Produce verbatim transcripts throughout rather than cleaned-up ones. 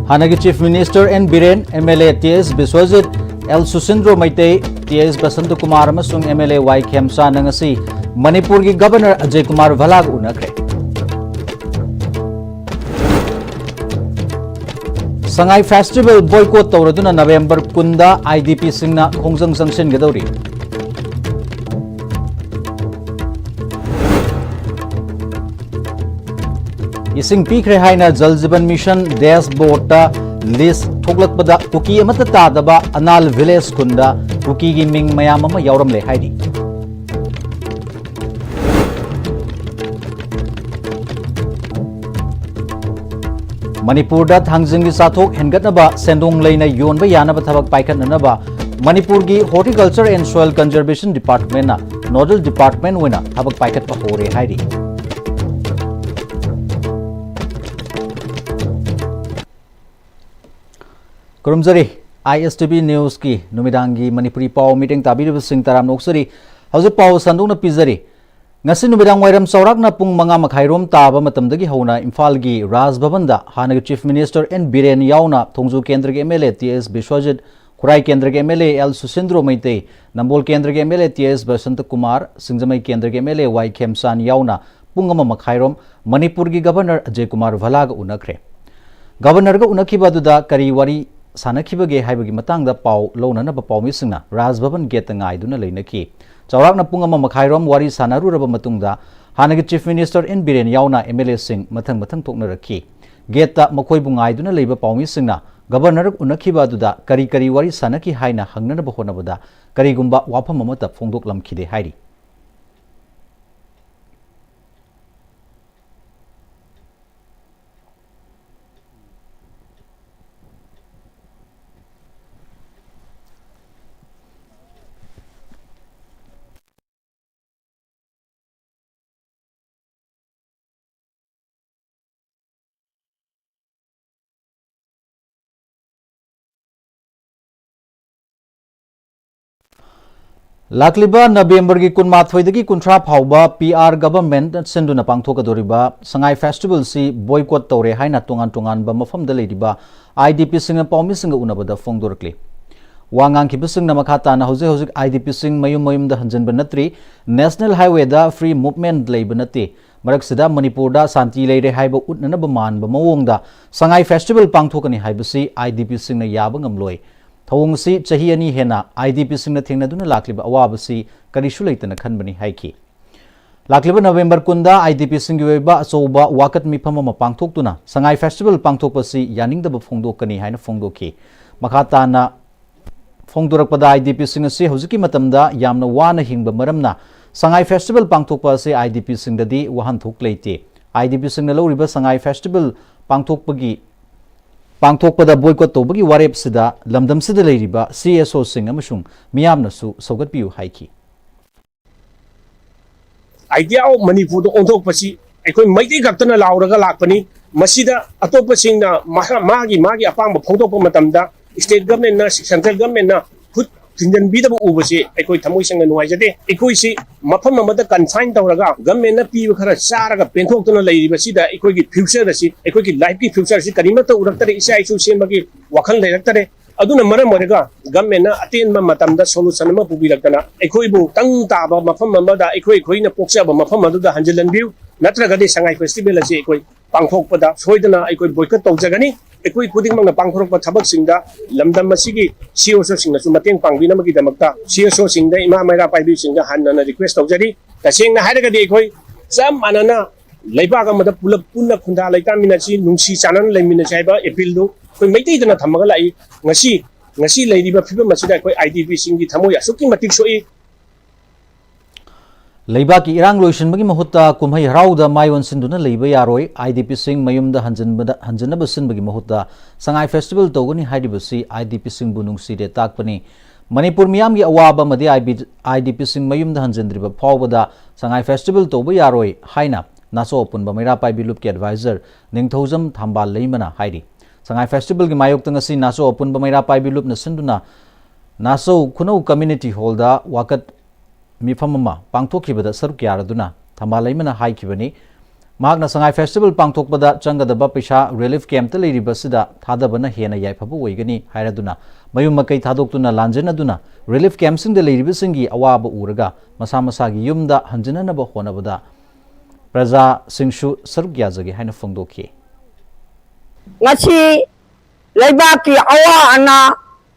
ꯍꯥꯟꯅꯒꯤ Chief Minister N Biren, M L A T S Biswajit, L Susindro Meitei, T S Basanta Kumar ꯑꯃꯁꯨꯡ M L A Y ꯈꯦꯝꯆꯥꯟꯅ ꯉꯁꯤ ꯃꯅꯤꯄꯨꯔꯒꯤ Governor ꯑꯖꯌ ꯀꯨꯃꯥꯔ ꯚꯜꯂꯥꯒ ꯎꯅꯈ꯭ꯔꯦ꯫ ꯁꯉꯥꯏ Festival boycott ꯇꯧꯔꯗꯨꯅ ꯅꯕꯦꯝꯕꯔ ꯀꯨꯟꯗ ꯑꯥꯏ ꯗꯤ ꯄꯤꯁꯤꯡꯅ ꯈꯣꯡꯖꯪ ꯆꯪꯁꯤꯟꯒꯗꯧꯔꯤ꯫ ꯏꯁꯤꯡ ꯄꯤꯈ꯭ꯔꯦ ꯍꯥꯏꯅ ꯖꯜ ꯖꯤꯕꯟ ꯃꯤꯁꯟ ꯗꯦꯁꯕꯣꯔꯗꯇ list ꯊꯣꯛꯂꯛꯄꯗ ꯀꯨꯀꯤ ꯑꯃꯠꯇ ꯇꯥꯗꯕ ꯑꯅꯥꯜ ꯚꯤꯂꯦꯖ ꯈꯨꯟꯗ ꯀꯨꯀꯤꯒꯤ ꯃꯤꯡ ꯃꯌꯥꯝ ꯑꯃ ꯌꯥꯎꯔꯝꯂꯦ ꯍꯥꯏꯔꯤ꯫ ꯃꯅꯤꯄꯨꯔꯗ ꯊꯥꯡꯖꯤꯡꯒꯤ ꯆꯥꯊꯣꯛ ꯍꯦꯟꯒꯠꯅꯕ ꯁꯦꯟꯗꯣꯡ ꯂꯩꯅ ꯌꯣꯟꯕ ꯌꯥꯅꯕ ꯊꯕꯛ ꯄꯥꯏꯈꯠꯅꯅꯕ ꯃꯅꯤꯄꯨꯔꯒꯤ Horticulture and Soil Conservation Departmentꯅ nodal department ꯑꯣꯏꯅ ꯊꯕꯛ ꯄꯥꯏꯈꯠꯄ ꯍꯧꯔꯦ ꯍꯥꯏꯔꯤ꯫ ꯈꯨꯔꯨꯝꯖꯔꯤ꯫ ꯑꯥꯏ ꯑꯦꯁ ꯇꯤ ꯚꯤ Newsꯀꯤ ꯅꯨꯃꯤꯗꯥꯡꯒꯤ ꯃꯅꯤꯄꯨꯔꯤ ꯄꯥꯎ ꯃꯤꯠꯌꯦꯡ ꯇꯥꯕꯤꯔꯤꯕꯁꯤꯡ ꯇꯔꯥꯝꯅ ꯑꯣꯛꯆꯔꯤ꯫ ꯍꯧꯖꯤꯛ ꯄꯥꯎ ꯁꯟꯗꯣꯛꯅ ꯄꯤꯖꯔꯤ꯫ ꯉꯁꯤ ꯅꯨꯃꯤꯗꯥꯡ ꯋꯥꯏꯔꯝ ꯆꯥꯎꯔꯥꯛꯅ ꯄꯨꯡ ꯃꯉꯥ ꯃꯈꯥꯏꯔꯣꯝ ꯇꯥꯕ ꯃꯇꯝꯗꯒꯤ ꯍꯧꯅ ꯏꯝꯐꯥꯜꯒꯤ ꯔꯥꯖ ꯚꯕꯟꯗ ꯍꯥꯟꯅꯒꯤ Chief Minister ꯑꯦꯟ ꯕꯤꯔꯦꯟ ꯌꯥꯎꯅ ꯊꯣꯡꯖꯨ ꯀꯦꯟꯗ꯭ꯔꯒꯤ M L A T S Biswajit, Khurai ꯀꯦꯟꯗ꯭ꯔꯒꯤ M L A L Susindro Meitei, Nambol ꯀꯦꯟꯗ꯭ꯔꯒꯤ M L A T S Basanta Kumar, Singjamei ꯀꯦꯟꯗ꯭ꯔꯒꯤ ꯑꯦꯝ ꯑꯦꯜ ꯑꯦ ꯋꯥꯏ ꯈꯦꯝꯆꯥꯟ ꯌꯥꯎꯅ ꯄꯨꯡ ꯑꯃ ꯃꯈꯥꯏꯔꯣꯝ ꯃꯅꯤꯄꯨꯔꯒꯤ Governor ꯑꯖꯌ ꯀꯨꯃꯥꯔ ꯚꯜꯂꯥꯒ ꯎꯅꯈ꯭ꯔꯦ꯫ Governorꯒ ꯎꯅꯈꯤꯕ ꯑꯗꯨꯗ ꯀꯔꯤ ꯋꯥꯔꯤ ꯁꯥꯟꯅꯈꯤꯕꯒꯦ ꯍꯥꯏꯕꯒꯤ ꯃꯇꯥꯡꯗ ꯄꯥꯎ ꯂꯧꯅꯅꯕ ꯄꯥꯎꯃꯤꯁꯤꯡꯅ ꯔꯥꯖ ꯚꯕꯟ gateꯇ ꯉꯥꯏꯗꯨꯅ ꯂꯩꯅꯈꯤ꯫ ꯆꯥꯎꯔꯥꯛꯅ ꯄꯨꯡ ꯑꯃ ꯃꯈꯥꯏꯔꯣꯝ ꯋꯥꯔꯤ ꯁꯥꯟꯅꯔꯨꯔꯕ ꯃꯇꯨꯡꯗ ꯍꯥꯟꯅꯒꯤ Chief Minister ꯑꯦꯟ ꯕꯤꯔꯦꯟ ꯌꯥꯎꯅ ꯑꯦꯝ ꯑꯦꯜ ꯑꯦꯁꯤꯡ ꯃꯊꯪ ꯃꯊꯪ ꯊꯣꯛꯅꯔꯛꯈꯤ꯫ Gateꯇ ꯃꯈꯣꯏꯕꯨ ꯉꯥꯏꯗꯨꯅ ꯂꯩꯕ ꯄꯥꯎꯃꯤꯁꯤꯡꯅ Governor ꯎꯅꯈꯤꯕ ꯑꯗꯨꯗ ꯀꯔꯤ ꯀꯔꯤ ꯋꯥꯔꯤ ꯁꯥꯟꯅꯈꯤ ꯍꯥꯏꯅ ꯍꯪꯅꯅꯕ ꯍꯣꯠꯅꯕꯗ ꯀꯔꯤꯒꯨꯝꯕ ꯋꯥꯐꯝ ꯑꯃꯠꯇ ꯐꯣꯡꯗꯣꯛꯂꯝꯈꯤꯗꯦ ꯍꯥꯏꯔꯤ꯫ ꯂꯥꯛꯂꯤꯕ ꯅꯕꯦꯝꯕꯔꯒꯤ ꯀꯨꯟꯃꯥꯊꯣꯏꯗꯒꯤ ꯀꯨꯟꯊ꯭ꯔꯥ ꯐꯥꯎꯕ ꯄꯤ ꯑꯥꯔ ꯒꯚꯔꯟꯃꯦꯟꯠ ꯁꯤꯟꯗꯨꯅ ꯄꯥꯡꯊꯣꯛꯀꯗꯧꯔꯤꯕ ꯁꯉꯥꯏ ꯐꯦꯁꯇꯤꯚꯦꯜꯁꯤ ꯕꯣꯏꯀꯣꯠ ꯇꯧꯔꯦ ꯍꯥꯏꯅ ꯇꯣꯉꯥꯟ ꯇꯣꯉꯥꯟꯕ ꯃꯐꯝꯗ ꯂꯩꯔꯤꯕ ꯑꯥꯏ ꯗꯤ ꯄꯤꯁꯤꯡꯅ ꯄꯥꯎꯃꯤꯁꯤꯡꯒ ꯎꯅꯕꯗ ꯐꯣꯡꯗꯣꯔꯛꯂꯤ꯫ ꯋꯥ ꯉꯥꯡꯈꯤꯕꯁꯤꯡꯅ ꯃꯈꯥ ꯇꯥꯅ ꯍꯧꯖꯤꯛ ꯍꯧꯖꯤꯛ ꯑꯥꯏ ꯗꯤ ꯄꯤꯁꯤꯡ ꯃꯌꯨꯝ ꯃꯌꯨꯝꯗ ꯍꯟꯖꯤꯟꯕ ꯅꯠꯇ꯭ꯔꯤ, ꯅꯦꯁꯅꯦꯜ ꯍꯥꯏꯋꯦꯗ ꯐ꯭ꯔꯤ ꯃꯨꯚꯃꯦꯟꯠ ꯂꯩꯕ ꯅꯠꯇꯦ, ꯃꯔꯛꯁꯤꯗ ꯃꯅꯤꯄꯨꯔꯗ ꯁꯥꯟꯇꯤ ꯂꯩꯔꯦ ꯍꯥꯏꯕ ꯎꯠꯅꯅꯕ ꯃꯥꯟꯕ ꯃꯑꯣꯡꯗ ꯁꯉꯥꯏ ꯐꯦꯁꯇꯤꯚꯦꯜ ꯄꯥꯡꯊꯣꯛꯀꯅꯤ ꯍꯥꯏꯕꯁꯤ ꯑꯥꯏ ꯗꯤ ꯄꯤꯁꯤꯡꯅ ꯌꯥꯕ ꯉꯝꯂꯣꯏ꯫ ꯊꯧꯑꯣꯡ ꯑꯁꯤ ꯆꯍꯤ ꯑꯅꯤ ꯍꯦꯟꯅ ꯑꯥꯏ ꯗꯤ ꯄꯤꯁꯤꯡꯅ ꯊꯦꯡꯅꯗꯨꯅ ꯂꯥꯛꯂꯤꯕ ꯑꯋꯥꯕꯁꯤ ꯀꯔꯤꯁꯨ ꯂꯩꯇꯅ ꯈꯟꯕꯅꯤ ꯍꯥꯏꯈꯤ꯫ ꯂꯥꯛꯂꯤꯕ ꯅꯕꯦꯝꯕꯔ ꯀꯨꯟꯗ ꯑꯥꯏ ꯗꯤ ꯄꯤꯁꯤꯡꯒꯤ ꯑꯣꯏꯕ ꯑꯆꯧꯕ ꯋꯥꯀꯠ ꯃꯤꯐꯝ ꯑꯃ ꯄꯥꯡꯊꯣꯛꯇꯨꯅ ꯁꯉꯥꯏ ꯐꯦꯁꯇꯤꯚꯦꯜ ꯄꯥꯡꯊꯣꯛꯄ ꯑꯁꯤ ꯌꯥꯅꯤꯡꯗꯕ ꯐꯣꯡꯗꯣꯛꯀꯅꯤ ꯍꯥꯏꯅ ꯐꯣꯡꯗꯣꯛꯈꯤ꯫ ꯃꯈꯥ ꯇꯥꯅ ꯐꯣꯡꯗꯣꯔꯛꯄꯗ, ꯑꯥꯏ ꯗꯤ ꯄꯤꯁꯤꯡ ꯑꯁꯤ ꯍꯧꯖꯤꯛꯀꯤ ꯃꯇꯝꯗ ꯌꯥꯝꯅ ꯋꯥꯅ ꯍꯤꯡꯕ ꯃꯔꯝꯅ ꯁꯉꯥꯏ ꯐꯦꯁꯇꯤꯚꯦꯜ ꯄꯥꯡꯊꯣꯛꯄ ꯑꯁꯤ ꯑꯥꯏ ꯗꯤ ꯄꯤꯁꯤꯡꯗꯗꯤ ꯋꯥꯍꯟꯊꯣꯛ ꯂꯩꯇꯦ꯫ ꯑꯥꯏ ꯗꯤ ꯄꯤꯁꯤꯡꯅ ꯂꯧꯔꯤꯕ ꯁꯉꯥꯏ ꯐꯦꯁꯇꯤꯚꯦꯜ ꯄꯥꯡꯊꯣꯛꯄꯒꯤ ꯄꯥꯡꯊꯣꯛꯄꯗ ꯕꯣꯏꯀꯣꯠ ꯇꯧꯕꯒꯤ ꯋꯥꯔꯦꯞꯁꯤꯗ ꯂꯝꯗꯝꯁꯤꯗ ꯂꯩꯔꯤꯕ ꯁꯤ ꯑꯦꯁ ꯑꯣꯁꯤꯡ ꯑꯃꯁꯨꯡ ꯃꯤꯌꯥꯝꯅꯁꯨ ꯁꯧꯒꯠꯄꯤꯌꯨ ꯍꯥꯏꯈꯤ꯫ ꯑꯥꯏꯗꯤꯌꯥ ꯑꯣꯐ ꯃꯅꯤꯄꯨꯔꯗ ꯑꯣꯟꯊꯣꯛꯄꯁꯤ ꯑꯩꯈꯣꯏ ꯃꯩꯇꯩ ꯈꯛꯇꯅ ꯂꯥꯎꯔꯒ ꯂꯥꯛꯄꯅꯤ꯫ ꯃꯁꯤꯗ ꯑꯇꯣꯞꯄꯁꯤꯡꯅ ꯃꯥꯒꯤ ꯃꯥꯒꯤ ꯑꯄꯥꯝꯕ ꯐꯣꯡꯗꯣꯛꯄ ꯃꯇꯝꯗ ꯁ꯭ꯇꯦꯠ ꯒꯃꯦꯟꯅ, ꯁꯦꯟꯇ꯭ꯔꯦꯜ ꯒꯃꯦꯟꯅ ꯈꯨꯠ ꯊꯤꯟꯖꯤꯟꯕꯤꯗꯕ ꯎꯕꯁꯤ ꯑꯩꯈꯣꯏ ꯊꯃꯣꯏ ꯁꯦꯡꯅ ꯅꯨꯡꯉꯥꯏꯖꯗꯦ꯫ ꯑꯩꯈꯣꯏꯁꯤ ꯃꯐꯝ ꯑꯃꯗ ꯀꯟꯐꯥꯏꯟ ꯇꯧꯔꯒ ꯒꯃꯦꯟꯅ ꯄꯤꯕ ꯈꯔ ꯆꯥꯔꯒ ꯄꯦꯟꯊꯣꯛꯇꯨꯅ ꯂꯩꯔꯤꯕꯁꯤꯗ ꯑꯩꯈꯣꯏꯒꯤ ꯐ꯭ꯌꯨꯆꯔ ꯑꯁꯤ, ꯑꯩꯈꯣꯏꯒꯤ ꯂꯥꯏꯐꯀꯤ ꯐ꯭ꯌꯨꯆꯔ ꯑꯁꯤ ꯀꯔꯤꯃꯠꯇ ꯎꯔꯛꯇꯔꯦ, ꯏꯆꯥ ꯏꯁꯨ ꯁꯦꯝꯕꯒꯤ ꯋꯥꯈꯜ ꯂꯩꯔꯛꯇꯔꯦ꯫ ꯑꯗꯨꯅ ꯃꯔꯝ ꯑꯣꯏꯔꯒ ꯒꯃꯦꯟꯅ ꯑꯇꯦꯟꯕ ꯃꯇꯝꯗ ꯁꯣꯂꯨꯁꯟ ꯑꯃ ꯄꯨꯕꯤꯔꯛꯇꯅ ꯑꯩꯈꯣꯏꯕꯨ ꯇꯪ ꯇꯥꯕ ꯃꯐꯝ ꯑꯃꯗ, ꯑꯩꯈꯣꯏ ꯑꯩꯈꯣꯏꯅ ꯄꯣꯛꯆꯕ ꯃꯐꯝ ꯑꯗꯨꯗ ꯍꯟꯖꯤꯜꯍꯟꯕꯤꯌꯨ, ꯅꯠꯇ꯭ꯔꯒꯗꯤ ꯁꯉꯥꯏ ꯐꯦꯁꯇꯤꯚꯦꯜ ꯑꯁꯤ ꯑꯩꯈꯣꯏ ꯄꯥꯡꯊꯣꯛꯄꯗ ꯁꯣꯏꯗꯅ ꯑꯩꯈꯣꯏ ꯕꯣꯏꯀꯠ ꯇꯧꯖꯒꯅꯤ꯫ ꯑꯩꯈꯣꯏ ꯈꯨꯗꯤꯡꯃꯛꯅ ꯄꯥꯡꯊꯣꯔꯛꯄ ꯊꯕꯛꯁꯤꯡꯗ ꯂꯝꯗꯝ ꯑꯁꯤꯒꯤ ꯁꯤ ꯑꯦꯁ ꯑꯣꯁꯤꯡꯅꯁꯨ ꯃꯇꯦꯡ ꯄꯥꯡꯕꯤꯅꯕꯒꯤꯗꯃꯛꯇ ꯁꯤ ꯑꯦꯁ ꯑꯣꯁꯤꯡꯗ, ꯏꯃꯥ ꯃꯩꯔꯥ ꯄꯥꯏꯕꯤꯁꯤꯡꯗ ꯍꯟꯅ ꯍꯟꯅ ꯔꯤꯀ꯭ꯋꯦꯁ ꯇꯧꯖꯔꯤ꯫ ꯇꯁꯦꯡꯅ ꯍꯥꯏꯔꯒꯗꯤ ꯑꯩꯈꯣꯏ ꯆꯞ ꯃꯥꯟꯅꯅ ꯂꯩꯕꯥꯛ ꯑꯃꯗ ꯄꯨꯂꯞ ꯄꯨꯟꯅ ꯈꯨꯟꯗꯥ ꯂꯩꯇꯥꯃꯤꯟꯅꯁꯤ, ꯅꯨꯡꯁꯤ ꯆꯥꯟꯅꯅ ꯂꯩꯃꯤꯟꯅꯁꯤ ꯍꯥꯏꯕ ꯑꯦꯄꯤꯜꯗꯨ ꯑꯩꯈꯣꯏ ꯃꯩꯇꯩꯗꯅ ꯊꯝꯃꯒ ꯂꯥꯛꯏ꯫ ꯉꯁꯤ, ꯉꯁꯤ ꯂꯩꯔꯤꯕ ꯐꯤꯕꯝ ꯑꯁꯤꯗ ꯑꯩꯈꯣꯏ ꯑꯥꯏ ꯗꯤ ꯄꯤꯁꯤꯡꯒꯤ ꯊꯃꯣꯏ ꯑꯁꯨꯛꯀꯤ ꯃꯇꯤꯛ ꯁꯣꯛꯏ꯫ ꯂꯩꯕꯥꯛꯀꯤ ꯏꯔꯥꯡ ꯂꯣꯏꯁꯤꯟꯕꯒꯤ ꯃꯍꯨꯠꯇ ꯀꯨꯝꯍꯩ ꯍꯔꯥꯎꯗ ꯃꯥꯏ ꯑꯣꯟꯁꯤꯟꯗꯨꯅ ꯂꯩꯕ ꯌꯥꯔꯣꯏ꯫ ꯑꯥꯏ ꯗꯤ ꯄꯤꯁꯤꯡ ꯃꯌꯨꯝꯗ ꯍꯟꯖꯤꯟꯕꯗ, ꯍꯟꯖꯤꯟꯅꯕ ꯁꯤꯟꯕꯒꯤ ꯃꯍꯨꯠꯇ ꯁꯉꯥꯏ ꯐꯦꯁꯇꯤꯚꯦꯜ ꯇꯧꯒꯅꯤ ꯍꯥꯏꯔꯤꯕꯁꯤ ꯑꯥꯏ ꯗꯤ ꯄꯤꯁꯤꯡꯕꯨ ꯅꯨꯡꯁꯤꯔꯦ ꯇꯥꯛꯄꯅꯤ꯫ ꯃꯅꯤꯄꯨꯔ ꯃꯤꯌꯥꯝꯒꯤ ꯑꯋꯥꯕ ꯑꯃꯗꯤ ꯑꯥꯏ ꯗꯤ ꯄꯤꯁꯤꯡ ꯃꯌꯨꯝꯗ ꯍꯟꯖꯤꯟꯗ꯭ꯔꯤꯕ ꯐꯥꯎꯕꯗ ꯁꯉꯥꯏ ꯐꯦꯁꯇꯤꯚꯦꯜ ꯇꯧꯕ ꯌꯥꯔꯣꯏ ꯍꯥꯏꯅ ꯅꯥꯆꯣ ꯑꯄꯨꯟꯕ ꯃꯩꯔꯥ ꯄꯥꯏꯕꯤ ꯂꯨꯞꯀꯤ ꯑꯦꯗꯚꯥꯏꯖꯔ ꯅꯤꯡꯊꯧꯖꯝ ꯊꯝꯕꯥꯜ ꯂꯩꯃꯅ ꯍꯥꯏꯔꯤ꯫ ꯁꯉꯥꯏ ꯐꯦꯁꯇꯤꯚꯦꯜꯒꯤ ꯃꯥꯌꯣꯛꯇ ꯉꯁꯤ ꯅꯥꯆꯣ ꯑꯄꯨꯟꯕ ꯃꯩꯔꯥ ꯄꯥꯏꯕꯤ ꯂꯨꯞꯅ ꯁꯤꯟꯗꯨꯅ ꯅꯥꯆꯧ ꯈꯨꯅꯧ ꯀꯝꯃ꯭ꯌꯨꯅꯤꯇꯤ ꯍꯣꯜꯗ ꯋꯥꯀꯠ ꯃꯤꯐꯝ ꯑꯃ ꯄꯥꯡꯊꯣꯛꯈꯤꯕꯗ ꯁꯔꯨꯛ ꯌꯥꯔꯗꯨꯅ ꯊꯝꯕꯥꯜ ꯂꯩꯃꯅ ꯍꯥꯏꯈꯤꯕꯅꯤ, ꯃꯍꯥꯛꯅ ꯁꯉꯥꯏ ꯐꯦꯁꯇꯤꯚꯦꯜ ꯄꯥꯡꯊꯣꯛꯄꯗ ꯆꯪꯒꯗꯕ ꯄꯩꯁꯥ ꯔꯤꯂꯤꯐ ꯀꯦꯝꯞꯇ ꯂꯩꯔꯤꯕꯁꯤꯗ ꯊꯥꯗꯕꯅ ꯍꯦꯟꯅ ꯌꯥꯏꯐꯕ ꯑꯣꯏꯒꯅꯤ ꯍꯥꯏꯔꯗꯨꯅ, ꯃꯌꯨꯝ ꯃꯀꯩ ꯊꯥꯗꯣꯛꯇꯨꯅ ꯂꯥꯟꯖꯦꯟꯅꯗꯨꯅ ꯔꯤꯂꯤꯐ ꯀꯦꯝꯞꯁꯤꯡꯗ ꯂꯩꯔꯤꯕꯁꯤꯡꯒꯤ ꯑꯋꯥꯕ ꯎꯔꯒ ꯃꯁꯥ ꯃꯁꯥꯒꯤ ꯌꯨꯝꯗ ꯍꯟꯖꯤꯟꯅꯅꯕ ꯍꯣꯠꯅꯕꯗ ꯄ꯭ꯔꯖꯥꯁꯤꯡꯁꯨ ꯁꯔꯨꯛ ꯌꯥꯖꯒꯦ ꯍꯥꯏꯅ ꯐꯣꯡꯗꯣꯛꯈꯤ꯫ ꯉꯁꯤ ꯂꯩꯕꯥꯛꯀꯤ ꯑꯋꯥ ꯑꯅꯥ,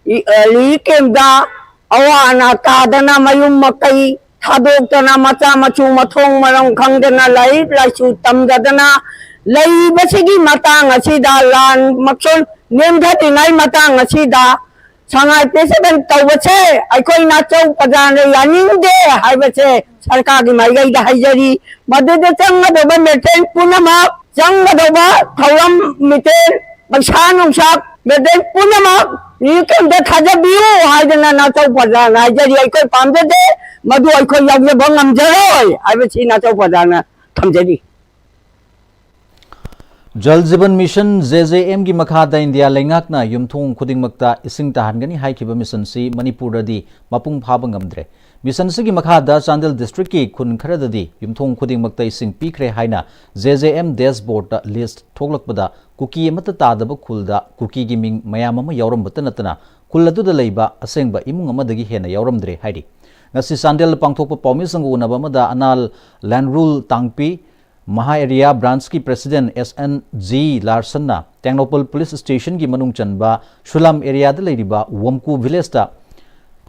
ꯏ-, ꯑ, ꯔꯤꯂꯤꯐ ꯀꯦꯝꯞꯇ ꯑꯋꯥ ꯑꯅꯥ ꯇꯥꯗꯅ, ꯃꯌꯨꯝ ꯃꯀꯩ ꯊꯥꯗꯣꯛꯇꯅ, ꯃꯆꯥ ꯃꯁꯨ ꯃꯊꯣꯡ ꯃꯔꯝ ꯈꯪꯗꯅ, ꯂꯥꯏꯔꯤꯛ ꯂꯥꯏꯁꯨ ꯇꯝꯗꯗꯅ ꯂꯩꯔꯤꯕꯁꯤꯒꯤ ꯃꯇꯥꯡ ꯑꯁꯤꯗ, ꯂꯥꯟ ꯃꯛꯁꯣꯟ ꯅꯦꯝꯊꯗ꯭ꯔꯤꯉꯩ ꯃꯇꯥꯡ ꯑꯁꯤꯗ, ꯁꯉꯥꯏ ꯐꯦꯁꯇꯤꯚꯦꯜ ꯇꯧꯕꯁꯦ ꯑꯩꯈꯣꯏ ꯅꯥꯆꯧ ꯄ꯭ꯔꯖꯥꯅ ꯌꯥꯅꯤꯡꯗꯦ ꯍꯥꯏꯕꯁꯦ ꯁꯔꯀꯥꯔꯒꯤ ꯃꯥꯏꯀꯩꯗ ꯍꯥꯏꯖꯔꯤ꯫ ꯃꯗꯨꯗ ꯆꯪꯒꯗꯧꯕ ꯃꯦꯇꯔꯤꯌꯦꯜ ꯄꯨꯝꯅꯃꯛ, ꯆꯪꯒꯗꯧꯕ ꯊꯧꯔꯝ ꯃꯦꯇꯔꯤꯌꯦꯜ, ꯄꯩꯁꯥ ꯅꯨꯡꯁꯥ, ꯃꯦꯇꯔꯤꯌꯦꯜ ꯄꯨꯝꯅꯃꯛ ꯔꯤꯂꯤꯐ ꯀꯦꯝꯞꯇ ꯊꯥꯖꯕꯤꯌꯨ ꯍꯥꯏꯗꯅ ꯅꯥꯆꯧ ꯄ꯭ꯔꯖꯥꯅ ꯍꯥꯏꯖꯔꯤ꯫ ꯑꯩꯈꯣꯏ ꯄꯥꯝꯖꯗꯦ, ꯃꯗꯨ ꯑꯩꯈꯣꯏ ꯌꯥꯎꯖꯕ ꯉꯝꯖꯔꯣꯏ ꯍꯥꯏꯕꯁꯤ ꯅꯥꯆꯧ ꯄ꯭ꯔꯖꯥꯅ ꯊꯝꯖꯔꯤ꯫ ꯖꯜ ꯖꯤꯕꯟ ꯃꯤꯁꯟ, ꯖꯦ ꯖꯦ ꯑꯦꯝꯒꯤ ꯃꯈꯥꯗ ꯏꯟꯗꯤꯌꯥ ꯂꯩꯉꯥꯛꯅ ꯌꯨꯝꯊꯣꯡ ꯈꯨꯗꯤꯡꯃꯛꯇ ꯏꯁꯤꯡ ꯇꯥꯍꯟꯒꯅꯤ ꯍꯥꯏꯈꯤꯕ ꯃꯤꯁꯟꯁꯤ ꯃꯅꯤꯄꯨꯔꯗꯗꯤ ꯃꯄꯨꯡ ꯐꯥꯕ ꯉꯝꯗ꯭ꯔꯦ꯫ ꯃꯤꯁꯟꯁꯤꯒꯤ ꯃꯈꯥꯗ ꯆꯥꯟꯗꯦꯜ ꯗꯤꯁꯇ꯭ꯔꯤꯛꯀꯤ ꯈꯨꯟ ꯈꯔꯗꯗꯤ ꯌꯨꯝꯊꯣꯡ ꯈꯨꯗꯤꯡꯃꯛꯇ ꯏꯁꯤꯡ ꯄꯤꯈ꯭ꯔꯦ ꯍꯥꯏꯅ ꯖꯦ ꯖꯦ ꯑꯦꯝ ꯗꯦꯁꯕꯣꯔꯗꯇ ꯂꯤꯁ꯭ꯠ ꯊꯣꯛꯂꯛꯄꯗ ꯀꯨꯀꯤ ꯑꯃꯠꯇ ꯇꯥꯗꯕ ꯈꯨꯜꯗ ꯀꯨꯀꯤꯒꯤ ꯃꯤꯡ ꯃꯌꯥꯝ ꯑꯃ ꯌꯥꯎꯔꯝꯕꯇ ꯅꯠꯇꯅ ꯈꯨꯜ ꯑꯗꯨꯗ ꯂꯩꯕ ꯑꯁꯦꯡꯕ ꯏꯃꯨꯡ ꯑꯃꯗꯒꯤ ꯍꯦꯟꯅ ꯌꯥꯎꯔꯝꯗ꯭ꯔꯦ ꯍꯥꯏꯔꯤ꯫ ꯉꯁꯤ ꯆꯥꯟꯗꯦꯜꯗ ꯄꯥꯡꯊꯣꯛꯄ ꯄꯥꯎꯃꯤꯁꯤꯡꯒ ꯎꯅꯕ ꯑꯃꯗ ꯑꯅꯥꯜ ꯂꯥꯟꯔꯨꯜ ꯇꯥꯡꯄꯤ ꯃꯍꯥ ꯑꯦꯔꯤꯌꯥ ꯕ꯭ꯔꯥꯟꯆꯀꯤ ꯄ꯭ꯔꯦꯁꯤꯗꯦꯟꯠ ꯑꯦꯁ ꯑꯦꯟ ꯖꯤ ꯂꯥꯔꯁꯟꯅ ꯇꯦꯡꯅꯧꯄꯜ ꯄꯨꯂꯤꯁ ꯁ꯭ꯇꯦꯁꯟꯒꯤ ꯃꯅꯨꯡ ꯆꯟꯕ ꯁꯨꯂꯥꯝ ꯑꯦꯔꯤꯌꯥꯗ ꯂꯩꯔꯤꯕ ꯋꯝꯀꯨ ꯚꯤꯂꯦꯖꯇ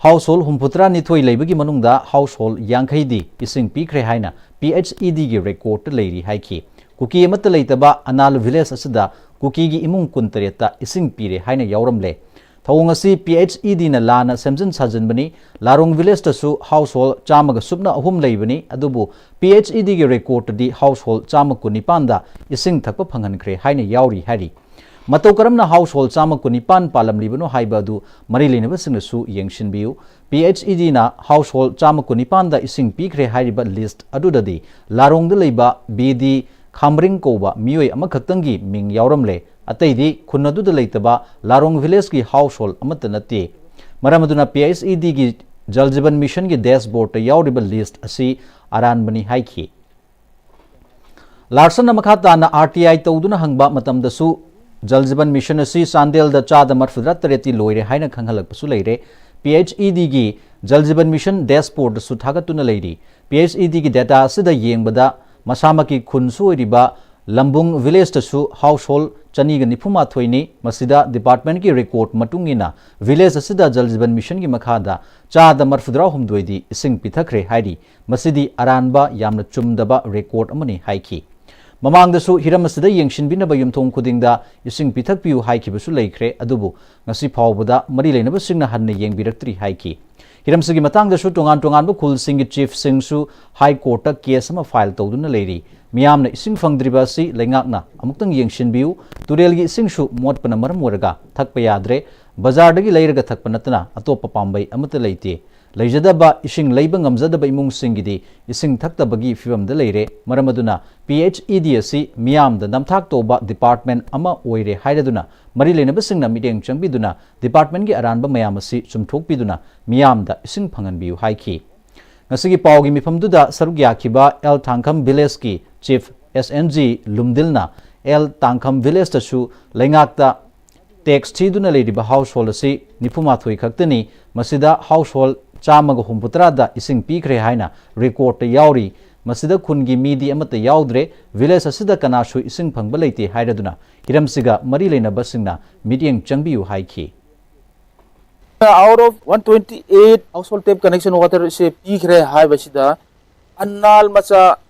ꯍꯥꯎꯁꯍꯣꯜ ꯍꯨꯝꯐꯨꯇꯔꯥ ꯅꯤꯊꯣꯏ ꯂꯩꯕꯒꯤ ꯃꯅꯨꯡꯗ ꯍꯥꯎꯁꯍꯣꯜ ꯌꯥꯡꯈꯩꯗꯤ ꯏꯁꯤꯡ ꯄꯤꯈ꯭ꯔꯦ ꯍꯥꯏꯅ ꯄꯤ ꯑꯩꯆ ꯏ ꯗꯤꯒꯤ ꯔꯦꯀꯣꯔꯗꯇ ꯂꯩꯔꯤ ꯍꯥꯏꯈꯤ꯫ ꯀꯨꯀꯤ ꯑꯃꯠꯇ ꯂꯩꯇꯕ ꯑꯅꯥꯜ ꯚꯤꯂꯦꯖ ꯑꯁꯤꯗ ꯀꯨꯀꯤꯒꯤ ꯏꯃꯨꯡ ꯀꯨꯟꯇꯔꯦꯠꯇ ꯏꯁꯤꯡ ꯄꯤꯔꯦ ꯍꯥꯏꯅ ꯌꯥꯎꯔꯝꯂꯦ꯫ ꯊꯧꯑꯣꯡ ꯑꯁꯤ ꯄꯤ ꯑꯩꯆ ꯏ ꯗꯤꯅ ꯂꯥꯟꯅ ꯁꯦꯝꯖꯤꯟ ꯁꯥꯖꯤꯟꯕꯅꯤ꯫ ꯂꯥꯔꯣꯡ ꯚꯤꯂꯦꯖꯇꯁꯨ ꯍꯥꯎꯁꯍꯣꯜ ꯆꯥꯝꯃꯒ ꯁꯨꯞꯅ ꯑꯍꯨꯝ ꯂꯩꯕꯅꯤ, ꯑꯗꯨꯕꯨ ꯄꯤ ꯑꯩꯆ ꯏ ꯗꯤꯒꯤ ꯔꯦꯀꯣꯔꯗꯇꯗꯤ ꯍꯥꯎꯁꯍꯣꯜ ꯆꯥꯝꯃ ꯀꯨꯟꯅꯤꯄꯥꯟꯗ ꯏꯁꯤꯡ ꯊꯛꯄ ꯐꯪꯍꯟꯈ꯭ꯔꯦ ꯍꯥꯏꯅ ꯌꯥꯎꯔꯤ ꯍꯥꯏꯔꯤ꯫ ꯃꯇꯧ ꯀꯔꯝꯅ ꯍꯥꯎꯁꯍꯣꯜ ꯆꯥꯝꯃ ꯀꯨꯟꯅꯤꯄꯥꯟ ꯄꯥꯜꯂꯝꯂꯤꯕꯅꯣ ꯍꯥꯏꯕ ꯑꯗꯨ ꯃꯔꯤ ꯂꯩꯅꯕꯁꯤꯡꯅꯁꯨ ꯌꯦꯡꯁꯤꯟꯕꯤꯌꯨ꯫ ꯄꯤ ꯑꯩꯆ ꯏ ꯗꯤꯅ ꯍꯥꯎꯁꯍꯣꯜ ꯆꯥꯝꯃ ꯀꯨꯟꯅꯤꯄꯥꯟꯗ ꯏꯁꯤꯡ ꯄꯤꯈ꯭ꯔꯦ ꯍꯥꯏꯔꯤꯕ ꯂꯤꯁ꯭ꯠ ꯑꯗꯨꯗꯗꯤ ꯂꯥꯔꯣꯡꯗ ꯂꯩꯕ ꯕꯤ ꯗꯤ ꯈꯥꯝꯔꯤꯡ ꯀꯧꯕ ꯃꯤꯑꯣꯏ ꯑꯃꯈꯛꯇꯪꯒꯤ ꯃꯤꯡ ꯌꯥꯎꯔꯝꯂꯦ꯫ ꯑꯇꯩꯗꯤ ꯈꯨꯟ ꯑꯗꯨꯗ ꯂꯩꯇꯕ ꯂꯥꯔꯣꯡ ꯚꯤꯂꯦꯖꯀꯤ ꯍꯥꯎꯁꯍꯣꯜ ꯑꯃꯠꯇ ꯅꯠꯇꯦ꯫ ꯃꯔꯝ ꯑꯗꯨꯅ ꯄꯤ ꯑꯩꯆ ꯏ ꯗꯤꯒꯤ ꯖꯜ ꯖꯤꯕꯟ ꯃꯤꯁꯟꯒꯤ ꯗꯦꯁꯕꯣꯔꯗꯇ ꯌꯥꯎꯔꯤꯕ ꯂꯤꯁ꯭ꯠ ꯑꯁꯤ ꯑꯔꯥꯟꯕꯅꯤ ꯍꯥꯏꯈꯤ꯫ ꯂꯥꯔꯁꯟꯅ ꯃꯈꯥ ꯇꯥꯅ ꯑꯥꯔ ꯇꯤ ꯑꯥꯏ ꯇꯧꯗꯨꯅ ꯍꯪꯕ ꯃꯇꯝꯗꯁꯨ ꯖꯜ ꯖꯤꯕꯟ ꯃꯤꯁꯟ ꯑꯁꯤ ꯆꯥꯟꯗꯦꯜꯗ ꯆꯥꯗ ꯃꯔꯐꯨꯇꯔꯥ ꯇꯔꯦꯠꯇꯤ ꯂꯣꯏꯔꯦ ꯍꯥꯏꯅ ꯈꯪꯍꯜꯂꯛꯄꯁꯨ ꯂꯩꯔꯦ꯫ ꯄꯤ ꯑꯩꯆ ꯏ ꯗꯤꯒꯤ ꯖꯜ ꯖꯤꯕꯟ ꯃꯤꯁꯟ ꯗꯦꯁꯕꯣꯔꯗꯇꯁꯨ ꯊꯥꯒꯠꯇꯨꯅ ꯂꯩꯔꯤ꯫ ꯄꯤ ꯑꯩꯆ ꯏ ꯗꯤꯒꯤ ꯗꯦꯇꯥ ꯑꯁꯤꯗ ꯌꯦꯡꯕꯗ ꯃꯁꯥꯃꯛꯀꯤ ꯈꯨꯟꯁꯨ ꯑꯣꯏꯔꯤꯕ ꯂꯝꯕꯨꯡ ꯚꯤꯂꯦꯖꯇꯁꯨ ꯍꯥꯎꯁꯍꯣꯜ ꯆꯅꯤꯒ ꯅꯤꯐꯨ ꯃꯥꯊꯣꯏꯅꯤ꯫ ꯃꯁꯤꯗ ꯗꯤꯄꯥꯔꯠꯃꯦꯟꯠꯀꯤ ꯔꯦꯀꯣꯔꯗ ꯃꯇꯨꯡ ꯏꯟꯅ ꯚꯤꯂꯦꯖ ꯑꯁꯤꯗ ꯖꯜ ꯖꯤꯕꯟ ꯃꯤꯁꯟꯒꯤ ꯃꯈꯥꯗ ꯆꯥꯗ ꯃꯔꯐꯨꯇꯔꯥ ꯍꯨꯝꯗꯣꯏꯗꯤ ꯏꯁꯤꯡ ꯄꯤꯊꯈ꯭ꯔꯦ ꯍꯥꯏꯔꯤ꯫ ꯃꯁꯤꯗꯤ ꯑꯔꯥꯟꯕ, ꯌꯥꯝꯅ ꯆꯨꯝꯗꯕ ꯔꯦꯀꯣꯔꯗ ꯑꯃꯅꯤ ꯍꯥꯏꯈꯤ꯫ ꯃꯃꯥꯡꯗꯁꯨ ꯍꯤꯔꯝ ꯑꯁꯤꯗ ꯌꯦꯡꯁꯤꯟꯕꯤꯅꯕ ꯌꯨꯝꯊꯣꯡ ꯈꯨꯗꯤꯡꯗ ꯏꯁꯤꯡ ꯄꯤꯊꯛꯄꯤꯌꯨ ꯍꯥꯏꯈꯤꯕꯁꯨ ꯂꯩꯈ꯭ꯔꯦ, ꯑꯗꯨꯕꯨ ꯉꯁꯤ ꯐꯥꯎꯕꯗ ꯃꯔꯤ ꯂꯩꯅꯕꯁꯤꯡꯅ ꯍꯟꯅ ꯌꯦꯡꯕꯤꯔꯛꯇ꯭ꯔꯤ ꯍꯥꯏꯈꯤ꯫ ꯍꯤꯔꯝꯁꯤꯒꯤ ꯃꯇꯥꯡꯗꯁꯨ ꯇꯣꯉꯥꯟ ꯇꯣꯉꯥꯟꯕ ꯈꯨꯜꯁꯤꯡꯒꯤ ꯆꯤꯐꯁꯤꯡꯁꯨ ꯍꯥꯏ ꯀꯣꯔꯠꯇ ꯀꯦꯁ ꯑꯃ ꯐꯥꯏꯜ ꯇꯧꯗꯨꯅ ꯂꯩꯔꯤ꯫ ꯃꯤꯌꯥꯝꯅ ꯏꯁꯤꯡ ꯐꯪꯗ꯭ꯔꯤꯕ ꯑꯁꯤ ꯂꯩꯉꯥꯛꯅ ꯑꯃꯨꯛꯇꯪ ꯌꯦꯡꯁꯤꯟꯕꯤꯌꯨ꯫ ꯇꯨꯔꯦꯜꯒꯤ ꯏꯁꯤꯡꯁꯨ ꯃꯣꯠꯄꯅ ꯃꯔꯝ ꯑꯣꯏꯔꯒ ꯊꯛꯄ ꯌꯥꯗ꯭ꯔꯦ꯫ ꯕꯖꯥꯔꯗꯒꯤ ꯂꯩꯔꯒ ꯊꯛꯄ ꯅꯠꯇꯅ ꯑꯇꯣꯞꯄ ꯄꯥꯝꯕꯩ ꯑꯃꯠꯇ ꯂꯩꯇꯦ꯫ ꯂꯩꯖꯗꯕ, ꯏꯁꯤꯡ ꯂꯩꯕ ꯉꯝꯖꯗꯕ ꯏꯃꯨꯡꯁꯤꯡꯒꯤꯗꯤ ꯏꯁꯤꯡ ꯊꯛꯇꯕꯒꯤ ꯐꯤꯕꯝꯗ ꯂꯩꯔꯦ꯫ ꯃꯔꯝ ꯑꯗꯨꯅ ꯄꯤ ꯑꯩꯆ ꯏ ꯗꯤ ꯑꯁꯤ ꯃꯤꯌꯥꯝꯗ ꯅꯝꯊꯥꯛ ꯇꯧꯕ ꯗꯤꯄꯥꯔꯠꯃꯦꯟꯠ ꯑꯃ ꯑꯣꯏꯔꯦ ꯍꯥꯏꯔꯗꯨꯅ ꯃꯔꯤ ꯂꯩꯅꯕꯁꯤꯡꯅ ꯃꯤꯠꯌꯦꯡ ꯆꯪꯕꯤꯗꯨꯅ ꯗꯤꯄꯥꯔꯠꯃꯦꯟꯠꯀꯤ ꯑꯔꯥꯟꯕ ꯃꯌꯥꯝ ꯑꯁꯤ ꯆꯨꯝꯊꯣꯛꯄꯤꯗꯨꯅ ꯃꯤꯌꯥꯝꯗ ꯏꯁꯤꯡ ꯐꯪꯍꯟꯕꯤꯌꯨ ꯍꯥꯏꯈꯤ꯫ ꯉꯁꯤꯒꯤ ꯄꯥꯎꯒꯤ ꯃꯤꯐꯝꯗꯨꯗ ꯁꯔꯨꯛ ꯌꯥꯈꯤꯕ ꯑꯦꯜ ꯊꯥꯡꯈꯝ ꯚꯤꯂꯦꯖꯀꯤ ꯆꯤꯐ ꯑꯦꯁ ꯑꯦꯟ ꯖꯤ ꯂꯨꯝꯗꯤꯜꯅ ꯑꯦꯜ ꯊꯥꯡꯈꯝ ꯚꯤꯂꯦꯖꯇꯁꯨ ꯂꯩꯉꯥꯛꯇ ꯇꯦꯛꯁ ꯊꯤꯗꯨꯅ ꯂꯩꯔꯤꯕ ꯍꯥꯎꯁꯍꯣꯜ ꯑꯁꯤ ꯅꯤꯐꯨ ꯃꯥꯊꯣꯏ ꯈꯛꯇꯅꯤ꯫ ꯃꯁꯤꯗ ꯍꯥꯎꯁꯍꯣꯜ ꯆꯥꯝꯃꯒ ꯍꯨꯝꯐꯨꯇꯔꯥꯗ ꯏꯁꯤꯡ ꯄꯤꯈ꯭ꯔꯦ ꯍꯥꯏꯅ ꯔꯦꯀꯣꯔꯗꯇ ꯌꯥꯎꯔꯤ꯫ ꯃꯁꯤꯗ ꯈꯨꯟꯒꯤ ꯃꯤꯗꯤ ꯑꯃꯠꯇ ꯌꯥꯎꯗ꯭ꯔꯦ꯫ ꯚꯤꯂꯦꯖ ꯑꯁꯤꯗ ꯀꯅꯥꯁꯨ ꯏꯁꯤꯡ ꯐꯪꯕ ꯂꯩꯇꯦ ꯍꯥꯏꯔꯗꯨꯅ ꯍꯤꯔꯝꯁꯤꯒ ꯃꯔꯤ ꯂꯩꯅꯕꯁꯤꯡꯅ ꯃꯤꯠꯌꯦꯡ ꯆꯪꯕꯤꯌꯨ ꯍꯥꯏꯈꯤ꯫ Out of one twenty eight household tap connection water ꯁꯦ ꯄꯤꯈ꯭ꯔꯦ ꯍꯥꯏꯕꯁꯤꯗ ꯑꯅꯥꯜ ꯃꯆꯥ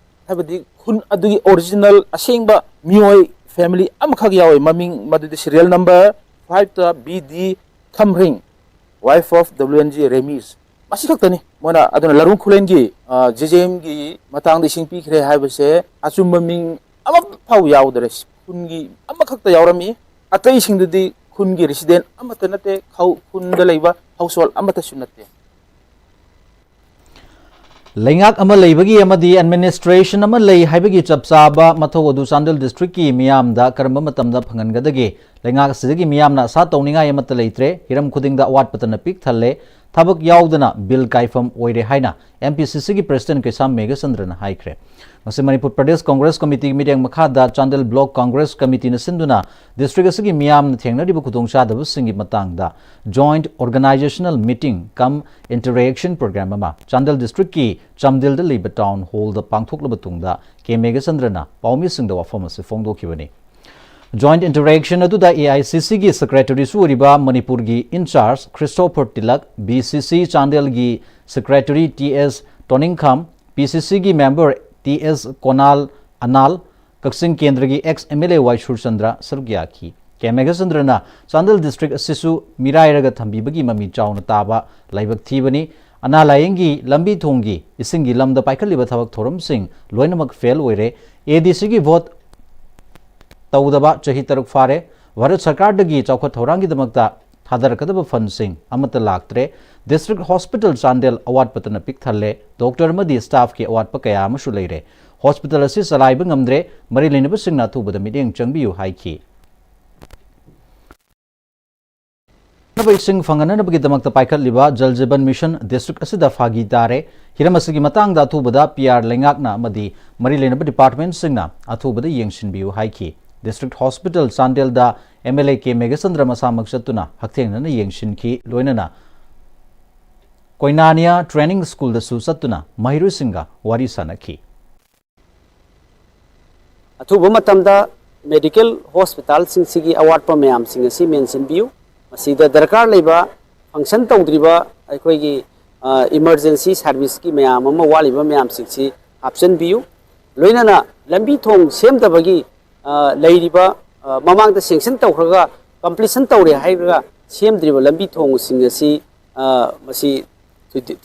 ꯍꯥꯏꯕꯗꯤ ꯈꯨꯟ ꯑꯗꯨꯒꯤ ꯑꯣꯔꯤꯖꯤꯅꯦꯜ ꯑꯁꯦꯡꯕ ꯃꯤꯑꯣꯏ ꯐꯦꯃꯤꯂꯤ ꯑꯃꯈꯛ ꯌꯥꯎꯋꯤ꯫ ꯃꯃꯤꯡ ꯃꯗꯨꯗꯤ ꯁꯤꯔꯤꯌꯦꯜ ꯅꯝꯕꯔ ꯐꯥꯏꯚꯇ B D Khamring, wife of W N G Remis, ꯃꯁꯤ ꯈꯛꯇꯅꯤ꯫ ꯃꯣꯏꯅ ꯑꯗꯨꯅ ꯂꯔꯨꯡ ꯈꯨꯂꯦꯟꯒꯤ ꯖꯦ ꯖꯦ ꯑꯦꯝꯒꯤ ꯃꯇꯥꯡꯗ ꯏꯁꯤꯡ ꯄꯤꯈ꯭ꯔꯦ ꯍꯥꯏꯕꯁꯦ ꯑꯆꯨꯝꯕ ꯃꯤꯡ ꯑꯃꯐꯥꯎ ꯌꯥꯎꯗ꯭ꯔꯦ꯫ ꯈꯨꯟꯒꯤ ꯑꯃꯈꯛꯇ ꯌꯥꯎꯔꯝꯃꯤ꯫ ꯑꯇꯩꯁꯤꯡꯗꯨꯗꯤ ꯈꯨꯟꯒꯤ ꯔꯤꯁꯤꯗꯦꯟ ꯑꯃꯠꯇ ꯅꯠꯇꯦ, ꯈꯨꯟꯗ ꯂꯩꯕ ꯍꯥꯎꯁꯍꯣꯜ ꯑꯃꯠꯇꯁꯨ ꯅꯠꯇꯦ꯫ ꯂꯩꯉꯥꯛ ꯑꯃ ꯂꯩꯕꯒꯤ ꯑꯃꯗꯤ ꯑꯦꯗꯃꯤꯅꯤꯁꯇ꯭ꯔꯦꯁꯟ ꯑꯃ ꯂꯩ ꯍꯥꯏꯕꯒꯤ ꯆꯞ ꯆꯥꯕ ꯃꯊꯧ ꯑꯗꯨ ꯆꯥꯟꯗꯦꯜ ꯗꯤꯁꯇ꯭ꯔꯤꯛꯀꯤ ꯃꯤꯌꯥꯝꯗ ꯀꯔꯝꯕ ꯃꯇꯝꯗ ꯐꯪꯍꯟꯒꯗꯒꯦ? ꯂꯩꯉꯥꯛ ꯑꯁꯤꯗꯒꯤ ꯃꯤꯌꯥꯝꯅ ꯑꯁꯥ ꯇꯧꯅꯤꯡꯉꯥꯏ ꯑꯃꯠꯇ ꯂꯩꯇ꯭ꯔꯦ, ꯍꯤꯔꯝ ꯈꯨꯗꯤꯡꯗ ꯑꯋꯥꯠꯄꯇꯅ ꯄꯤꯛ ꯊꯜꯂꯦ, ꯊꯕꯛ ꯌꯥꯎꯗꯅ ꯕꯤꯜ ꯀꯥꯏꯐꯝ ꯑꯣꯏꯔꯦ ꯍꯥꯏꯅ ꯑꯦꯝ ꯄꯤ ꯁꯤ ꯁꯤꯒꯤ ꯄ꯭ꯔꯁꯤꯗꯦꯟꯠ ꯀꯩꯁꯥꯝ ꯃꯦꯘꯆꯟꯗ꯭ꯔꯅ ꯍꯥꯏꯈ꯭ꯔꯦ꯫ ꯃꯁꯤ ꯃꯅꯤꯄꯨꯔ ꯄ꯭ꯔꯗꯦꯁ ꯀꯣꯡꯒ꯭ꯔꯦꯁ ꯀꯃꯤꯇꯤꯒꯤ ꯃꯤꯠꯌꯦꯡ ꯃꯈꯥꯗ ꯆꯥꯟꯗꯦꯜ ꯕ꯭ꯂꯣꯛ ꯀꯣꯡꯒ꯭ꯔꯦꯁ ꯀꯃꯤꯇꯤꯅ ꯁꯤꯟꯗꯨꯅ ꯗꯤꯁꯇ꯭ꯔꯤꯛ ꯑꯁꯤꯒꯤ ꯃꯤꯌꯥꯝꯅ ꯊꯦꯡꯅꯔꯤꯕ ꯈꯨꯗꯣꯡꯆꯥꯗꯕꯁꯤꯡꯒꯤ ꯃꯇꯥꯡꯗ joint organizational meeting cum interaction program ꯑꯃ ꯆꯥꯟꯗꯦꯜ ꯗꯤꯁꯇ꯭ꯔꯤꯛꯀꯤ ꯆꯥꯟꯗꯦꯜꯗ ꯂꯩꯕ ꯇꯥꯎꯟ ꯍꯣꯜꯗ ꯄꯥꯡꯊꯣꯛꯂꯕ ꯇꯨꯡꯗ ꯀꯦ ꯃꯦꯘꯆꯟꯗ꯭ꯔꯅ ꯄꯥꯎꯃꯤꯁꯤꯡꯗ ꯋꯥꯐꯝ ꯑꯁꯤ ꯐꯣꯡꯗꯣꯛꯈꯤꯕꯅꯤ꯫ Joint interaction ꯑꯗꯨꯗ ꯑꯦ ꯑꯥꯏ ꯁꯤ ꯁꯤꯒꯤ ꯁꯦꯀ꯭ꯔꯦꯇꯔꯤꯁꯨ ꯑꯣꯏꯔꯤꯕ ꯃꯅꯤꯄꯨꯔꯒꯤ in-charge Christopher tilak, B C ꯁꯤ ꯆꯥꯟꯗꯦꯜꯒꯤ ꯁꯦꯀ꯭ꯔꯦꯇꯔꯤ ꯇꯤ ꯑꯦꯁ ꯇꯣꯅꯤꯡꯈꯥꯝ, ꯄꯤ ꯁꯤ ꯁꯤꯒꯤ ꯃꯦꯝꯕꯔ ꯇꯤ ꯑꯦꯁ ꯀꯣꯅꯥꯜ ꯑꯅꯥꯜ, ꯀꯛꯆꯤꯡ ꯀꯦꯟꯗ꯭ꯔꯒꯤ ꯑꯦꯛꯁ ꯑꯦꯝ ꯑꯦꯜ ꯑꯦ ꯋꯥꯏ ꯁꯨꯔꯆꯟꯗ꯭ꯔ ꯁꯔꯨꯛ ꯌꯥꯈꯤ꯫ ꯀꯦ ꯃꯦꯘꯆꯟꯗ꯭ꯔꯅ ꯆꯥꯟꯗꯦꯜ ꯗꯤꯁꯇ꯭ꯔꯤꯛ ꯑꯁꯤꯁꯨ ꯃꯤꯔꯥꯏꯔꯒ ꯊꯝꯕꯤꯕꯒꯤ ꯃꯃꯤ ꯆꯥꯎꯅ ꯇꯥꯕ ꯂꯥꯏꯕꯛ ꯊꯤꯕꯅꯤ꯫ ꯑꯅꯥ ꯂꯥꯌꯦꯡꯒꯤ, ꯂꯝꯕꯤ ꯊꯣꯡꯒꯤ, ꯏꯁꯤꯡꯒꯤ ꯂꯝꯗ ꯄꯥꯏꯈꯠꯂꯤꯕ ꯊꯕꯛ ꯊꯧꯔꯝꯁꯤꯡ ꯂꯣꯏꯅꯃꯛ ꯐꯦꯜ ꯑꯣꯏꯔꯦ꯫ ꯑꯦ ꯗꯤ ꯁꯤꯒꯤ ꯚꯣꯠ ꯇꯧꯗꯕ ꯆꯍꯤ ꯇꯔꯨꯛ ꯐꯥꯔꯦ꯫ ꯚꯥꯔꯠ ꯁꯔꯀꯥꯔꯗꯒꯤ ꯆꯥꯎꯈꯠ ꯊꯧꯔꯥꯡꯒꯤꯗꯃꯛꯇ ꯊꯥꯗꯔꯛꯀꯗꯕ ꯐꯟꯁꯤꯡ ꯑꯃꯠꯇ ꯂꯥꯛꯇ꯭ꯔꯦ꯫ ꯗꯤꯁꯇ꯭ꯔꯤꯛ ꯍꯣꯁꯄꯤꯇꯥꯜ ꯆꯥꯟꯗꯦꯜ ꯑꯋꯥꯠꯄꯇꯅ ꯄꯤꯛ ꯊꯜꯂꯦ꯫ ꯗꯣꯛꯇꯔ ꯑꯃꯗꯤ ꯁ꯭ꯇꯥꯐꯀꯤ ꯑꯋꯥꯠꯄ ꯀꯌꯥ ꯑꯃꯁꯨ ꯂꯩꯔꯦ꯫ ꯍꯣꯁꯄꯤꯇꯥꯜ ꯑꯁꯤ ꯆꯂꯥꯏꯕ ꯉꯝꯗ꯭ꯔꯦ꯫ ꯃꯔꯤ ꯂꯩꯅꯕꯁꯤꯡꯅ ꯑꯊꯨꯕꯗ ꯃꯤꯠꯌꯦꯡ ꯆꯪꯕꯤꯌꯨ ꯍꯥꯏꯈꯤ꯫ ꯊꯛꯅꯕ ꯏꯁꯤꯡ ꯐꯪꯍꯟꯅꯕꯒꯤꯗꯃꯛꯇ ꯄꯥꯏꯈꯠꯂꯤꯕ ꯖꯜ ꯖꯤꯕꯟ ꯃꯤꯁꯟ ꯗꯤꯁꯇ꯭ꯔꯤꯛ ꯑꯁꯤꯗ ꯐꯥꯒꯤ ꯇꯥꯔꯦ꯫ ꯍꯤꯔꯝ ꯑꯁꯤꯒꯤ ꯃꯇꯥꯡꯗ ꯑꯊꯨꯕꯗ ꯄꯤ ꯑꯥꯔ ꯂꯩꯉꯥꯛꯅ ꯑꯃꯗꯤ ꯃꯔꯤ ꯂꯩꯅꯕ ꯗꯤꯄꯥꯔꯠꯃꯦꯟꯠꯁꯤꯡꯅ ꯑꯊꯨꯕꯗ ꯌꯦꯡꯁꯤꯟꯕꯤꯌꯨ ꯍꯥꯏꯈꯤ꯫ ꯗꯤꯁꯇ꯭ꯔꯤꯛ ꯍꯣꯁꯄꯤꯇꯥꯜ ꯆꯥꯟꯗꯦꯜꯗ M L A K Meghachandra ꯃꯁꯥꯃꯛ ꯆꯠꯇꯨꯅ ꯍꯛꯊꯦꯡꯅꯅ ꯌꯦꯡꯁꯤꯟꯈꯤ꯫ ꯂꯣꯏꯅꯅ ꯀꯣꯏꯅꯥꯅꯤꯌꯥ ꯇ꯭ꯔꯦꯅꯤꯡ ꯁ꯭ꯀꯨꯜꯗꯁꯨ ꯆꯠꯇꯨꯅ ꯃꯍꯩꯔꯣꯏꯁꯤꯡꯒ ꯋꯥꯔꯤ ꯁꯥꯅꯈꯤ꯫ ꯑꯊꯨꯕ ꯃꯇꯝꯗ ꯃꯦꯗꯤꯀꯦꯜ ꯍꯣꯁꯄꯤꯇꯥꯜꯁꯤꯡꯁꯤꯒꯤ ꯑꯋꯥꯠꯄ ꯃꯌꯥꯝꯁꯤꯡ ꯑꯁꯤ ꯃꯦꯟꯁꯤꯟꯕꯤꯌꯨ꯫ ꯃꯁꯤꯗ ꯗꯔꯀꯥꯔ ꯂꯩꯕ ꯐꯪꯁꯟ ꯇꯧꯗ꯭ꯔꯤꯕ ꯑꯩꯈꯣꯏꯒꯤ, ꯑ, ꯏꯃꯔꯖꯦꯟꯁꯤ ꯁꯥꯔꯚꯤꯁꯀꯤ ꯃꯌꯥꯝ ꯑꯃ ꯋꯥꯠꯂꯤꯕ ꯃꯌꯥꯝꯁꯤꯡꯁꯤ ꯍꯥꯞꯆꯤꯟꯕꯤꯌꯨ꯫ ꯂꯣꯏꯅꯅ ꯂꯝꯕꯤ ꯊꯣꯡ ꯁꯦꯝꯗꯕꯒꯤ, ꯑ, ꯂꯩꯔꯤꯕ, ꯑ, ꯃꯃꯥꯡꯗ ꯁꯦꯡꯁꯟ ꯇꯧꯈ꯭ꯔꯒ ꯀꯝꯄ꯭ꯂꯤꯁꯟ ꯇꯧꯔꯦ ꯍꯥꯏꯔꯒ ꯁꯦꯝꯗ꯭ꯔꯤꯕ ꯂꯝꯕꯤ ꯊꯣꯡꯁꯤꯡ ꯑꯁꯤ, ꯑ, ꯃꯁꯤ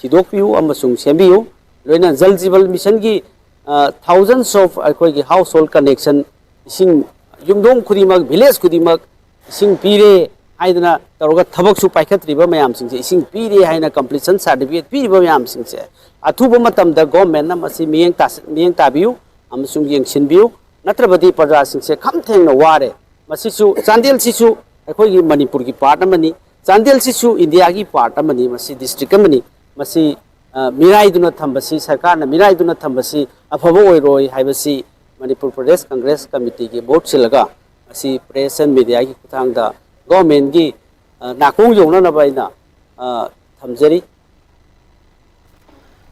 ꯊꯤꯗꯣꯛꯄꯤꯌꯨ ꯑꯃꯁꯨꯡ ꯁꯦꯝꯕꯤꯌꯨ꯫ ꯂꯣꯏꯅꯅ ꯖꯜ ꯖꯤꯕꯟ ꯃꯤꯁꯟꯒꯤ, ꯑ, thousands of ꯑꯩꯈꯣꯏꯒꯤ household connection, ꯏꯁꯤꯡ ꯌꯨꯝꯊꯣꯡ ꯈꯨꯗꯤꯡꯃꯛ, ꯚꯤꯂꯦꯖ ꯈꯨꯗꯤꯡꯃꯛ ꯏꯁꯤꯡ ꯄꯤꯔꯦ ꯍꯥꯏꯗꯅ ꯇꯧꯔꯒ ꯊꯕꯛꯁꯨ ꯄꯥꯏꯈꯠꯇ꯭ꯔꯤꯕ ꯃꯌꯥꯝꯁꯤꯡꯁꯦ ꯏꯁꯤꯡ ꯄꯤꯔꯦ ꯍꯥꯏꯅ ꯀꯝꯄ꯭ꯂꯤꯁꯟ ꯁꯥꯔꯇꯤꯐꯤꯀꯦꯠ ꯄꯤꯔꯤꯕ ꯃꯌꯥꯝꯁꯤꯡꯁꯦ ꯑꯊꯨꯕ ꯃꯇꯝꯗ ꯒꯣꯔꯃꯦꯟꯅ ꯃꯁꯤ ꯃꯤꯠꯌꯦꯡ ꯇꯥꯁ-, ꯃꯤꯠꯌꯦꯡ ꯇꯥꯕꯤꯌꯨ ꯑꯃꯁꯨꯡ ꯌꯦꯡꯁꯤꯟꯕꯤꯌꯨ꯫ ꯅꯠꯇ꯭ꯔꯕꯗꯤ ꯄ꯭ꯔꯖꯥꯁꯤꯡꯁꯦ ꯈꯝ ꯊꯦꯡꯅ ꯋꯥꯔꯦ꯫ ꯃꯁꯤꯁꯨ, ꯆꯥꯟꯗꯦꯜꯁꯤꯁꯨ ꯑꯩꯈꯣꯏꯒꯤ ꯃꯅꯤꯄꯨꯔꯒꯤ ꯄꯥꯔꯠ ꯑꯃꯅꯤ꯫ ꯆꯥꯟꯗꯦꯜꯁꯤꯁꯨ ꯏꯟꯗꯤꯌꯥꯒꯤ ꯄꯥꯔꯠ ꯑꯃꯅꯤ꯫ ꯃꯁꯤ ꯗꯤꯁꯇ꯭ꯔꯤꯛ ꯑꯃꯅꯤ꯫ ꯃꯁꯤ, ꯑ, ꯃꯤꯔꯥꯏꯗꯨꯅ ꯊꯝꯕꯁꯤ, ꯁꯔꯀꯥꯔꯅ ꯃꯤꯔꯥꯏꯗꯨꯅ ꯊꯝꯕꯁꯤ ꯑꯐꯕ ꯑꯣꯏꯔꯣꯏ ꯍꯥꯏꯕꯁꯤ ꯃꯅꯤꯄꯨꯔ ꯄ꯭ꯔꯗꯦꯁ ꯀꯪꯒ꯭ꯔꯦꯁ ꯀꯃꯤꯇꯤꯒꯤ ꯕꯣꯔꯗ ꯁꯤꯜꯂꯒ ꯃꯁꯤ ꯄ꯭ꯔꯦꯁ ꯑꯦꯟ ꯃꯤꯗꯤꯌꯥꯒꯤ ꯈꯨꯠꯊꯥꯡꯗ ꯒꯣꯔꯃꯦꯟꯒꯤ, ꯑ, ꯅꯥꯀꯣꯡ ꯌꯧꯅꯅꯕ ꯑꯩꯅ, ꯑ, ꯊꯝꯖꯔꯤ꯫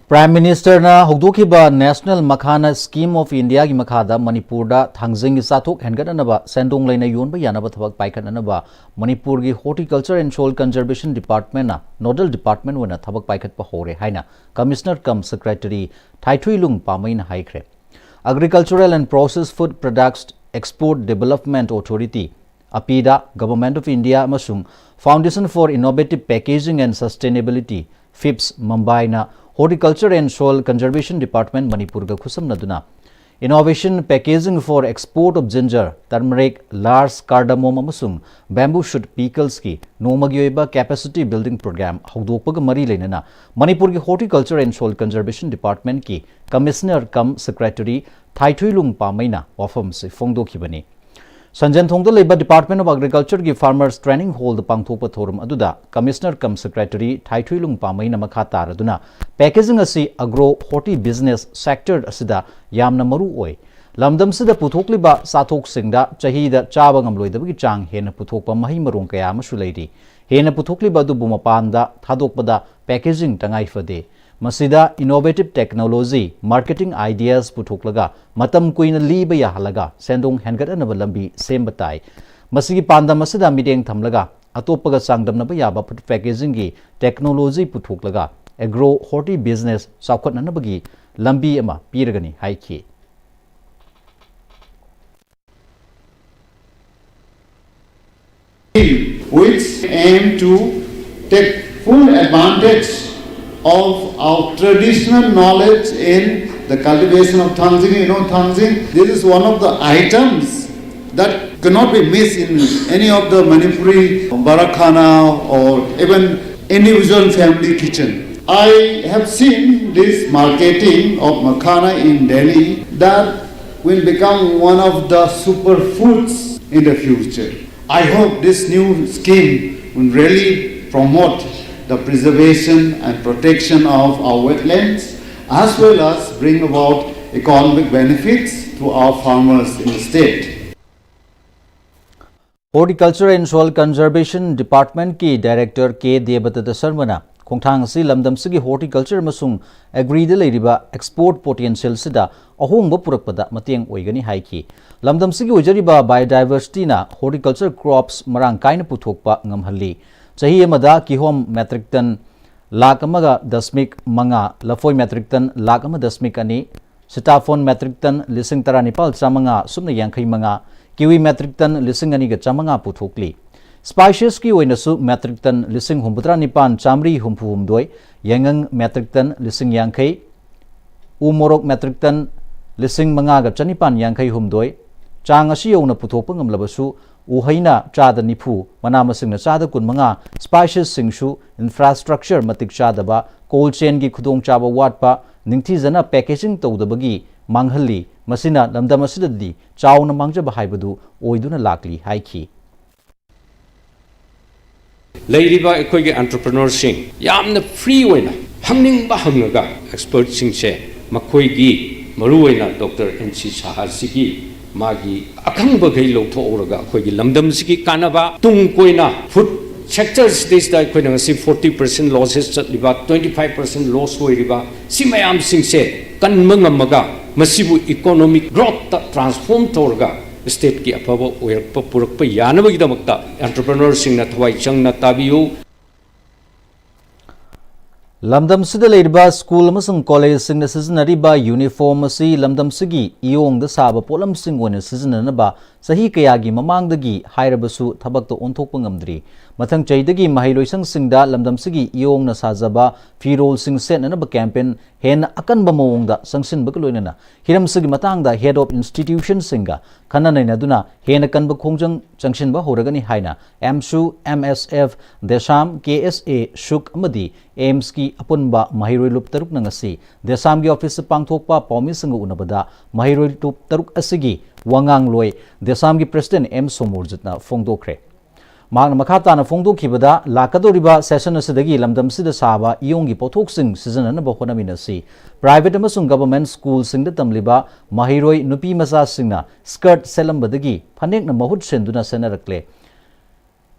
ꯄ꯭ꯔꯥꯏꯝ ꯃꯤꯅꯤꯁꯇꯔꯅ ꯍꯧꯗꯣꯛꯈꯤꯕ ꯅꯦꯁꯅꯦꯜ ꯃꯈꯥꯅ ꯁ꯭ꯀꯤꯝ ꯑꯣꯐ ꯏꯟꯗꯤꯌꯥꯒꯤ ꯃꯈꯥꯗ ꯃꯅꯤꯄꯨꯔꯗ ꯊꯥꯡꯖꯤꯡꯒꯤ ꯆꯥꯊꯣꯛ ꯍꯦꯟꯒꯠꯅꯅꯕ ꯁꯦꯟꯗꯣꯡ ꯂꯩꯅ ꯌꯣꯟꯕ ꯌꯥꯅꯕ ꯊꯕꯛ ꯄꯥꯏꯈꯠꯅꯅꯕ ꯃꯅꯤꯄꯨꯔꯒꯤ ꯍꯣꯔꯇꯤꯀꯜꯆꯔ ꯑꯦꯟ ꯁꯣꯏꯜ ꯀꯟꯖꯔꯕꯦꯁꯟ ꯗꯤꯄꯥꯔꯠꯃꯦꯟꯅ ꯅꯣꯗꯜ ꯗꯤꯄꯥꯔꯠꯃꯦꯟ ꯑꯣꯏꯅ ꯊꯕꯛ ꯄꯥꯏꯈꯠꯄ ꯍꯧꯔꯦ ꯍꯥꯏꯅ ꯀꯃꯤꯁꯅꯔ ꯀꯝ ꯁꯦꯀ꯭ꯔꯦꯇꯔꯤ ꯊꯥꯏꯊꯨꯏꯂꯨꯡ ꯄꯥꯃꯩꯅ ꯍꯥꯏꯈ꯭ꯔꯦ꯫ Agricultural and Processed Food Products Export Development Authority, ꯑꯄꯤꯗ, Government of India ꯑꯃꯁꯨꯡ Foundation for Innovative Packaging and Sustainability, ꯐꯤꯞꯁ, ꯃꯨꯝꯕꯥꯏꯅ Horticulture and Soil Conservation Department ꯃꯅꯤꯄꯨꯔꯒ ꯈꯨꯠꯁꯝꯅꯗꯨꯅ Innovation Packaging for Export of Ginger, Turmeric, Larch, Cardamom ꯑꯃꯁꯨꯡ Bamboo Shoot Picklesꯀꯤ ꯅꯣꯡꯃꯒꯤ ꯑꯣꯏꯕ Capacity Building Program ꯍꯧꯗꯣꯛꯄꯒ ꯃꯔꯤ ꯂꯩꯅꯅ ꯃꯅꯤꯄꯨꯔꯒꯤ Horticulture and Soil Conservation Departmentꯀꯤ Commissioner cum Secretary ꯊꯥꯏꯊꯨꯏꯂꯨꯡ ꯄꯥꯃꯩꯅ ꯋꯥꯐꯝꯁꯤ ꯐꯣꯡꯗꯣꯛꯈꯤꯕꯅꯤ꯫ ꯁꯟꯖꯦꯟꯊꯣꯡꯗ ꯂꯩꯕ Department of Agricultureꯒꯤ Farmers Training Hallꯗ ꯄꯥꯡꯊꯣꯛꯄ ꯊꯧꯔꯝ ꯑꯗꯨꯗ Commissioner cum Secretary ꯊꯥꯏꯊꯨꯏꯂꯨꯡ ꯄꯥꯃꯩꯅ ꯃꯈꯥ ꯇꯥꯔꯗꯨꯅ packaging ꯑꯁꯤ agro horti business sector ꯑꯁꯤꯗ ꯌꯥꯝꯅ ꯃꯔꯨ ꯑꯣꯏ꯫ ꯂꯝꯗꯝꯁꯤꯗ ꯄꯨꯊꯣꯛꯂꯤꯕ ꯆꯥꯊꯣꯛꯁꯤꯡꯗ ꯆꯍꯤꯗ ꯆꯥꯕ ꯉꯝꯂꯣꯏꯗꯕꯒꯤ ꯆꯥꯡ ꯍꯦꯟꯅ ꯄꯨꯊꯣꯛꯄ ꯃꯍꯩ ꯃꯔꯣꯡ ꯀꯌꯥ ꯑꯃꯁꯨ ꯂꯩꯔꯤ꯫ ꯍꯦꯟꯅ ꯄꯨꯊꯣꯛꯂꯤꯕ ꯑꯗꯨꯕꯨ ꯃꯄꯥꯟꯗ ꯊꯥꯗꯣꯛꯄꯗ packaging ꯇꯉꯥꯏ ꯐꯗꯦ꯫ ꯃꯁꯤꯗ innovative technology, marketing ideas ꯄꯨꯊꯣꯛꯂꯒ ꯃꯇꯝ ꯀꯨꯏꯅ ꯂꯤꯕ ꯌꯥꯍꯜꯂꯒ ꯁꯦꯟꯗꯣꯡ ꯍꯦꯟꯒꯠꯍꯟꯅꯕ ꯂꯝꯕꯤ ꯁꯦꯝꯕ ꯇꯥꯏ꯫ ꯃꯁꯤꯒꯤ ꯄꯥꯟꯗꯝ ꯑꯁꯤꯗ ꯃꯤꯠꯌꯦꯡ ꯊꯝꯂꯒ ꯑꯇꯣꯞꯄꯒ ꯆꯥꯡꯗꯝꯅꯕ ꯌꯥꯕ food packagingꯒꯤ technology ꯄꯨꯊꯣꯛꯂꯒ agro horti business ꯆꯥꯎꯈꯠꯅꯅꯕꯒꯤ ꯂꯝꯕꯤ ꯑꯃ ꯄꯤꯔꯒꯅꯤ ꯍꯥꯏꯈꯤ꯫ Which aim to take full advantage of our traditional knowledge in the cultivation of thangjing. You know, thangjing, this is one of the items that cannot be missed in any of the Manipuri barakhana or even individual family kitchen. I have seen this marketing of makhana in Delhi that will become one of the superfoods in the future. I hope this new scheme will really promote the preservation and protection of our wetlands, as well as bring about economic benefits to our farmers in the state. Horticulture and Soil Conservation Department ꯀꯤ Director K ꯗꯦꯕꯗꯠꯇ ꯁꯔꯃꯅ ꯈꯣꯡꯊꯥꯡ ꯑꯁꯤ ꯂꯝꯗꯝꯁꯤꯒꯤ horticulture ꯑꯃꯁꯨꯡ agriꯗ ꯂꯩꯔꯤꯕ export potentialꯁꯤꯗ ꯑꯍꯣꯡꯕ ꯄꯨꯔꯛꯄꯗ ꯃꯇꯦꯡ ꯑꯣꯏꯒꯅꯤ ꯍꯥꯏꯈꯤ꯫ ꯂꯝꯗꯝꯁꯤꯒꯤ ꯑꯣꯏꯖꯔꯤꯕ biodiversityꯅ horticulture crops ꯃꯔꯥꯡ ꯀꯥꯏꯅ ꯄꯨꯊꯣꯛꯄ ꯉꯝꯍꯜꯂꯤ꯫ ꯆꯍꯤ ꯑꯃꯗ ꯀꯤꯍꯣꯝ metric ton ꯂꯥꯈ ꯑꯃꯒ ꯗꯁꯃꯤꯛ ꯃꯉꯥ, ꯂꯐꯣꯏ metric ton ꯂꯥꯈ ꯑꯃ ꯗꯁꯃꯤꯛ ꯑꯅꯤ, ꯁꯤꯇꯥꯐꯣꯟ metric ton ꯂꯤꯁꯤꯡ ꯇꯔꯥꯅꯤꯄꯥꯜ ꯆꯥꯃꯉꯥ ꯁꯨꯞꯅ ꯌꯥꯡꯈꯩ ꯃꯉꯥ, kiwi metric ton ꯂꯤꯁꯤꯡ ꯑꯅꯤꯒ ꯆꯥꯃꯉꯥ ꯄꯨꯊꯣꯛꯂꯤ꯫ Spices ꯀꯤ ꯑꯣꯏꯅꯁꯨ metric ton ꯂꯤꯁꯤꯡ ꯍꯨꯝꯐꯨꯇꯔꯥ ꯅꯤꯄꯥꯟ ꯆꯥꯃꯔꯤ ꯍꯨꯝꯐꯨ ꯍꯨꯝꯗꯣꯏ, ꯌꯥꯏꯉꯪ metric ton ꯂꯤꯁꯤꯡ ꯌꯥꯡꯈꯩ, ꯎ ꯃꯣꯔꯣꯛ metric ton ꯂꯤꯁꯤꯡ ꯃꯉꯥꯒ ꯆꯅꯤꯄꯥꯟ ꯌꯥꯡꯈꯩ ꯍꯨꯝꯗꯣꯏ, ꯆꯥꯡ ꯑꯁꯤ ꯌꯧꯅ ꯄꯨꯊꯣꯛꯄ ꯉꯝꯂꯕꯁꯨ, ꯎꯍꯩꯅ ꯆꯥꯗ ꯅꯤꯐꯨ, ꯃꯅꯥ ꯃꯁꯤꯡꯅ ꯆꯥꯗ ꯀꯨꯟꯃꯉꯥ, spicesꯁꯤꯡꯁꯨ infrastructure ꯃꯇꯤꯛ ꯆꯥꯗꯕ, cold chainꯒꯤ ꯈꯨꯗꯣꯡꯆꯥꯕ ꯋꯥꯠꯄ, ꯅꯤꯡꯊꯤꯖꯅ packaging ꯇꯧꯗꯕꯒꯤ ꯃꯥꯡꯍꯜꯂꯤ꯫ ꯃꯁꯤꯅ ꯂꯝꯗꯝ ꯑꯁꯤꯗꯗꯤ ꯆꯥꯎꯅ ꯃꯥꯡꯖꯕ ꯍꯥꯏꯕꯗꯨ ꯑꯣꯏꯗꯨꯅ ꯂꯥꯛꯂꯤ ꯍꯥꯏꯈꯤ꯫ ꯂꯩꯔꯤꯕ ꯑꯩꯈꯣꯏꯒꯤ entrepreneurꯁꯤꯡ ꯌꯥꯝꯅ free ꯑꯣꯏꯅ ꯍꯪꯅꯤꯡꯕ ꯍꯪꯉꯒ expertꯁꯤꯡꯁꯦ ꯃꯈꯣꯏꯒꯤ ꯃꯔꯨꯑꯣꯏꯅ Doctor N C Sahaꯁꯤꯒꯤ ꯃꯥꯒꯤ ꯑꯈꯪꯕꯈꯩ ꯂꯧꯊꯣꯛꯍꯧꯔꯒ ꯑꯩꯈꯣꯏꯒꯤ ꯂꯝꯗꯝꯁꯤꯒꯤ ꯀꯥꯟꯅꯕ ꯇꯨꯡ ꯀꯣꯏꯅ food sectorꯁꯤꯗꯩꯁꯤꯗ ꯑꯩꯈꯣꯏꯅ ꯉꯁꯤ forty percent losses ꯆꯠꯂꯤꯕ, twenty five percent loss ꯑꯣꯏꯔꯤꯕ ꯁꯤ ꯃꯌꯥꯝꯁꯤꯡꯁꯦ ꯀꯟꯕ ꯉꯝꯃꯒ ꯃꯁꯤꯕꯨ economic growthꯇ transform ꯇꯧꯔꯒ stateꯀꯤ ꯑꯐꯕ ꯑꯣꯏꯔꯛꯄ ꯄꯨꯔꯛꯄ ꯌꯥꯅꯕꯒꯤꯗꯃꯛꯇ entrepreneurꯁꯤꯡꯅ ꯊꯋꯥꯏ ꯆꯪꯅ ꯇꯥꯕꯤꯌꯨ꯫ ꯂꯝꯗꯝꯁꯤꯗ ꯂꯩꯔꯤꯕ school ꯑꯃꯁꯨꯡ collegeꯁꯤꯡꯅ ꯁꯤꯖꯤꯟꯅꯔꯤꯕ uniform ꯑꯁꯤ ꯂꯝꯗꯝꯁꯤꯒꯤ ꯏꯌꯣꯡꯗ ꯁꯥꯕ ꯄꯣꯠꯂꯝꯁꯤꯡ ꯑꯣꯏꯅ ꯁꯤꯖꯤꯟꯅꯅꯕ ꯆꯍꯤ ꯀꯌꯥꯒꯤ ꯃꯃꯥꯡꯗꯒꯤ ꯍꯥꯏꯔꯕꯁꯨ ꯊꯕꯛꯇ ꯑꯣꯟꯊꯣꯛꯄ ꯉꯝꯗ꯭ꯔꯤ꯫ ꯃꯊꯪ ꯆꯍꯤꯗꯒꯤ ꯃꯍꯩꯂꯣꯏꯁꯪꯁꯤꯡꯗ ꯂꯝꯗꯝꯁꯤꯒꯤ ꯏꯌꯣꯡꯅ ꯁꯥꯖꯕ ꯐꯤꯔꯣꯜꯁꯤꯡ ꯁꯦꯠꯅꯅꯕ campaign ꯍꯦꯟꯅ ꯑꯀꯟꯕ ꯃꯑꯣꯡꯗ ꯆꯪꯁꯤꯟꯕꯒ ꯂꯣꯏꯅꯅ ꯍꯤꯔꯝꯁꯤꯒꯤ ꯃꯇꯥꯡꯗ head of institutionꯁꯤꯡꯒ ꯈꯟꯅ ꯅꯩꯅꯗꯨꯅ ꯍꯦꯟꯅ ꯀꯟꯕ ꯈꯣꯡꯖꯪ ꯆꯪꯁꯤꯟꯕ ꯍꯧꯔꯒꯅꯤ ꯍꯥꯏꯅ AMSU, MSF, DESAM, KSA, SHUK ꯑꯃꯗꯤ ꯑꯦꯝꯁꯀꯤ ꯑꯄꯨꯟꯕ ꯃꯍꯩꯔꯣꯏ ꯂꯨꯞ ꯇꯔꯨꯛꯅ ꯉꯁꯤ ꯗꯦꯁꯥꯝꯒꯤ ꯑꯣꯐꯤꯁꯇ ꯄꯥꯡꯊꯣꯛꯄ ꯄꯥꯎꯃꯤꯁꯤꯡꯒ ꯎꯅꯕꯗ ꯃꯍꯩꯔꯣꯏ ꯂꯨꯞ ꯇꯔꯨꯛ ꯑꯁꯤꯒꯤ ꯋꯥꯉꯥꯡꯂꯣꯏ ꯗꯦꯁꯥꯝꯒꯤ ꯄ꯭ꯔꯁꯤꯗꯦꯟ ꯑꯦꯝ ꯁꯣꯃꯣꯔꯖꯤꯠꯅ ꯐꯣꯡꯗꯣꯛꯈ꯭ꯔꯦ꯫ ꯃꯍꯥꯛꯅ ꯃꯈꯥ ꯇꯥꯅ ꯐꯣꯡꯗꯣꯛꯈꯤꯕꯗ, ꯂꯥꯛꯀꯗꯧꯔꯤꯕ ꯁꯦꯁꯟ ꯑꯁꯤꯗꯒꯤ ꯂꯝꯗꯝꯁꯤꯗ ꯁꯥꯕ ꯏꯌꯣꯡꯒꯤ ꯄꯣꯠꯊꯣꯛꯁꯤꯡ ꯁꯤꯖꯤꯟꯅꯅꯕ ꯍꯣꯠꯅꯃꯤꯟꯅꯁꯤ꯫ ꯄ꯭ꯔꯥꯏꯚꯦꯠ ꯑꯃꯁꯨꯡ ꯒꯚꯔꯟꯃꯦꯟꯠ ꯁ꯭ꯀꯨꯜꯁꯤꯡꯗ ꯇꯝꯂꯤꯕ ꯃꯍꯩꯔꯣꯏ ꯅꯨꯄꯤ ꯃꯆꯥꯁꯤꯡꯅ ꯁ꯭ꯀꯔꯠ ꯁꯦꯠꯂꯝꯕꯗꯒꯤ ꯐꯅꯦꯛꯅ ꯃꯍꯨꯠ ꯁꯤꯟꯗꯨꯅ ꯁꯦꯠꯅꯔꯛꯂꯦ꯫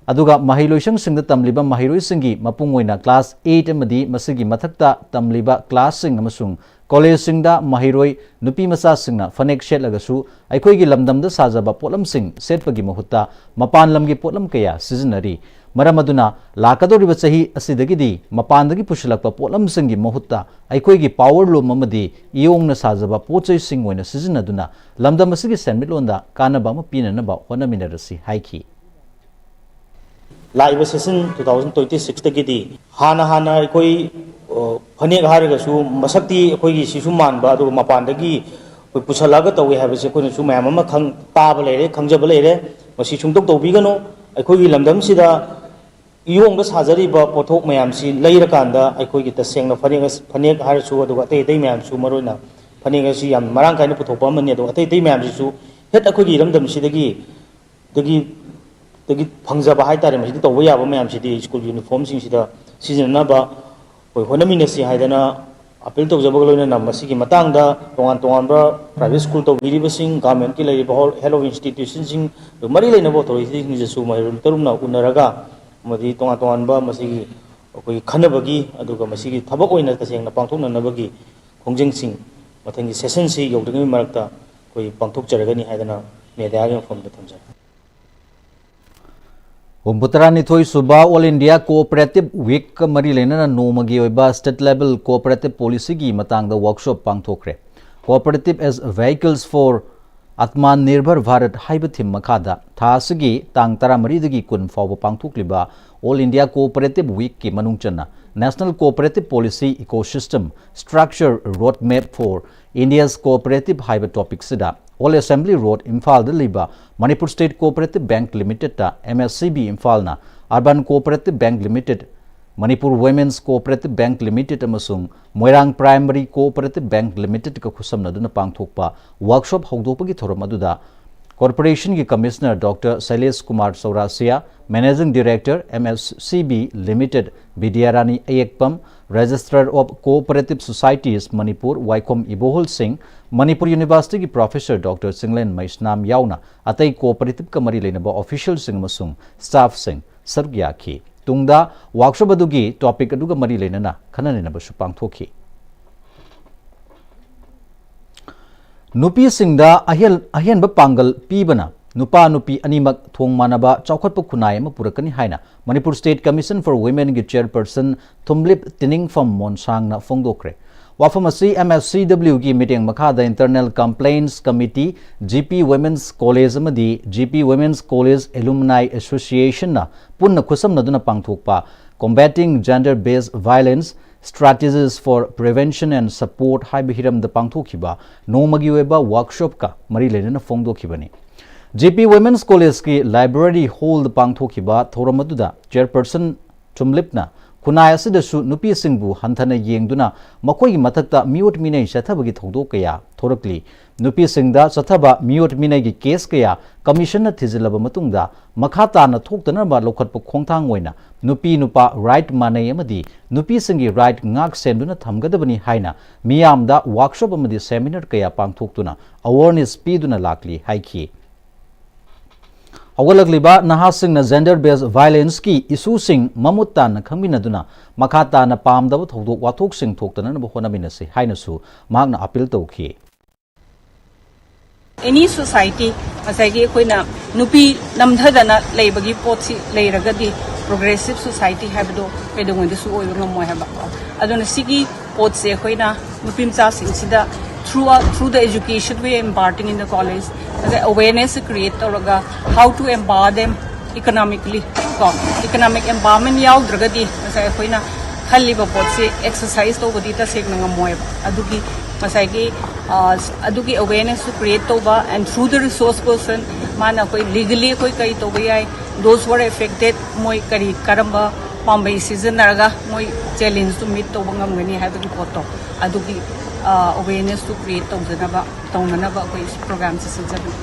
ꯑꯗꯨꯒ ꯃꯍꯩꯂꯣꯏꯁꯪꯁꯤꯡꯗ ꯇꯝꯂꯤꯕ ꯃꯍꯩꯔꯣꯏꯁꯤꯡꯒꯤ ꯃꯄꯨꯡ ꯑꯣꯏꯅ ꯀ꯭ꯂꯥꯁ ꯑꯩꯠ ꯑꯃꯗꯤ ꯃꯁꯤꯒꯤ ꯃꯊꯛꯇ ꯇꯝꯂꯤꯕ ꯀ꯭ꯂꯥꯁꯁꯤꯡ ꯑꯃꯁꯨꯡ ꯀꯣꯂꯦꯖꯁꯤꯡꯗ ꯃꯍꯩꯔꯣꯏ ꯅꯨꯄꯤ ꯃꯆꯥꯁꯤꯡꯅ ꯐꯅꯦꯛ ꯁꯦꯠꯂꯒꯁꯨ ꯑꯩꯈꯣꯏꯒꯤ ꯂꯝꯗꯝꯗ ꯁꯥꯖꯕ ꯄꯣꯠꯂꯝꯁꯤꯡ ꯁꯦꯠꯄꯒꯤ ꯃꯍꯨꯠꯇ ꯃꯄꯥꯟ ꯂꯝꯒꯤ ꯄꯣꯠꯂꯝ ꯀꯌꯥ ꯁꯤꯖꯤꯟꯅꯔꯤ꯫ ꯃꯔꯝ ꯑꯗꯨꯅ ꯂꯥꯛꯀꯗꯧꯔꯤꯕ ꯆꯍꯤ ꯑꯁꯤꯗꯒꯤꯗꯤ ꯃꯄꯥꯟꯗꯒꯤ ꯄꯨꯁꯤꯜꯂꯛꯄ ꯄꯣꯠꯂꯝꯁꯤꯡꯒꯤ ꯃꯍꯨꯠꯇ ꯑꯩꯈꯣꯏꯒꯤ ꯄꯥꯋꯔꯂꯨꯝ ꯑꯃꯗꯤ ꯏꯌꯣꯡꯅ ꯁꯥꯖꯕ ꯄꯣꯠ ꯆꯩꯁꯤꯡ ꯑꯣꯏꯅ ꯁꯤꯖꯤꯟꯅꯗꯨꯅ ꯂꯝꯗꯝ ꯑꯁꯤꯒꯤ ꯁꯦꯟꯃꯤꯠꯂꯣꯟꯗ ꯀꯥꯟꯅꯕ ꯑꯃ ꯄꯤꯅꯅꯕ ꯍꯣꯠꯅꯃꯤꯟꯅꯔꯁꯤ ꯍꯥꯏꯈꯤ꯫ ꯂꯥꯛꯏꯕ ꯁꯦꯁꯟ ꯇꯨ ꯊꯥꯎꯖꯟ ꯇ꯭ꯋꯦꯟꯇꯤ ꯁꯤꯛꯁꯇꯒꯤꯗꯤ ꯍꯥꯟꯅ ꯍꯥꯟꯅ ꯑꯩꯈꯣꯏ ꯐꯅꯦꯛ ꯍꯥꯏꯔꯒꯁꯨ ꯃꯁꯛꯇꯤ ꯑꯩꯈꯣꯏꯒꯤ ꯁꯤꯁꯨ ꯃꯥꯟꯕ, ꯑꯗꯨꯒ ꯃꯄꯥꯟꯗꯒꯤ ꯑꯩꯈꯣꯏ ꯄꯨꯁꯜꯂꯛꯑꯒ ꯇꯧꯏ ꯍꯥꯏꯕꯁꯦ ꯑꯩꯈꯣꯏꯅꯁꯨ ꯃꯌꯥꯝ ꯑꯃ ꯈꯪ ꯇꯥꯕ ꯂꯩꯔꯦ, ꯈꯪꯖꯕ ꯂꯩꯔꯦ꯫ ꯃꯁꯤ ꯁꯨꯡꯇꯧ ꯇꯧꯕꯤꯒꯅꯨ꯫ ꯑꯩꯈꯣꯏꯒꯤ ꯂꯝꯗꯝꯁꯤꯗ ꯏꯌꯣꯡꯗ ꯁꯥꯖꯔꯤꯕ ꯄꯣꯠꯊꯣꯛ ꯃꯌꯥꯝꯁꯤ ꯂꯩꯔꯀꯥꯟꯗ ꯑꯩꯈꯣꯏꯒꯤ ꯇꯁꯦꯡꯅ ꯐꯅꯦꯛ ꯑꯁ-, ꯐꯅꯦꯛ ꯍꯥꯏꯔꯁꯨ, ꯑꯗꯨꯒ ꯑꯇꯩ ꯑꯇꯩ ꯃꯌꯥꯝꯁꯨ, ꯃꯔꯨ ꯑꯣꯏꯅ ꯐꯅꯦꯛ ꯑꯁꯤ ꯌꯥꯝ ꯃꯔꯥꯡ ꯀꯥꯏꯅ ꯄꯨꯊꯣꯛꯄ ꯑꯃꯅꯤ꯫ ꯑꯗꯨꯒ ꯑꯇꯩ ꯑꯇꯩ ꯃꯌꯥꯝꯁꯤꯁꯨ ꯍꯦꯛ ꯑꯩꯈꯣꯏꯒꯤ ꯏꯔꯝꯗꯝꯁꯤꯗꯒꯤ ꯗꯒꯤ, ꯗꯒꯤ ꯐꯪꯖꯕ ꯍꯥꯏꯇꯥꯔꯦ꯫ ꯃꯁꯤꯗ ꯇꯧꯕ ꯌꯥꯕ ꯃꯌꯥꯝꯁꯤꯗꯤ ꯁ꯭ꯀꯨꯜ ꯌꯨꯅꯤꯐꯣꯔꯝꯁꯤꯡꯁꯤꯗ ꯁꯤꯖꯤꯟꯅꯅꯕ ꯑꯩꯈꯣꯏ ꯍꯣꯠꯅꯃꯤꯟꯅꯁꯤ ꯍꯥꯏꯗꯅ ꯑꯄꯤꯜ ꯇꯧꯖꯕꯒ ꯂꯣꯏꯅꯅ, ꯃꯁꯤꯒꯤ ꯃꯇꯥꯡꯗ ꯇꯣꯉꯥꯟ ꯇꯣꯉꯥꯟꯕ ꯄ꯭ꯔꯥꯏꯚꯦꯠ ꯁ꯭ꯀꯨꯜ ꯇꯧꯕꯤꯔꯤꯕꯁꯤꯡ, ꯒꯚꯔꯟꯃꯦꯟꯠꯀꯤ ꯂꯩꯔꯤꯕ ꯍꯣꯜ-, ꯍꯦꯜꯊ ꯑꯣꯐ ꯏꯟꯁꯇꯤꯇ꯭ꯌꯨꯁꯟꯁꯤꯡ, ꯑꯗꯨꯒ ꯃꯔꯤ ꯂꯩꯅꯕ ꯑꯣꯊꯣꯔꯤꯇꯤꯁꯤꯡꯁꯤꯁꯨ ꯃꯍꯩꯔꯣꯏ ꯇꯔꯨꯛꯅ ꯎꯅꯔꯒ ꯑꯃꯗꯤ ꯇꯣꯉꯥꯟ ꯇꯣꯉꯥꯟꯕ ꯃꯁꯤꯒꯤ ꯑꯩꯈꯣꯏꯒꯤ ꯈꯟꯅꯕꯒꯤ, ꯑꯗꯨꯒ ꯃꯁꯤꯒꯤ ꯊꯕꯛ ꯑꯣꯏꯅ ꯇꯁꯦꯡꯅ ꯄꯥꯡꯊꯣꯛꯅꯅꯕꯒꯤ ꯈꯣꯡꯖꯪꯁꯤꯡ ꯃꯊꯪꯒꯤ ꯁꯦꯁꯟꯁꯤ ꯌꯧꯗ꯭ꯔꯤꯉꯩ ꯃꯔꯛꯇ ꯑꯩꯈꯣꯏ ꯄꯥꯡꯊꯣꯛꯆꯔꯒꯅꯤ ꯍꯥꯏꯗꯅ ꯃꯦꯗꯤꯌꯥꯒꯤ ꯃꯐꯝꯗ ꯊꯝꯖꯔꯤ꯫ ꯍꯨꯝꯐꯨꯇꯔꯥꯅꯤꯊꯣꯏ ꯁꯨꯕ ꯑꯣꯜ ꯏꯟꯗꯤꯌꯥ ꯀꯣꯑꯣꯄꯔꯦꯇꯤꯚ ꯋꯤꯛꯀ ꯃꯔꯤ ꯂꯩꯅꯅ ꯅꯣꯡꯃꯒꯤ ꯑꯣꯏꯕ ꯁ꯭ꯇꯦꯠ ꯂꯦꯚꯦꯜ ꯀꯣꯑꯣꯄꯔꯦꯇꯤꯚ ꯄꯣꯂꯤꯁꯤꯒꯤ ꯃꯇꯥꯡꯗ workshop ꯄꯥꯡꯊꯣꯛꯈ꯭ꯔꯦ꯫ Cooperative as Vehicles for Atmanirbhar Bharat ꯍꯥꯏꯕ ꯊꯤꯝ ꯃꯈꯥꯗ ꯊꯥ ꯑꯁꯤꯒꯤ ꯇꯥꯡ ꯇꯔꯥꯃꯔꯤꯗꯒꯤ ꯀꯨꯟ ꯐꯥꯎꯕ ꯄꯥꯡꯊꯣꯛꯂꯤꯕ ꯑꯣꯜ ꯏꯟꯗꯤꯌꯥ ꯀꯣꯑꯣꯄꯔꯦꯇꯤꯚ ꯋꯤꯛꯀꯤ ꯃꯅꯨꯡ ꯆꯟꯅ National Cooperative Policy Ecosystem Structure Roadmap for India's Cooperative ꯍꯥꯏꯕ ꯇꯣꯄꯤꯛꯁꯤꯗ ꯑꯣꯜ ꯑꯦꯁꯦꯝꯕ꯭ꯂꯤ ꯔꯣꯗ, ꯏꯝꯐꯥꯜꯗ ꯂꯩꯕ ꯃꯅꯤꯄꯨꯔ ꯁ꯭ꯇꯦꯠ ꯀꯣꯑꯣꯄꯔꯦꯇꯤꯚ ꯕꯦꯡꯛ ꯂꯤꯃꯤꯇꯦꯗꯇ, ꯑꯦꯝ ꯑꯦꯁ ꯁꯤ ꯕꯤ ꯏꯝꯐꯥꯜꯅ urban cooperative bank limited Manipur women's cooperative bank limited ꯑꯃꯁꯨꯡ ꯃꯣꯏꯔꯥꯡ ꯄ꯭ꯔꯥꯏꯃꯔꯤ ꯀꯣꯑꯣꯄꯔꯦꯇꯤꯚ ꯕꯦꯡꯛ ꯂꯤꯃꯤꯇꯦꯗꯀ ꯈꯨꯠꯁꯝꯅꯗꯨꯅ ꯄꯥꯡꯊꯣꯛꯄ ꯋꯥꯔꯛꯁꯣꯞ ꯍꯧꯗꯣꯛꯄꯒꯤ ꯊꯧꯔꯝ ꯑꯗꯨꯗ ꯀꯣꯔꯄꯣꯔꯦꯁꯟꯒꯤ commissioner doctor Sailesh Kumar Chaurasia, managing director, M S C B limited, Bidyarani Ayekpam, registrar of cooperative societies Manipur Waikhom Ibohal ꯁꯤꯡ, ꯃꯅꯤꯄꯨꯔ ꯌꯨꯅꯤꯚꯔꯁꯤꯇꯤꯒꯤ ꯄ꯭ꯔꯣꯐꯦꯁꯔ ꯗꯣꯛꯇꯔ ꯆꯤꯡꯂꯦꯟ ꯃꯩꯁꯅꯥꯝ ꯌꯥꯎꯅ ꯑꯇꯩ ꯀꯣꯑꯣꯄꯔꯦꯇꯤꯚꯀ ꯃꯔꯤ ꯂꯩꯅꯕ ꯑꯣꯐꯤꯁꯤꯌꯦꯜꯁꯤꯡ ꯑꯃꯁꯨꯡ ꯁ꯭ꯇꯥꯐꯁꯤꯡ ꯁꯔꯨꯛ ꯌꯥꯈꯤ꯫ ꯇꯨꯡꯗ ꯋꯥꯔꯛꯁꯣꯞ ꯑꯗꯨꯒꯤ ꯇꯣꯄꯤꯛ ꯑꯗꯨꯒ ꯃꯔꯤ ꯂꯩꯅꯅ ꯈꯟꯅ ꯅꯩꯅꯕꯁꯨ ꯄꯥꯡꯊꯣꯛꯈꯤ꯫ ꯅꯨꯄꯤꯁꯤꯡꯗ ꯑꯍꯦꯜ-, ꯑꯍꯦꯟꯕ ꯄꯥꯡꯒꯜ ꯄꯤꯕꯅ ꯅꯨꯄꯥ ꯅꯨꯄꯤ ꯑꯅꯤꯃꯛ ꯊꯣꯡ ꯃꯥꯟꯅꯕ ꯆꯥꯎꯈꯠꯄ ꯈꯨꯟꯅꯥꯏ ꯑꯃ ꯄꯨꯔꯛꯀꯅꯤ ꯍꯥꯏꯅ ꯃꯅꯤꯄꯨꯔ ꯁ꯭ꯇꯦꯠ ꯀꯃꯤꯁꯟ ꯐꯣꯔ ꯋꯨꯃꯦꯟꯒꯤ ꯆꯦꯌꯔꯄꯔꯁꯟ ꯊꯨꯝꯂꯤꯞ ꯇꯤꯅꯤꯡꯐꯝ ꯃꯣꯟꯁꯥꯡꯅ ꯐꯣꯡꯗꯣꯛꯈ꯭ꯔꯦ꯫ ꯋꯥꯐꯝ ꯑꯁꯤ ꯑꯦꯝ ꯑꯦꯁ ꯁꯤ ꯗꯕ꯭ꯂꯤꯌꯨꯒꯤ ꯃꯤꯠꯌꯦꯡ ꯃꯈꯥꯗ internal complaints committee, G P women's college ꯑꯃꯗꯤ G P women's college alumni ꯑꯦꯁꯣꯁꯤꯌꯦꯁꯟꯅ ꯄꯨꯟꯅ ꯈꯨꯠꯁꯝꯅꯗꯨꯅ ꯄꯥꯡꯊꯣꯛꯄ Combating Gender Based Violence, Strategies for Prevention and Support ꯍꯥꯏꯕ ꯍꯤꯔꯝꯗ ꯄꯥꯡꯊꯣꯛꯈꯤꯕ ꯅꯣꯡꯃꯒꯤ ꯑꯣꯏꯕ ꯋꯥꯔꯛꯁꯣꯞꯀ ꯃꯔꯤ ꯂꯩꯅꯅ ꯐꯣꯡꯗꯣꯛꯈꯤꯕꯅꯤ꯫ ꯖꯤ ꯄꯤ ꯋꯨꯃꯦꯟꯁ ꯀꯣꯂꯦꯖꯀꯤ ꯂꯥꯏꯕ꯭ꯔꯦꯔꯤ ꯍꯣꯜꯗ ꯄꯥꯡꯊꯣꯛꯈꯤꯕ ꯊꯧꯔꯝ ꯑꯗꯨꯗ ꯆꯦꯌꯔꯄꯔꯁꯟ ꯊꯨꯝꯂꯤꯞꯅ ꯈꯨꯟꯅꯥꯏ ꯑꯁꯤꯗꯁꯨ ꯅꯨꯄꯤꯁꯤꯡꯕꯨ ꯍꯟꯊꯅ ꯌꯦꯡꯗꯨꯅ ꯃꯈꯣꯏꯒꯤ ꯃꯊꯛꯇ ꯃꯤꯑꯣꯠ ꯃꯤꯅꯩ ꯆꯠꯊꯕꯒꯤ ꯊꯧꯗꯣꯛ ꯀꯌꯥ ꯊꯣꯔꯛꯂꯤ꯫ ꯅꯨꯄꯤꯁꯤꯡꯗ ꯆꯠꯊꯕ ꯃꯤꯑꯣꯠ ꯃꯤꯅꯩꯒꯤ ꯀꯦꯁ ꯀꯌꯥ ꯀꯃꯤꯁꯟꯅ ꯊꯤꯖꯤꯜꯂꯕ ꯃꯇꯨꯡꯗ ꯃꯈꯥ ꯇꯥꯅ ꯊꯣꯛꯇꯅꯕ ꯂꯧꯈꯠꯄ ꯈꯣꯡꯊꯥꯡ ꯑꯣꯏꯅ ꯅꯨꯄꯤ ꯅꯨꯄꯥ ꯔꯥꯏꯠ ꯃꯥꯟꯅꯩ ꯑꯃꯗꯤ ꯅꯨꯄꯤꯁꯤꯡꯒꯤ ꯔꯥꯏꯠ ꯉꯥꯛ ꯁꯦꯟꯗꯨꯅ ꯊꯝꯒꯗꯕꯅꯤ ꯍꯥꯏꯅ ꯃꯤꯌꯥꯝꯗ ꯋꯥꯔꯛꯁꯣꯞ ꯑꯃꯗꯤ ꯁꯦꯃꯤꯅꯥꯔ ꯀꯌꯥ ꯄꯥꯡꯊꯣꯛꯇꯨꯅ ꯑꯋꯥꯔꯅꯦꯁ ꯄꯤꯗꯨꯅ ꯂꯥꯛꯂꯤ ꯍꯥꯏꯈꯤ꯫ ꯍꯧꯒꯠꯂꯛꯂꯤꯕ ꯅꯍꯥꯁꯤꯡꯅ ꯖꯦꯟꯗꯔ ꯕꯦꯁ ꯚꯥꯏꯂꯦꯟꯁꯀꯤ ꯏꯁꯨꯁꯤꯡ ꯃꯃꯨꯠ ꯇꯥꯅ ꯈꯪꯃꯤꯟꯅꯗꯨꯅ ꯃꯈꯥ ꯇꯥꯅ ꯄꯥꯝꯗꯕ ꯊꯧꯗꯣꯛ ꯋꯥꯊꯣꯛꯁꯤꯡ ꯊꯣꯛꯇꯅꯅꯕ ꯍꯣꯠꯅꯃꯤꯟꯅꯁꯤ ꯍꯥꯏꯅꯁꯨ ꯃꯍꯥꯛꯅ ꯑꯄꯤꯜ ꯇꯧꯈꯤ꯫ ꯑꯦꯅꯤ ꯁꯣꯁꯥꯏꯇꯤ, ꯉꯁꯥꯏꯒꯤ ꯑꯩꯈꯣꯏꯅ ꯅꯨꯄꯤ ꯅꯝꯊꯗꯅ ꯂꯩꯕꯒꯤ ꯄꯣꯠꯁꯤ ꯂꯩꯔꯒꯗꯤ ꯄ꯭ꯔꯣꯒ꯭ꯔꯦꯁꯤꯞ ꯁꯣꯁꯥꯏꯇꯤ ꯍꯥꯏꯕꯗꯣ ꯀꯩꯗꯧꯉꯩꯗꯁꯨ ꯑꯣꯏꯕ ꯉꯝꯃꯣꯏ ꯍꯥꯏꯕ꯫ ꯑꯗꯨꯅ ꯁꯤꯒꯤ ꯄꯣꯠꯁꯦ ꯑꯩꯈꯣꯏꯅ ꯅꯨꯄꯤ ꯃꯆꯥꯁꯤꯡꯁꯤꯗ through, through the education we are imparting in the college, ꯑꯗꯩ ꯑꯋꯦꯔꯅꯦꯁ ꯀ꯭ꯔꯤꯌꯦꯠ ꯇꯧꯔꯒ how to empower them economically ꯀꯣ, ꯏꯀꯣꯅꯣꯃꯤꯛ ꯑꯦꯝꯄꯥꯋꯔꯃꯦꯟ ꯌꯥꯎꯗ꯭ꯔꯒꯗꯤ ꯉꯁꯥꯏ ꯑꯩꯈꯣꯏꯅ ꯈꯜꯂꯤꯕ ꯄꯣꯠꯁꯤ ꯑꯦꯛꯁꯔꯁꯥꯏꯁ ꯇꯧꯕꯗꯤ ꯇꯁꯦꯡꯅ ꯉꯝꯃꯣꯏꯕ꯫ ꯑꯗꯨꯒꯤ ꯉꯁꯥꯏꯒꯤ ꯑꯗꯨꯒꯤ ꯑꯋꯦꯔꯅꯦꯁꯁꯨ ꯀ꯭ꯔꯤꯌꯦꯠ ꯇꯧꯕ, and through the resource person ꯃꯥꯅ ꯑꯩꯈꯣꯏ ꯂꯤꯒꯂꯤ ꯑꯩꯈꯣꯏ ꯀꯔꯤ ꯇꯧꯕ ꯌꯥꯏ, those who are affected ꯃꯣꯏ ꯀꯔꯤ ꯀꯔꯝꯕ ꯄꯥꯝꯕꯩ ꯁꯤꯖꯤꯟꯅꯔꯒ ꯃꯣꯏ ꯆꯦꯂꯦꯟꯖꯇꯨ ꯃꯤꯠ ꯇꯧꯕ ꯉꯝꯒꯅꯤ ꯍꯥꯏꯕꯒꯤ ꯄꯣꯠꯇꯣ, ꯑꯗꯨꯒꯤ ꯑꯋꯦꯔꯅꯦꯁꯇꯨ ꯀ꯭ꯔꯤꯌꯦꯠ ꯇꯧꯖꯅꯕ, ꯇꯧꯅꯅꯕ ꯑꯩꯈꯣꯏ ꯄ꯭ꯔꯣꯒ꯭ꯔꯥꯝꯁꯦ ꯁꯤꯟꯖꯕꯅꯤ꯫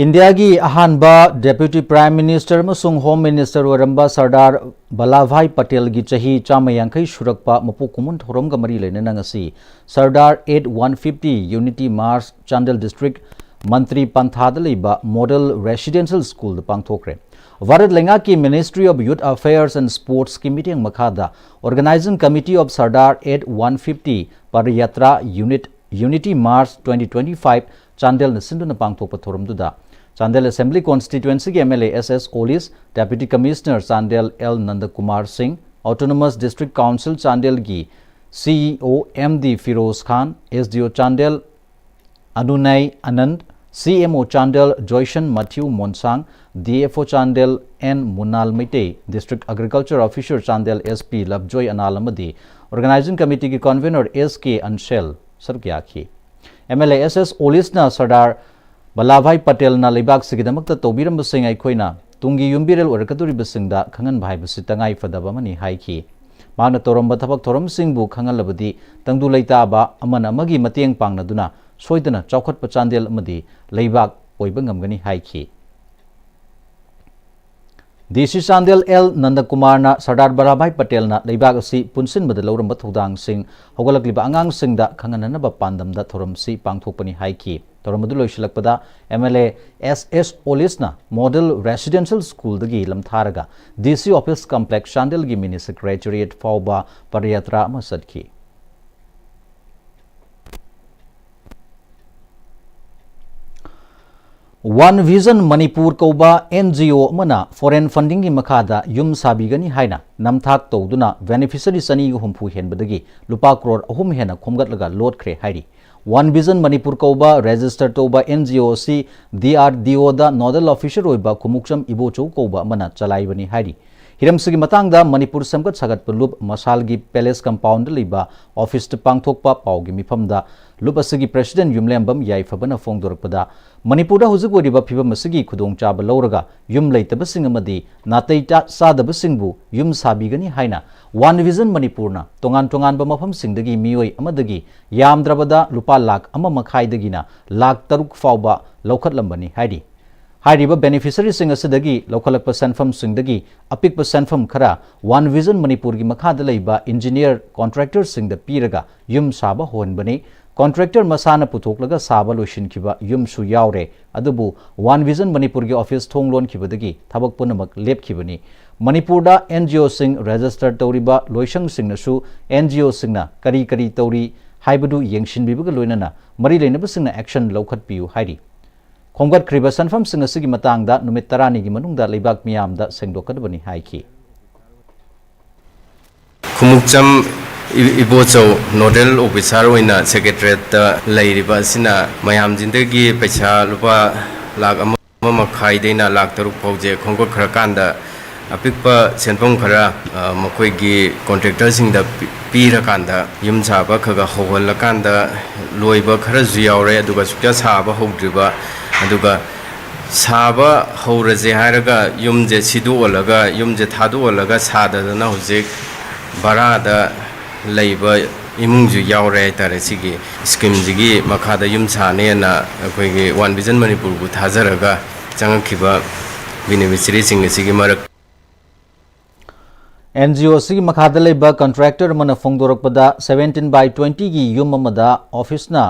ꯏꯟꯗꯤꯌꯥꯒꯤ ꯑꯍꯥꯟꯕ ꯗꯦꯄ꯭ꯌꯨꯇꯤ ꯄ꯭ꯔꯥꯏꯝ ꯃꯤꯅꯤꯁꯇꯔ ꯑꯃꯁꯨꯡ ꯍꯣꯝ ꯃꯤꯅꯤꯁꯇꯔ ꯑꯣꯏꯔꯝꯕ ꯁꯔꯗꯥꯔ ꯚꯜꯂꯥꯚꯥꯏ ꯄꯇꯦꯜꯒꯤ ꯆꯍꯤ ꯆꯥꯝꯃ ꯌꯥꯡꯈꯩ ꯁꯨꯔꯛꯄ ꯃꯄꯣꯛ ꯀꯨꯝꯑꯣꯟ ꯊꯧꯔꯝꯒ ꯃꯔꯤ ꯂꯩꯅꯅ ꯉꯁꯤ Sardar at one fifty unity march Chandel district ꯃꯟꯇ꯭ꯔꯤ ꯄꯟꯊꯥꯗ ꯂꯩꯕ ꯃꯣꯗꯦꯜ ꯔꯦꯁꯤꯗꯦꯟꯁꯤꯌꯦꯜ ꯁ꯭ꯀꯨꯜꯗ ꯄꯥꯡꯊꯣꯛꯈ꯭ꯔꯦ꯫ ꯚꯥꯔꯠ ꯂꯩꯉꯥꯛꯀꯤ Ministry of Youth Affairs and Sportsꯀꯤ ꯃꯤꯠꯌꯦꯡ ꯃꯈꯥꯗ Organising Committee of Sardar eight one fifty Padayatra Unit Unity March twenty twenty-five ꯆꯥꯟꯗꯦꯜꯅ ꯁꯤꯟꯗꯨꯅ ꯄꯥꯡꯊꯣꯛꯄ ꯊꯧꯔꯝꯗꯨꯗ ꯆꯥꯟꯗꯦꯜ ꯑꯦꯁꯦꯝꯕ꯭ꯂꯤ ꯀꯣꯟꯁꯇꯤꯇ꯭ꯋꯦꯟꯁꯤꯒꯤ MLA S S Olis, Deputy Commissioner Chandel L Nandakumar Singh, Autonomous District Council ꯆꯥꯟꯗꯦꯜꯒꯤ CEO M D Firoz ꯈꯥꯟ, SDO Chandel ꯑꯅꯨꯅꯩ ꯑꯅꯟ, CMO Chandel ꯖꯣꯏꯁꯟ ꯃꯊ꯭ꯌꯨ ꯃꯣꯟꯁꯥꯡ, DFO Chandel N ꯃꯨꯅꯥꯜ Meitei, District Agriculture Officer Chandel SP ꯂꯞꯖꯣꯏ Anal ꯑꯃꯗꯤ Organising Committeeꯒꯤ Convener S K ꯑꯟꯁꯦꯜ ꯁꯔꯨꯛ ꯌꯥꯈꯤ꯫ MLA S S Olisꯅ Sardar ꯚꯜꯂꯥꯚꯥꯏ ꯄꯇꯦꯜꯅ ꯂꯩꯕꯥꯛꯁꯤꯒꯤꯗꯃꯛꯇ ꯇꯧꯕꯤꯔꯝꯕꯁꯤꯡ ꯑꯩꯈꯣꯏꯅ ꯇꯨꯡꯒꯤ ꯌꯨꯝꯕꯤꯔꯦꯜ ꯑꯣꯏꯔꯛꯀꯗꯧꯔꯤꯕꯁꯤꯡꯗ ꯈꯪꯍꯟꯕ ꯍꯥꯏꯕꯁꯤ ꯇꯉꯥꯏ ꯐꯗꯕ ꯑꯃꯅꯤ ꯍꯥꯏꯈꯤ꯫ ꯃꯍꯥꯛꯅ ꯇꯧꯔꯝꯕ ꯊꯕꯛ ꯊꯧꯔꯝꯁꯤꯡꯕꯨ ꯈꯪꯍꯜꯂꯕꯗꯤ ꯇꯪꯗꯨ ꯂꯩꯇꯥꯕ, ꯑꯃꯅ ꯑꯃꯒꯤ ꯃꯇꯦꯡ ꯄꯥꯡꯅꯗꯨꯅ ꯁꯣꯏꯗꯅ ꯆꯥꯎꯈꯠꯄ ꯆꯥꯟꯗꯦꯜ ꯑꯃꯗꯤ ꯂꯩꯕꯥꯛ ꯑꯣꯏꯕ ꯉꯝꯒꯅꯤ ꯍꯥꯏꯈꯤ꯫ DC ꯆꯥꯟꯗꯦꯜ L ꯅꯟꯗꯀꯨꯃꯥꯔꯅ ꯁꯔꯗꯥꯔ ꯚꯜꯂꯥꯚꯥꯏ ꯄꯇꯦꯜꯅ ꯂꯩꯕꯥꯛ ꯑꯁꯤ ꯄꯨꯟꯁꯤꯟꯕꯗ ꯂꯧꯔꯝꯕ ꯊꯧꯗꯥꯡꯁꯤꯡ ꯍꯧꯒꯠꯂꯛꯂꯤꯕ ꯑꯉꯥꯡꯁꯤꯡꯗ ꯈꯪꯍꯟꯅꯅꯕ ꯄꯥꯟꯗꯝꯗ ꯊꯧꯔꯝꯁꯤ ꯄꯥꯡꯊꯣꯛꯄꯅꯤ ꯍꯥꯏꯈꯤ꯫ ꯊꯧꯔꯝ ꯑꯗꯨ ꯂꯣꯏꯁꯤꯜꯂꯛꯄꯗ MLA S S Olisꯅ Model Residential Schoolꯗꯒꯤ ꯂꯝꯊꯥꯔꯒ DC Office Complex ꯆꯥꯟꯗꯦꯜꯒꯤ Mini Secretariat ꯐꯥꯎꯕ ꯄꯗꯌꯥꯇ꯭ꯔꯥ ꯑꯃ ꯆꯠꯈꯤ꯫ One Vision Manipur ꯀꯧꯕ NGO ꯑꯃꯅ foreign fundingꯒꯤ ꯃꯈꯥꯗ ꯌꯨꯝ ꯁꯥꯕꯤꯒꯅꯤ ꯍꯥꯏꯅ ꯅꯝꯊꯥꯛ ꯇꯧꯗꯨꯅ beneficiary ꯆꯅꯤꯒ ꯍꯨꯝꯐꯨ ꯍꯦꯟꯕꯗꯒꯤ ꯂꯨꯄꯥ ꯀ꯭ꯔꯣꯔ ꯑꯍꯨꯝ ꯍꯦꯟꯅ ꯈꯣꯝꯒꯠꯂꯒ ꯂꯣꯠꯈ꯭ꯔꯦ ꯍꯥꯏꯔꯤ꯫ One Vision Manipur ꯀꯧꯕ register ꯇꯧꯕ NGO ꯑꯁꯤ DRDOꯗ nodal officer ꯑꯣꯏꯕ ꯈꯨꯃꯨꯛꯆꯝ ꯏꯕꯣꯆꯧ ꯀꯧꯕ ꯑꯃꯅ ꯆꯂꯥꯏꯕꯅꯤ ꯍꯥꯏꯔꯤ꯫ ꯍꯤꯔꯝꯁꯤꯒꯤ ꯃꯇꯥꯡꯗ ꯃꯅꯤꯄꯨꯔ ꯁꯦꯝꯒꯠ ꯁꯥꯒꯠꯄ ꯂꯨꯞ ꯃꯁꯥꯜꯒꯤ ꯄꯦꯂꯦꯁ ꯀꯝꯄꯥꯎꯟꯗ ꯂꯩꯕ ꯑꯣꯐꯤꯁꯇ ꯄꯥꯡꯊꯣꯛꯄ ꯄꯥꯎꯒꯤ ꯃꯤꯐꯝꯗ ꯂꯨꯞ ꯑꯁꯤꯒꯤ ꯄ꯭ꯔꯦꯁꯤꯗꯦꯟꯠ ꯌꯨꯝꯂꯦꯝꯕꯝ ꯌꯥꯏꯐꯕꯅ ꯐꯣꯡꯗꯣꯔꯛꯄꯗ, ꯃꯅꯤꯄꯨꯔꯗ ꯍꯧꯖꯤꯛ ꯑꯣꯏꯔꯤꯕ ꯐꯤꯕꯝ ꯑꯁꯤꯒꯤ ꯈꯨꯗꯣꯡꯆꯥꯕ ꯂꯧꯔꯒ ꯌꯨꯝ ꯂꯩꯇꯕꯁꯤꯡ ꯑꯃꯗꯤ ꯅꯥꯇꯩ ꯆꯥ-, ꯆꯥꯗꯕꯁꯤꯡꯕꯨ ꯌꯨꯝ ꯁꯥꯕꯤꯒꯅꯤ ꯍꯥꯏꯅ ꯋꯥꯟ ꯚꯤꯖꯟ ꯃꯅꯤꯄꯨꯔꯅ ꯇꯣꯉꯥꯟ ꯇꯣꯉꯥꯟꯕ ꯃꯐꯝꯁꯤꯡꯗꯒꯤ ꯃꯤꯑꯣꯏ ꯑꯃꯗꯒꯤ ꯌꯥꯝꯗ꯭ꯔꯕꯗ ꯂꯨꯄꯥ ꯂꯥꯈ ꯑꯃ ꯃꯈꯥꯏꯗꯒꯤꯅ ꯂꯥꯈ ꯇꯔꯨꯛ ꯐꯥꯎꯕ ꯂꯧꯈꯠꯂꯝꯕꯅꯤ ꯍꯥꯏꯔꯤ꯫ ꯍꯥꯏꯔꯤꯕ ꯕꯦꯅꯤꯐꯤꯁꯔꯤꯁꯤꯡ ꯑꯁꯤꯗꯒꯤ ꯂꯧꯈꯠꯂꯛꯄ ꯁꯦꯟꯐꯝꯁꯤꯡꯗꯒꯤ ꯑꯄꯤꯛꯄ ꯁꯦꯟꯐꯝ ꯈꯔ ꯋꯥꯟ ꯚꯤꯖꯟ ꯃꯅꯤꯄꯨꯔꯒꯤ ꯃꯈꯥꯗ ꯂꯩꯕ ꯏꯟꯖꯤꯅꯤꯌꯔ ꯀꯣꯟꯇ꯭ꯔꯦꯛꯇꯔꯁꯤꯡꯗ ꯄꯤꯔꯒ ꯌꯨꯝ ꯁꯥꯕ ꯍꯧꯍꯟꯕꯅꯤ꯫ ꯀꯣꯟꯇ꯭ꯔꯦꯛꯇꯔ ꯃꯁꯥꯅ ꯄꯨꯊꯣꯛꯂꯒ ꯁꯥꯕ ꯂꯣꯏꯁꯤꯟꯈꯤꯕ ꯌꯨꯝꯁꯨ ꯌꯥꯎꯔꯦ꯫ ꯑꯗꯨꯕꯨ ꯋꯥꯟ ꯚꯤꯖꯟ ꯃꯅꯤꯄꯨꯔꯒꯤ ꯑꯣꯐꯤꯁ ꯊꯣꯡ ꯂꯣꯟꯈꯤꯕꯗꯒꯤ ꯊꯕꯛ ꯄꯨꯝꯅꯃꯛ ꯂꯦꯞꯈꯤꯕꯅꯤ꯫ ꯃꯅꯤꯄꯨꯔꯗ ꯑꯦꯟ ꯖꯤ ꯑꯣꯁꯤꯡ ꯔꯦꯖꯤꯁꯇꯔ ꯇꯧꯔꯤꯕ ꯂꯣꯏꯁꯪꯁꯤꯡꯅꯁꯨ ꯑꯦꯟ ꯖꯤ ꯑꯣꯁꯤꯡꯅ ꯀꯔꯤ ꯀꯔꯤ ꯇꯧꯔꯤ ꯍꯥꯏꯕꯗꯨ ꯌꯦꯡꯁꯤꯟꯕꯤꯕꯒ ꯂꯣꯏꯅꯅ ꯃꯔꯤ ꯂꯩꯅꯕꯁꯤꯡꯅ ꯑꯦꯛꯁꯟ ꯂꯧꯈꯠꯄꯤꯌꯨ ꯍꯥꯏꯔꯤ꯫ ꯈꯣꯝꯒꯠꯈ꯭ꯔꯤꯕ ꯁꯦꯟꯐꯝꯁꯤꯡ ꯑꯁꯤꯒꯤ ꯃꯇꯥꯡꯗ ꯅꯨꯃꯤꯠ ꯇꯔꯥꯅꯤꯒꯤ ꯃꯅꯨꯡꯗ ꯂꯩꯕꯥꯛ ꯃꯤꯌꯥꯝꯗ ꯁꯦꯡꯗꯣꯛꯀꯗꯕꯅꯤ ꯍꯥꯏꯈꯤ꯫ Khumukcham E-, Ibochou nodal officer ꯑꯣꯏꯅ ꯁꯦꯀ꯭ꯔꯦꯇꯔꯤꯌꯦꯠꯇ ꯂꯩꯔꯤꯕ ꯑꯁꯤꯅ ꯃꯌꯥꯝꯁꯤꯡꯗꯒꯤ ꯄꯩꯁꯥ ꯂꯨꯄꯥ ꯂꯥꯈ ꯑꯃ ꯃꯈꯥꯏꯗꯩꯅ ꯂꯥꯈ ꯇꯔꯨꯛ ꯐꯥꯎꯁꯦ ꯈꯣꯝꯒꯠꯈ꯭ꯔꯀꯥꯟꯗ ꯑꯄꯤꯛꯄ ꯁꯦꯟꯐꯝ ꯈꯔ, ꯑ, ꯃꯈꯣꯏꯒꯤ ꯀꯣꯟꯇ꯭ꯔꯦꯛꯇꯔꯁꯤꯡꯗ ꯄꯤ-, ꯄꯤꯔꯀꯥꯟꯗ ꯌꯨꯝ ꯁꯥꯕ ꯈꯔ ꯈꯔ ꯍꯧꯍꯜꯂꯀꯥꯟꯗ ꯂꯣꯏꯕ ꯈꯔꯁꯨ ꯌꯥꯎꯔꯦ꯫ ꯑꯗꯨꯒ ꯁꯨꯛꯌꯥ ꯁꯥꯕ ꯍꯧꯗ꯭ꯔꯤꯕ, ꯑꯗꯨꯒ ꯁꯥꯕ ꯍꯧꯔꯁꯦ ꯍꯥꯏꯔꯒ ꯌꯨꯝꯁꯦ ꯁꯤꯗꯣꯛꯍꯜꯂꯒ, ꯌꯨꯝꯁꯦ ꯊꯥꯗꯣꯛꯍꯜꯂꯒ ꯁꯥꯗꯗꯅ ꯍꯧꯖꯤꯛ ꯚꯔꯥꯗ ꯂꯩꯕ ꯏꯃꯨꯡꯁꯨ ꯌꯥꯎꯔꯦ ꯍꯥꯏꯇꯥꯔꯦ꯫ ꯁꯤꯒꯤ ꯁ꯭ꯀꯤꯝꯁꯤꯒꯤ ꯃꯈꯥꯗ ꯌꯨꯝ ꯁꯥꯅꯦꯅ ꯑꯩꯈꯣꯏꯒꯤ ꯋꯥꯟ ꯚꯤꯖꯟ ꯃꯅꯤꯄꯨꯔꯕꯨ ꯊꯥꯖꯔꯒ ꯆꯪꯉꯛꯈꯤꯕ ꯕꯦꯅꯤꯐꯤꯁꯔꯤꯁꯤꯡ ꯑꯁꯤꯒꯤ ꯃꯔꯛ ꯑꯦꯟ ꯖꯤ ꯑꯣ ꯑꯁꯤꯒꯤ ꯃꯈꯥꯗ ꯂꯩꯕ ꯀꯟꯇ꯭ꯔꯦꯛꯇꯔ ꯑꯃꯅ ꯐꯣꯡꯗꯣꯔꯛꯄꯗ, seventeen by twenty ꯒꯤ ꯌꯨꯝ ꯑꯃꯗ ꯑꯣꯐꯤꯁꯅ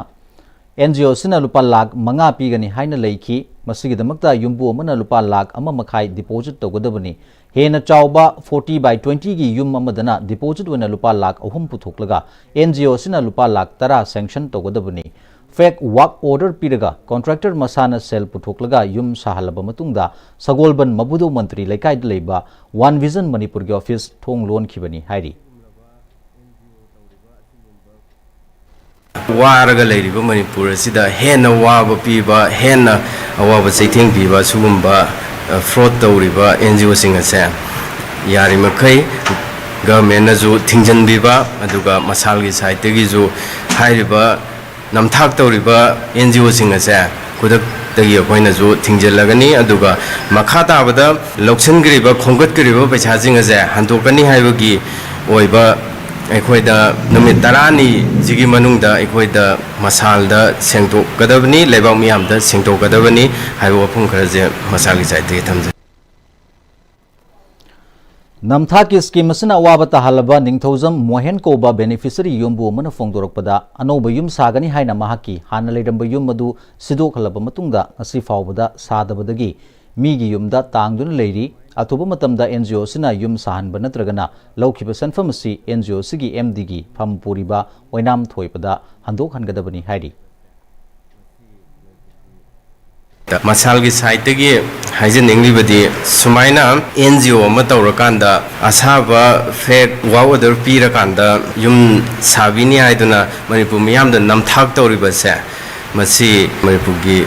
ꯑꯦꯟ ꯖꯤ ꯑꯣ ꯑꯁꯤꯅ ꯂꯨꯄꯥ ꯂꯥꯈ ꯃꯉꯥ ꯄꯤꯒꯅꯤ ꯍꯥꯏꯅ ꯂꯩꯈꯤ꯫ ꯃꯁꯤꯒꯤꯗꯃꯛꯇ ꯌꯨꯝꯕꯨ ꯑꯃꯅ ꯂꯨꯄꯥ ꯂꯥꯈ ꯑꯃ ꯃꯈꯥꯏ ꯗꯤꯄꯣꯖꯤꯠ ꯇꯧꯒꯗꯕꯅꯤ꯫ ꯍꯦꯟꯅ ꯆꯥꯎꯕ forty by twenty ꯒꯤ ꯌꯨꯝ ꯑꯃꯗꯅ ꯗꯤꯄꯣꯖꯤꯠ ꯑꯣꯏꯅ ꯂꯨꯄꯥ ꯂꯥꯈ ꯑꯍꯨꯝ ꯄꯨꯊꯣꯛꯂꯒ ꯑꯦꯟ ꯖꯤ ꯑꯣ ꯑꯁꯤꯅ ꯂꯨꯄꯥ ꯂꯥꯈ ꯇꯔꯥ ꯁꯦꯡꯁꯟ ꯇꯧꯒꯗꯕꯅꯤ꯫ ꯐꯦꯛ ꯋꯥꯔꯛ ꯑꯣꯔꯗꯔ ꯄꯤꯔꯒ ꯀꯟꯇ꯭ꯔꯦꯛꯇꯔ ꯃꯁꯥꯅ ꯁꯦꯜ ꯄꯨꯊꯣꯛꯂꯒ ꯌꯨꯝ ꯁꯥꯍꯜꯂꯕ ꯃꯇꯨꯡꯗ ꯁꯒꯣꯜꯕꯟ ꯃꯕꯨꯗꯧ ꯃꯟꯇ꯭ꯔꯤ ꯂꯩꯀꯥꯏꯗ ꯂꯩꯕ ꯋꯥꯟ ꯚꯤꯖꯟ ꯃꯅꯤꯄꯨꯔꯒꯤ ꯑꯣꯐꯤꯁ ꯊꯣꯡ ꯂꯣꯟꯈꯤꯕꯅꯤ ꯍꯥꯏꯔꯤ꯫ ꯋꯥꯔꯒ ꯂꯩꯔꯤꯕ ꯃꯅꯤꯄꯨꯔ ꯑꯁꯤꯗ ꯍꯦꯟꯅ ꯋꯥꯕ ꯄꯤꯕ, ꯍꯦꯟꯅ ꯑꯋꯥꯕ ꯆꯩꯊꯦꯡ ꯄꯤꯕ ꯁꯤꯒꯨꯝꯕ, ꯑ, ꯐ꯭ꯔꯣꯗ ꯇꯧꯔꯤꯕ ꯑꯦꯟ ꯖꯤ ꯑꯣꯁꯤꯡ ꯑꯁꯦ ꯌꯥꯔꯤꯃꯈꯩ ꯒꯚꯔꯟꯃꯦꯟꯅꯁꯨ ꯊꯤꯡꯖꯤꯟꯕꯤꯕ, ꯑꯗꯨꯒ ꯃꯁꯥꯜꯒꯤ ꯁꯥꯏꯠꯇꯒꯤꯁꯨ ꯍꯥꯏꯔꯤꯕ ꯅꯝꯊꯥꯛ ꯇꯧꯔꯤꯕ ꯑꯦꯟ ꯖꯤ ꯑꯣꯁꯤꯡ ꯑꯁꯦ ꯈꯨꯗꯛꯇꯒꯤ ꯑꯩꯈꯣꯏꯅꯁꯨ ꯊꯤꯡꯖꯤꯜꯂꯒꯅꯤ꯫ ꯑꯗꯨꯒ ꯃꯈꯥ ꯇꯥꯕꯗ ꯂꯧꯁꯤꯟꯈ꯭ꯔꯤꯕ, ꯈꯣꯝꯒꯠꯈ꯭ꯔꯤꯕ ꯄꯩꯁꯥꯁꯤꯡ ꯑꯁꯦ ꯍꯟꯗꯣꯛꯀꯅꯤ ꯍꯥꯏꯕꯒꯤ ꯑꯣꯏꯕ ꯑꯩꯈꯣꯏꯗ ꯅꯨꯃꯤꯠ ꯇꯔꯥꯅꯤꯁꯤꯒꯤ ꯃꯅꯨꯡꯗ ꯑꯩꯈꯣꯏꯗ ꯃꯁꯥꯜꯗ ꯁꯦꯡꯗꯣꯛꯀꯗꯕꯅꯤ, ꯂꯩꯕꯥꯛ ꯃꯤꯌꯥꯝꯗ ꯁꯦꯡꯗꯣꯛꯀꯗꯕꯅꯤ ꯍꯥꯏꯕ ꯋꯥꯐꯝ ꯈꯔꯁꯦ ꯃꯁꯥꯜꯒꯤ ꯁꯥꯏꯠꯇꯒꯤ ꯊꯝꯖꯩ꯫ ꯅꯝꯊꯥꯛꯀꯤ ꯁ꯭ꯀꯤꯝ ꯑꯁꯤꯅ ꯑꯋꯥꯕ ꯇꯥꯍꯜꯂꯕ ꯅꯤꯡꯊꯧꯖꯝ ꯃꯣꯍꯦꯟ ꯀꯧꯕ ꯕꯦꯅꯤꯐꯤꯁꯔꯤ ꯌꯨꯝꯕꯨ ꯑꯃꯅ ꯐꯣꯡꯗꯣꯔꯛꯄꯗ, ꯑꯅꯧꯕ ꯌꯨꯝ ꯁꯥꯒꯅꯤ ꯍꯥꯏꯅ ꯃꯍꯥꯛꯀꯤ ꯍꯥꯟꯅ ꯂꯩꯔꯝꯕ ꯌꯨꯝ ꯑꯗꯨ ꯁꯤꯗꯣꯛꯍꯜꯂꯕ ꯃꯇꯨꯡꯗ ꯉꯁꯤ ꯐꯥꯎꯕꯗ ꯁꯥꯗꯕꯗꯒꯤ ꯃꯤꯒꯤ ꯌꯨꯝꯗ ꯇꯥꯡꯗꯨꯅ ꯂꯩꯔꯤ꯫ ꯑꯊꯨꯕ ꯃꯇꯝꯗ ꯑꯦꯟ ꯖꯤ ꯑꯣ ꯑꯁꯤꯅ ꯌꯨꯝ ꯁꯥꯍꯟꯕ ꯅꯠꯇ꯭ꯔꯒꯅ ꯂꯧꯈꯤꯕ ꯁꯦꯟꯐꯝ ꯑꯁꯤ ꯑꯦꯟ ꯖꯤ ꯑꯣ ꯑꯁꯤꯒꯤ ꯑꯦꯝ ꯗꯤꯒꯤ ꯐꯝ ꯄꯨꯔꯤꯕ ꯑꯣꯏꯅꯥꯝ ꯊꯣꯏꯕꯗ ꯍꯟꯗꯣꯛꯍꯟꯒꯗꯕꯅꯤ ꯍꯥꯏꯔꯤ꯫ ꯃꯁꯥꯜꯒꯤ ꯁꯥꯏꯠꯇꯒꯤ ꯍꯥꯏꯖꯅꯤꯡꯂꯤꯕꯗꯤ, ꯁꯨꯃꯥꯏꯅ ꯑꯦꯟ ꯖꯤ ꯑꯣ ꯑꯃ ꯇꯧꯔꯀꯥꯟꯗ ꯑꯁꯥꯕ ꯐꯦꯛ ꯋꯥꯔꯛ ꯑꯣꯔꯗꯔ ꯄꯤꯔꯀꯥꯟꯗ ꯌꯨꯝ ꯁꯥꯕꯤꯅꯤ ꯍꯥꯏꯗꯨꯅ ꯃꯅꯤꯄꯨꯔ ꯃꯤꯌꯥꯝꯗ ꯅꯝꯊꯥꯛ ꯇꯧꯔꯤꯕꯁꯦ, ꯃꯁꯤ ꯃꯅꯤꯄꯨꯔꯒꯤ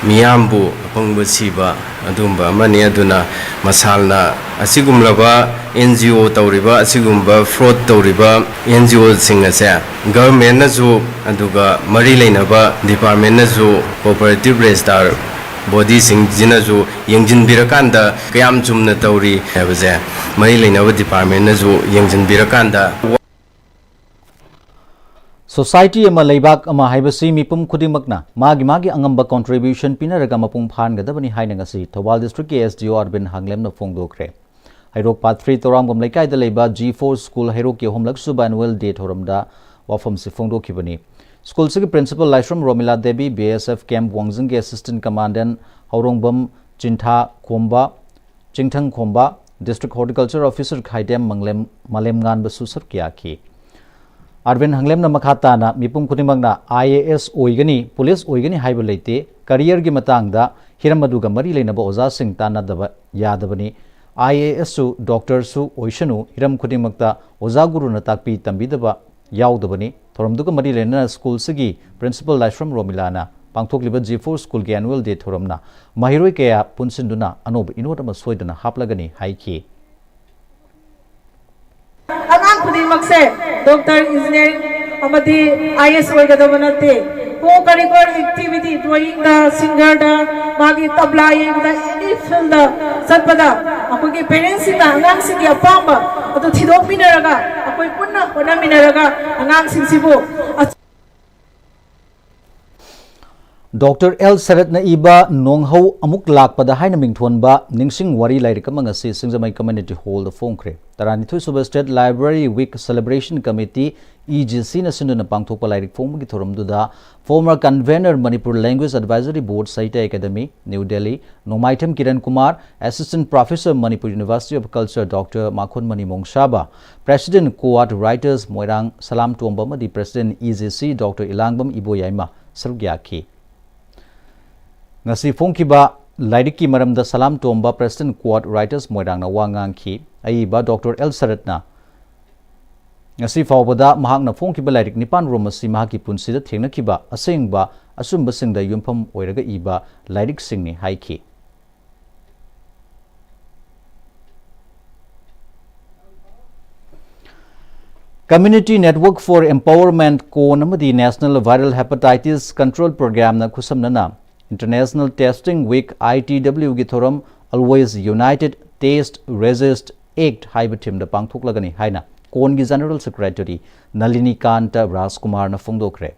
ꯃꯤꯌꯥꯝꯕꯨ ꯑꯄꯪꯕ ꯁꯤꯕ ꯑꯗꯨꯒꯨꯝꯕ ꯑꯃꯅꯤ꯫ ꯑꯗꯨꯅ ꯃꯁꯥꯜꯅ ꯑꯁꯤꯒꯨꯝꯂꯕ ꯑꯦꯟ ꯖꯤ ꯑꯣ ꯇꯧꯔꯤꯕ, ꯑꯁꯤꯒꯨꯝꯕ ꯐ꯭ꯔꯣꯗ ꯇꯧꯔꯤꯕ ꯑꯦꯟ ꯖꯤ ꯑꯣꯁꯤꯡ ꯑꯁꯦ ꯒꯚꯔꯟꯃꯦꯟꯅꯁꯨ ꯑꯗꯨꯒ ꯃꯔꯤ ꯂꯩꯅꯕ ꯗꯤꯄꯥꯔꯠꯃꯦꯟꯅꯁꯨ, ꯀꯣꯑꯣꯄꯔꯦꯇꯤꯚ ꯔꯦꯖꯤꯁꯇꯥꯔ ꯕꯣꯗꯤꯁꯤꯡꯁꯤꯅꯁꯨ ꯌꯦꯡꯁꯤꯟꯕꯤꯔꯀꯥꯟꯗ ꯀꯌꯥꯝ ꯆꯨꯝꯅ ꯇꯧꯔꯤ ꯍꯥꯏꯕꯁꯦ ꯃꯔꯤ ꯂꯩꯅꯕ ꯗꯤꯄꯥꯔꯠꯃꯦꯟꯅꯁꯨ ꯌꯦꯡꯁꯤꯟꯕꯤꯔꯀꯥꯟꯗ꯫ ꯁꯣꯁꯥꯏꯇꯤ ꯑꯃ, ꯂꯩꯕꯥꯛ ꯑꯃ ꯍꯥꯏꯕꯁꯤ ꯃꯤꯄꯨꯝ ꯈꯨꯗꯤꯡꯃꯛꯅ ꯃꯥꯒꯤ ꯃꯥꯒꯤ ꯑꯉꯝꯕ ꯀꯣꯟꯇ꯭ꯔꯤꯕ꯭ꯌꯨꯁꯟ ꯄꯤꯅꯔꯒ ꯃꯄꯨꯡ ꯐꯥꯍꯟꯒꯗꯕꯅꯤ ꯍꯥꯏꯅ ꯉꯁꯤ ꯊꯧꯕꯥꯜ ꯗꯤꯁꯇ꯭ꯔꯤꯛꯀꯤ ꯑꯦꯁ ꯗꯤ ꯑꯣ ꯑꯥꯔꯕꯤꯟ ꯍꯥꯡꯂꯦꯝꯅ ꯐꯣꯡꯗꯣꯛꯈ꯭ꯔꯦ꯫ ꯍꯩꯔꯣꯛ ꯄꯥꯠ ꯊ꯭ꯔꯤ ꯇꯧꯔꯥꯝꯕꯝ ꯂꯩꯀꯥꯏꯗ ꯂꯩꯕ ꯖꯤ ꯐꯣꯔ ꯁ꯭ꯀꯨꯜ ꯍꯩꯔꯣꯛꯀꯤ ꯑꯍꯨꯝꯂꯛ ꯁꯨꯕ ꯑꯦꯅꯨꯋꯦꯜ ꯗꯦ ꯊꯧꯔꯝꯗ ꯋꯥꯐꯝꯁꯤ ꯐꯣꯡꯗꯣꯛꯈꯤꯕꯅꯤ꯫ ꯁ꯭ꯀꯨꯜꯁꯤꯒꯤ principal Laishram Romila Devi, B S F camp ꯋꯥꯡꯖꯤꯡꯒꯤ assistant commandant Hourongbam Chintha Khomba, Chingthang Khomba, district horticulture officer Khaidem Manglem, ꯃꯥꯂꯦꯝꯉꯥꯟꯕꯁꯨ ꯁꯔꯨꯛ ꯌꯥꯈꯤ꯫ ꯑꯥꯔꯕꯤꯟ ꯍꯥꯡꯂꯦꯝꯅ ꯃꯈꯥ ꯇꯥꯅ ꯃꯤꯄꯨꯝ ꯈꯨꯗꯤꯡꯃꯛꯅ ꯑꯥꯏ ꯑꯦ ꯑꯦꯁ ꯑꯣꯏꯒꯅꯤ, ꯄꯨꯂꯤꯁ ꯑꯣꯏꯒꯅꯤ ꯍꯥꯏꯕ ꯂꯩꯇꯦ꯫ ꯀꯔꯤꯌꯔꯒꯤ ꯃꯇꯥꯡꯗ ꯍꯤꯔꯝ ꯑꯗꯨꯒ ꯃꯔꯤ ꯂꯩꯅꯕ ꯑꯣꯖꯥꯁꯤꯡ ꯇꯥꯟꯅꯗꯕ ꯌꯥꯗꯕꯅꯤ꯫ ꯑꯥꯏ ꯑꯦ ꯑꯦꯁꯁꯨ, ꯗꯣꯛꯇꯔꯁꯨ ꯑꯣꯏꯁꯅꯨ, ꯍꯤꯔꯝ ꯈꯨꯗꯤꯡꯃꯛꯇ ꯑꯣꯖꯥ ꯒꯨꯔꯨꯅ ꯇꯥꯛꯄꯤ ꯇꯝꯕꯤꯗꯕ ꯌꯥꯎꯗꯕꯅꯤ꯫ ꯊꯧꯔꯝꯗꯨꯒ ꯃꯔꯤ ꯂꯩꯅꯅ ꯁ꯭ꯀꯨꯜꯁꯤꯒꯤ ꯄ꯭ꯔꯤꯟꯁꯤꯄꯜ ꯂꯥꯏꯁ꯭ꯔꯝ ꯔꯣꯃꯤꯂꯥꯅ ꯄꯥꯡꯊꯣꯛꯂꯤꯕ ꯖꯤ ꯐꯣꯔ ꯁ꯭ꯀꯨꯜꯒꯤ ꯑꯦꯅꯨꯋꯦꯜ ꯗꯦ ꯊꯧꯔꯝꯅ ꯃꯍꯩꯔꯣꯏ ꯀꯌꯥ ꯄꯨꯟꯁꯤꯟꯗꯨꯅ ꯑꯅꯧꯕ ꯏꯅꯣꯠ ꯑꯃ ꯁꯣꯏꯗꯅ ꯍꯥꯞꯂꯒꯅꯤ ꯍꯥꯏꯈꯤ꯫ ꯈꯨꯗꯤꯡꯃꯛꯁꯦ ꯗꯣꯛꯇꯔ, ꯏꯟꯖꯤꯅꯤꯌꯥꯔꯤꯡ ꯑꯃꯗꯤ ꯑꯥꯏ ꯑꯦꯁ ꯑꯣꯏꯒꯗꯕ ꯅꯠꯇꯦ꯫ ꯀꯣ ꯀꯔꯤꯀꯨꯂꯔ ꯑꯦꯛꯇꯤꯚꯤꯇꯤ, ꯗ꯭ꯔꯣꯌꯤꯡꯗ, ꯁꯤꯡꯒꯔꯗ, ꯃꯥꯒꯤ ꯇꯕ꯭ꯂꯥ ꯌꯩꯕꯗ, ꯑꯦꯅꯤ ꯐꯤꯜꯗ ꯆꯠꯄꯗ ꯑꯩꯈꯣꯏꯒꯤ ꯄꯦꯔꯦꯟꯁꯁꯤꯡꯅ ꯑꯉꯥꯡꯁꯤꯡꯒꯤ ꯑꯄꯥꯝꯕ ꯑꯗꯨ ꯊꯤꯗꯣꯛꯃꯤꯟꯅꯔꯒ ꯑꯩꯈꯣꯏ ꯄꯨꯟꯅ ꯍꯣꯠꯅꯃꯤꯟꯅꯔꯒ ꯑꯉꯥꯡꯁꯤꯡꯁꯤꯕꯨ ꯗꯣꯛꯇꯔ ꯑꯦꯜ ꯁꯔꯠꯅ ꯏꯕ ꯅꯣꯡꯍꯧ ꯑꯃꯨꯛ ꯂꯥꯛꯄꯗ ꯍꯥꯏꯅ ꯃꯤꯡꯊꯣꯟꯕ ꯅꯤꯡꯁꯤꯡ ꯋꯥꯔꯤ ꯂꯥꯏꯔꯤꯛ ꯑꯃ ꯉꯁꯤ ꯁꯤꯡꯖꯃꯩ ꯀꯝꯃ꯭ꯌꯨꯅꯤꯇꯤ ꯍꯣꯜꯗ ꯐꯣꯡꯈ꯭ꯔꯦ꯫ ꯇꯔꯥꯅꯤꯊꯣꯏ ꯁꯨꯕ state library week celebration committee, E G ꯁꯤꯅ ꯁꯤꯟꯗꯨꯅ ꯄꯥꯡꯊꯣꯛꯄ ꯂꯥꯏꯔꯤꯛ ꯐꯣꯡꯕꯒꯤ ꯊꯧꯔꯝꯗꯨꯗ former convener Manipur Language Advisory Board, Sahitya Akademi, new Delhi, Nongmaithem Kiran Kumar, Assistant Professor, Manipur University of Culture, doctor Makhonmani Mongsaba, President, ꯀꯣꯑꯥꯠ ꯔꯥꯏꯇꯔꯁ ꯃꯣꯏꯔꯥꯡ ꯁꯂꯥꯝ ꯇꯣꯝꯕ ꯑꯃꯗꯤ President, E G C, doctor Ilangbam Iboyaima ꯁꯔꯨꯛ ꯌꯥꯈꯤ꯫ ꯉꯁꯤ ꯐꯣꯡꯈꯤꯕ ꯂꯥꯏꯔꯤꯛꯀꯤ ꯃꯔꯝꯗ ꯁꯂꯥꯝ ꯇꯣꯝꯕ, President, ꯀꯣꯑꯥꯠ ꯔꯥꯏꯇꯔꯁ ꯃꯣꯏꯔꯥꯡꯅ ꯋꯥ ꯉꯥꯡꯈꯤ꯫ ꯑꯏꯕ ꯗꯣꯛꯇꯔ ꯑꯦꯜ ꯁꯔꯠꯅ ꯉꯁꯤ ꯐꯥꯎꯕꯗ ꯃꯍꯥꯛꯅ ꯐꯣꯡꯈꯤꯕ ꯂꯥꯏꯔꯤꯛ ꯅꯤꯄꯥꯟ ꯔꯣꯝ ꯑꯁꯤ ꯃꯍꯥꯛꯀꯤ ꯄꯨꯟꯁꯤꯗ ꯊꯦꯡꯅꯈꯤꯕ ꯑꯁꯦꯡꯕ ꯑꯆꯨꯝꯕꯁꯤꯡꯗ ꯌꯨꯝꯐꯝ ꯑꯣꯏꯔꯒ ꯏꯕ ꯂꯥꯏꯔꯤꯛꯁꯤꯡꯅꯤ ꯍꯥꯏꯈꯤ꯫ Community Network for Empowerment, ꯀꯣꯟ ꯑꯃꯗꯤ National Viral Hepatitis Control Programꯅ ꯈꯨꯠꯁꯝꯅꯅ International Testing Week, I T W ꯒꯤ ꯊꯧꯔꯝ Always United, Test, Resist, Act ꯍꯥꯏꯕ ꯊꯤꯝꯗ ꯄꯥꯡꯊꯣꯛꯂꯒꯅꯤ ꯍꯥꯏꯅ ꯀꯣꯟꯒꯤ General Secretary ꯅꯂꯤꯅꯤꯀꯥꯟꯇ ꯔꯥꯖꯀꯨꯃꯥꯔꯅ ꯐꯣꯡꯗꯣꯛꯈ꯭ꯔꯦ꯫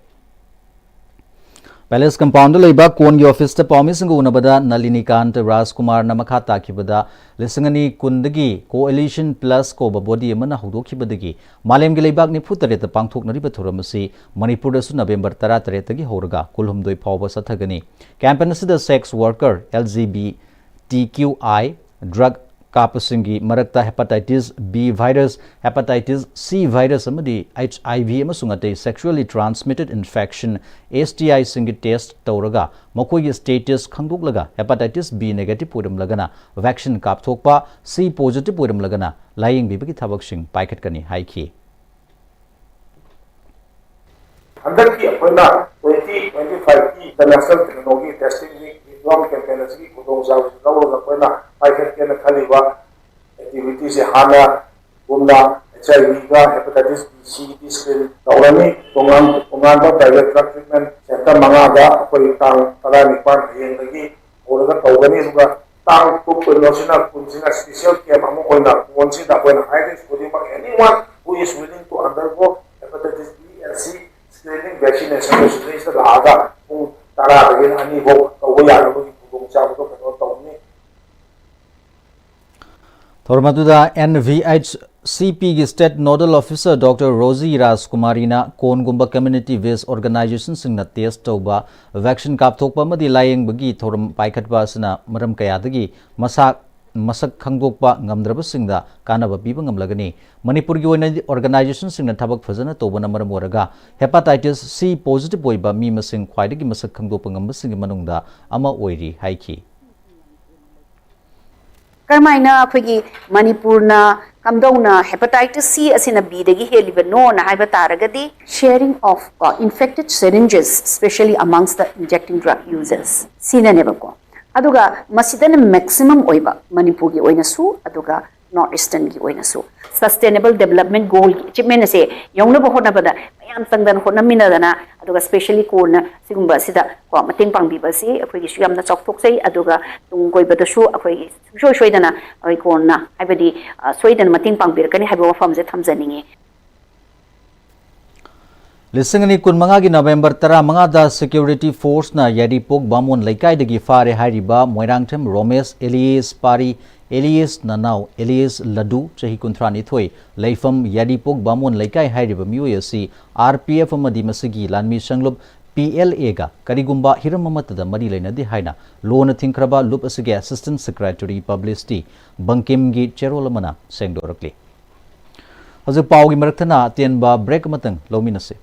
ꯄꯦꯂꯦꯁ ꯀꯝꯄꯥꯎꯟꯗ ꯂꯩꯕ ꯀꯣꯟꯒꯤ ꯑꯣꯐꯤꯁꯇ ꯄꯥꯎꯃꯤꯁꯤꯡꯒ ꯎꯅꯕꯗ ꯅꯂꯤꯅꯤꯀꯥꯟꯇ ꯔꯥꯖꯀꯨꯃꯥꯔꯅ ꯃꯈꯥ ꯇꯥꯈꯤꯕꯗ, ꯂꯤꯁꯤꯡ ꯑꯅꯤ ꯀꯨꯟꯗꯒꯤ Coalition Plus ꯀꯧꯕ ꯕꯣꯗꯤ ꯑꯃꯅ ꯍꯧꯗꯣꯛꯈꯤꯕꯗꯒꯤ ꯃꯥꯂꯦꯝꯒꯤ ꯂꯩꯕꯥꯛ ꯅꯤꯐꯨ ꯇꯔꯦꯠꯇ ꯄꯥꯡꯊꯣꯛꯅꯔꯤꯕ ꯊꯧꯔꯝ ꯑꯁꯤ ꯃꯅꯤꯄꯨꯔꯗꯁꯨ ꯅꯕꯦꯝꯕꯔ ꯇꯔꯥ ꯇꯔꯦꯠꯇꯒꯤ ꯍꯧꯔꯒ ꯀꯨꯟꯍꯨꯝꯗꯣꯏ ꯐꯥꯎꯕ ꯆꯠꯊꯒꯅꯤ꯫ ꯀꯦꯝꯄꯦꯟ ꯑꯁꯤꯗ sex worker, L G B T Q I, drug ꯀꯥꯞꯄꯁꯤꯡꯒꯤ ꯃꯔꯛꯇ hepatitis B virus, hepatitis C virus ꯑꯃꯗꯤ H I V ꯑꯃꯁꯨꯡ ꯑꯇꯩ sexually transmitted infection, S T I ꯁꯤꯡꯒꯤ test ꯇꯧꯔꯒ ꯃꯈꯣꯏꯒꯤ status ꯈꯪꯗꯣꯛꯂꯒ hepatitis B negative ꯑꯣꯏꯔꯝꯂꯒꯅ vaccine ꯀꯥꯞꯊꯣꯛꯄ, C positive ꯑꯣꯏꯔꯝꯂꯒꯅ ꯂꯥꯌꯦꯡꯕꯤꯕꯒꯤ ꯊꯕꯛꯁꯤꯡ ꯄꯥꯏꯈꯠꯀꯅꯤ ꯍꯥꯏꯈꯤ꯫ ꯍꯟꯗꯛꯀꯤ ꯑꯩꯈꯣꯏꯅ twenty twenty five ꯀꯤ International ꯀꯩꯅꯣꯒꯤ Testing Week week warm campaign ꯑꯁꯤꯒꯤ ꯈꯨꯗꯣꯡꯆꯥꯕꯁꯤ ꯂꯧꯔꯒ ꯑꯩꯈꯣꯏꯅ ꯄꯥꯏꯈꯠꯀꯦꯅ ꯈꯜꯂꯤꯕ activity ꯁꯦ ꯍꯥꯟꯅꯒꯨꯝꯅ ꯍꯩꯆ ꯑꯥꯏ ꯚꯤꯒ ꯍꯦꯄꯥꯇꯥꯏꯇꯤꯁ ꯕꯤ ꯁꯤꯒꯤꯗꯤ ꯁ꯭ꯀ꯭ꯔꯤꯟ ꯇꯧꯔꯅꯤ꯫ ꯇꯣꯉꯥꯟ ꯇꯣꯉꯥꯟꯕ ꯄ꯭ꯔꯥꯏꯚꯦꯠ ꯗ꯭ꯔꯒ ꯇ꯭ꯔꯤꯠꯃꯦꯟ ꯁꯦꯟꯇꯔ ꯃꯉꯥꯗ ꯑꯩꯈꯣꯏ ꯇꯥꯡ ꯇꯔꯥꯅꯤꯄꯥꯟ ꯍꯌꯦꯡꯗꯒꯤ ꯍꯧꯔꯒ ꯇꯧꯒꯅꯤ꯫ ꯑꯗꯨꯒ ꯇꯥꯡ ꯀꯨꯟ ꯀꯩꯅꯣꯁꯤꯅ ꯀꯨꯟꯁꯤꯅ ꯁ꯭ꯄꯦꯁꯦꯜ ꯀꯦꯝꯞ ꯑꯃ ꯑꯣꯏꯅ ꯀꯣꯟꯁꯤꯗ ꯑꯩꯈꯣꯏꯅ ꯍꯥꯏꯔꯤ ꯈꯨꯗꯤꯡꯃꯛ, anyone who is willing to undergo hepatitis B and C screening vaccination ꯁꯤꯗꯩꯁꯤꯗ ꯂꯥꯛꯑꯒ ꯄꯨꯡ ꯇꯔꯥꯗꯒꯤꯅ ꯑꯅꯤ ꯐꯥꯎ ꯇꯧꯕ ꯌꯥꯅꯕꯒꯤ ꯈꯨꯗꯣꯡꯆꯥꯕꯗꯣ ꯀꯩꯅꯣ ꯇꯧꯅꯤ꯫ ꯊꯧꯔꯝ ꯑꯗꯨꯗ ꯑꯦꯟ ꯚꯤ ꯑꯩꯆ ꯁꯤ ꯄꯤꯒꯤ state nodal officer doctor Rosy ꯔꯥꯖꯀꯨꯃꯥꯔꯤꯅ ꯀꯣꯟꯒꯨꯝꯕ ꯀꯝꯃ꯭ꯌꯨꯅꯤꯇꯤ ꯕꯦꯁ ꯑꯣꯔꯒꯅꯥꯏꯖꯦꯁꯟꯁꯤꯡꯅ ꯇꯦꯁ ꯇꯧꯕ ꯚꯦꯛꯁꯤꯟ ꯀꯥꯞꯊꯣꯛꯄ ꯑꯃꯗꯤ ꯂꯥꯌꯦꯡꯕꯒꯤ ꯊꯧꯔꯝ ꯄꯥꯏꯈꯠꯄ ꯑꯁꯤꯅ ꯃꯔꯝ ꯀꯌꯥꯗꯒꯤ ꯃꯁꯥ ꯃꯁꯛ ꯈꯪꯗꯣꯛꯄ ꯉꯝꯗ꯭ꯔꯕꯁꯤꯡꯗ ꯀꯥꯟꯅꯕ ꯄꯤꯕ ꯉꯝꯂꯒꯅꯤ꯫ ꯃꯅꯤꯄꯨꯔꯒꯤ ꯑꯣꯏꯅꯗꯤ ꯑꯣꯔꯒꯅꯥꯏꯖꯦꯁꯟꯁꯤꯡꯅ ꯊꯕꯛ ꯐꯖꯅ ꯇꯧꯕꯅ ꯃꯔꯝ ꯑꯣꯏꯔꯒ ꯍꯦꯄꯥꯇꯥꯏꯇꯤꯁ ꯁꯤ ꯄꯣꯖꯤꯇꯤꯚ ꯑꯣꯏꯕ ꯃꯤ ꯃꯁꯤꯡ ꯈ꯭ꯋꯥꯏꯗꯒꯤ ꯃꯁꯛ ꯈꯪꯗꯣꯛꯄ ꯉꯝꯕꯁꯤꯡꯒꯤ ꯃꯅꯨꯡꯗ ꯑꯃ ꯑꯣꯏꯔꯤ ꯍꯥꯏꯈꯤ꯫ ꯀꯔꯝꯍꯥꯏꯅ ꯑꯩꯈꯣꯏꯒꯤ ꯃꯅꯤꯄꯨꯔꯅ ꯀꯝꯗꯧꯅ ꯍꯦꯄꯥꯇꯥꯏꯇꯤꯁ ꯁꯤ ꯑꯁꯤꯅ ꯕꯤꯗꯒꯤ ꯍꯦꯜꯂꯤꯕꯅꯣꯅ ꯍꯥꯏꯕ ꯇꯥꯔꯒꯗꯤ, sharing of ꯀꯣ infected syringes, especially amongst the injecting drug users, ꯁꯤꯅꯅꯦꯕꯀꯣ꯫ ꯑꯗꯨꯒ ꯃꯁꯤꯗꯅ ꯃꯦꯛꯁꯤꯃꯝ ꯑꯣꯏꯕ ꯃꯅꯤꯄꯨꯔꯒꯤ ꯑꯣꯏꯅꯁꯨ, ꯑꯗꯨꯒ ꯅꯣꯔꯠ ꯏꯁꯇꯔꯟꯒꯤ ꯑꯣꯏꯅꯁꯨ꯫ ꯁꯁꯇꯦꯅꯦꯕꯜ ꯗꯦꯕꯂꯞꯃꯦꯟ ꯒꯣꯜꯒꯤ ꯑꯦꯆꯤꯞꯃꯦꯟ ꯑꯁꯦ ꯌꯧꯅꯕ ꯍꯣꯠꯅꯕꯗ ꯃꯌꯥꯝ ꯆꯪꯗꯅ ꯍꯣꯠꯅꯃꯤꯟꯅꯗꯅ, ꯑꯗꯨꯒ ꯁ꯭ꯄꯦꯁꯦꯜꯂꯤ ꯀꯣꯟꯅ ꯁꯤꯒꯨꯝꯕ ꯑꯁꯤꯗ ꯀꯣ ꯃꯇꯦꯡ ꯄꯥꯡꯕꯤꯕꯁꯤ ꯑꯩꯈꯣꯏꯒꯤꯁꯨ ꯌꯥꯝꯅ ꯆꯥꯎꯊꯣꯛꯆꯩ꯫ ꯑꯗꯨꯒ ꯇꯨꯡ ꯀꯣꯏꯕꯗꯁꯨ ꯑꯩꯈꯣꯏꯒꯤ ꯁꯨꯡꯁꯣꯏ ꯁꯣꯏꯗꯅ ꯑꯩꯈꯣꯏ ꯀꯣꯟꯅ ꯍꯥꯏꯕꯗꯤ ꯑ, ꯁꯣꯏꯗꯅ ꯃꯇꯦꯡ ꯄꯥꯡꯕꯤꯔꯛꯀꯅꯤ ꯍꯥꯏꯕ ꯋꯥꯐꯝꯁꯦ ꯊꯝꯖꯅꯤꯡꯉꯤ꯫ ꯂꯤꯁꯤꯡ ꯑꯅꯤ ꯀꯨꯟꯃꯉꯥꯒꯤ ꯅꯕꯦꯝꯕꯔ ꯇꯔꯥꯃꯉꯥꯗ ꯁꯦꯀ꯭ꯌꯨꯔꯤꯇꯤ ꯐꯣꯔꯁꯅ ꯌꯥꯏꯔꯤꯄꯣꯛ ꯕꯥꯃꯣꯟ ꯂꯩꯀꯥꯏꯗꯒꯤ ꯐꯥꯔꯦ ꯍꯥꯏꯔꯤꯕ ꯃꯣꯏꯔꯥꯡꯊꯦꯝ ꯔꯣꯃꯦꯁ ꯑꯦꯂꯤꯌꯦꯁ ꯄꯥꯔꯤ ꯑꯦꯂꯤꯌꯦꯁ ꯅꯅꯥꯎ ꯑꯦꯂꯤꯌꯦꯁ ꯂꯗꯨ, ꯆꯍꯤ ꯀꯨꯟꯊ꯭ꯔꯥꯅꯤꯊꯣꯏ, ꯂꯩꯐꯝ ꯌꯥꯏꯔꯤꯄꯣꯛ ꯕꯥꯃꯣꯟ ꯂꯩꯀꯥꯏ ꯍꯥꯏꯔꯤꯕ ꯃꯤꯑꯣꯏ ꯑꯁꯤ ꯑꯥꯔ ꯄꯤ ꯑꯦꯐ ꯑꯃꯗꯤ ꯃꯁꯤꯒꯤ ꯂꯥꯟꯃꯤ ꯁꯪꯂꯨꯞ ꯄꯤ ꯑꯦꯜ ꯑꯦꯒ ꯀꯔꯤꯒꯨꯝꯕ ꯍꯤꯔꯝ ꯑꯃꯠꯇꯗ ꯃꯔꯤ ꯂꯩꯅꯗꯦ ꯍꯥꯏꯅ ꯂꯣꯟꯅ ꯊꯤꯡꯈ꯭ꯔꯕ ꯂꯨꯞ ꯑꯁꯤꯒꯤ ꯑꯦꯁꯤꯁꯇꯦꯟꯠ ꯁꯦꯀ꯭ꯔꯦꯇꯔꯤ ꯄꯕ꯭ꯂꯤꯁꯤꯇꯤ ꯕꯪꯀꯤꯝꯒꯤ ꯆꯦꯔꯣꯜ ꯑꯃꯅ ꯁꯦꯡꯗꯣꯔꯛꯂꯤ꯫ ꯍꯧꯖꯤꯛ ꯄꯥꯎꯒꯤ ꯃꯔꯛꯇꯅ ꯑꯇꯦꯟꯕ ꯕ꯭ꯔꯦꯛ ꯑꯃꯇꯪ ꯂꯧꯃꯤꯟꯅꯁꯤ꯫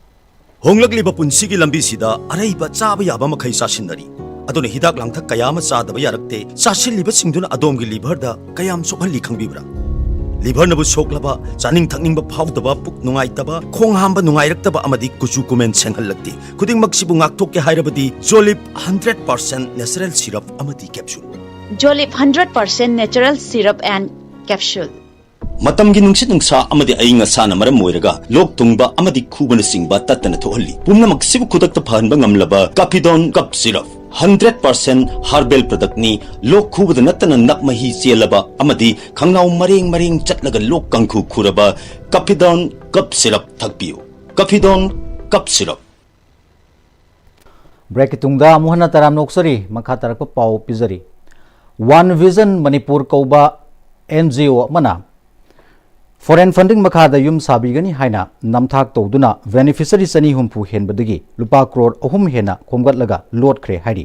ꯍꯣꯡꯂꯛꯂꯤꯕ ꯄꯨꯟꯁꯤꯒꯤ ꯂꯝꯕꯤꯁꯤꯗ ꯑꯔꯩꯕ ꯆꯥꯕ ꯌꯥꯕ ꯃꯈꯩ ꯆꯥꯁꯤꯟꯅꯔꯤ꯫ ꯑꯗꯨꯅ ꯍꯤꯗꯥꯛ ꯂꯥꯡꯊꯛ ꯀꯌꯥ ꯑꯃ ꯆꯥꯗꯕ ꯌꯥꯔꯛꯇꯦ꯫ ꯆꯥꯁꯤꯜꯂꯤꯕꯁꯤꯡꯗꯨꯅ ꯑꯗꯣꯝꯒꯤ ꯂꯤꯚꯔꯗ ꯀꯌꯥꯝ ꯁꯣꯛꯍꯜꯂꯤ ꯈꯪꯕꯤꯕ꯭ꯔꯥ? ꯂꯤꯚꯔꯅꯕꯨ ꯁꯣꯛꯂꯕ, ꯆꯥꯅꯤꯡ ꯊꯛꯅꯤꯡꯕ ꯐꯥꯎꯗꯕ, ꯄꯨꯛ ꯅꯨꯡꯉꯥꯏꯇꯕ, ꯈꯣꯡ ꯍꯥꯝꯕ ꯅꯨꯡꯉꯥꯏꯔꯛꯇꯕ ꯑꯃꯗꯤ ꯀꯨꯆꯨ ꯀꯨꯃꯦꯟ ꯁꯦꯡꯍꯜꯂꯛꯇꯦ꯫ ꯈꯨꯗꯤꯡꯃꯛꯁꯤꯕꯨ ꯉꯥꯛꯊꯣꯛꯀꯦ ꯍꯥꯏꯔꯕꯗꯤ ꯖꯣꯂꯤꯞ ꯍꯟꯗ꯭ꯔꯦꯠ ꯄꯥꯔꯁꯦꯟꯠ natural syrup ꯑꯃꯗꯤ capsule꯫ Jolip hundred percent natural syrup and capsule. ꯃꯇꯝꯒꯤ ꯅꯨꯡꯁꯤꯠ ꯅꯨꯡꯁꯥ ꯑꯃꯗꯤ ꯑꯏꯪ ꯑꯁꯥꯅ ꯃꯔꯝ ꯑꯣꯏꯔꯒ ꯂꯣꯛ ꯊꯨꯡꯕ ꯑꯃꯗꯤ ꯈꯨꯕꯅꯆꯤꯡꯕ ꯇꯠꯇꯅ ꯊꯣꯛꯍꯜꯂꯤ꯫ ꯄꯨꯝꯅꯃꯛꯁꯤꯕꯨ ꯈꯨꯗꯛꯇ ꯐꯍꯟꯕ ꯉꯝꯂꯕ ꯀꯥꯐꯤꯗꯣꯟ ꯀꯞ ꯁꯤꯔꯞ, ꯍꯟꯗ꯭ꯔꯦꯠ ꯄꯥꯔꯁꯦꯟ ꯍꯥꯔꯕꯦꯜ ꯄ꯭ꯔꯗꯛꯅꯤ꯫ ꯂꯣꯛ ꯈꯨꯕꯗ ꯅꯠꯇꯅ ꯅꯞ ꯃꯍꯤ ꯆꯦꯜꯂꯕ ꯑꯃꯗꯤ ꯈꯪꯅꯥꯎ ꯃꯔꯦꯡ ꯃꯔꯦꯡ ꯆꯠꯂꯒ ꯂꯣꯛ ꯀꯥꯡꯈꯨ ꯈꯨꯔꯕ ꯀꯥꯐꯤꯗꯣꯟ ꯀꯞ ꯁꯤꯔꯞ ꯊꯛꯄꯤꯌꯨ꯫ ꯀꯥꯐꯤꯗꯣꯟ ꯀꯞ ꯁꯤꯔꯞ꯫ ꯕ꯭ꯔꯦꯛꯀꯤ ꯇꯨꯡꯗ ꯑꯃꯨꯛ ꯍꯟꯅ ꯇꯔꯥꯝꯅ ꯑꯣꯛꯆꯔꯤ꯫ ꯃꯈꯥ ꯇꯥꯔꯛꯄ ꯄꯥꯎ ꯄꯤꯖꯔꯤ꯫ ꯋꯥꯟ ꯚꯤꯖꯟ ꯃꯅꯤꯄꯨꯔ ꯀꯧꯕ ꯑꯦꯟ ꯖꯤ ꯑꯣ ꯑꯃꯅ ꯐꯣꯔꯦꯟ ꯐꯟꯗꯤꯡ ꯃꯈꯥꯗ ꯌꯨꯝ ꯁꯥꯕꯤꯒꯅꯤ ꯍꯥꯏꯅ ꯅꯝꯊꯥꯛ ꯇꯧꯗꯨꯅ ꯕꯦꯅꯤꯐꯤꯁꯔꯤ ꯆꯅꯤ ꯍꯨꯝꯐꯨ ꯍꯦꯟꯕꯗꯒꯤ ꯂꯨꯄꯥ ꯀ꯭ꯔꯣꯔ ꯑꯍꯨꯝ ꯍꯦꯟꯅ ꯈꯣꯝꯒꯠꯂꯒ ꯂꯣꯠꯈ꯭ꯔꯦ ꯍꯥꯏꯔꯤ꯫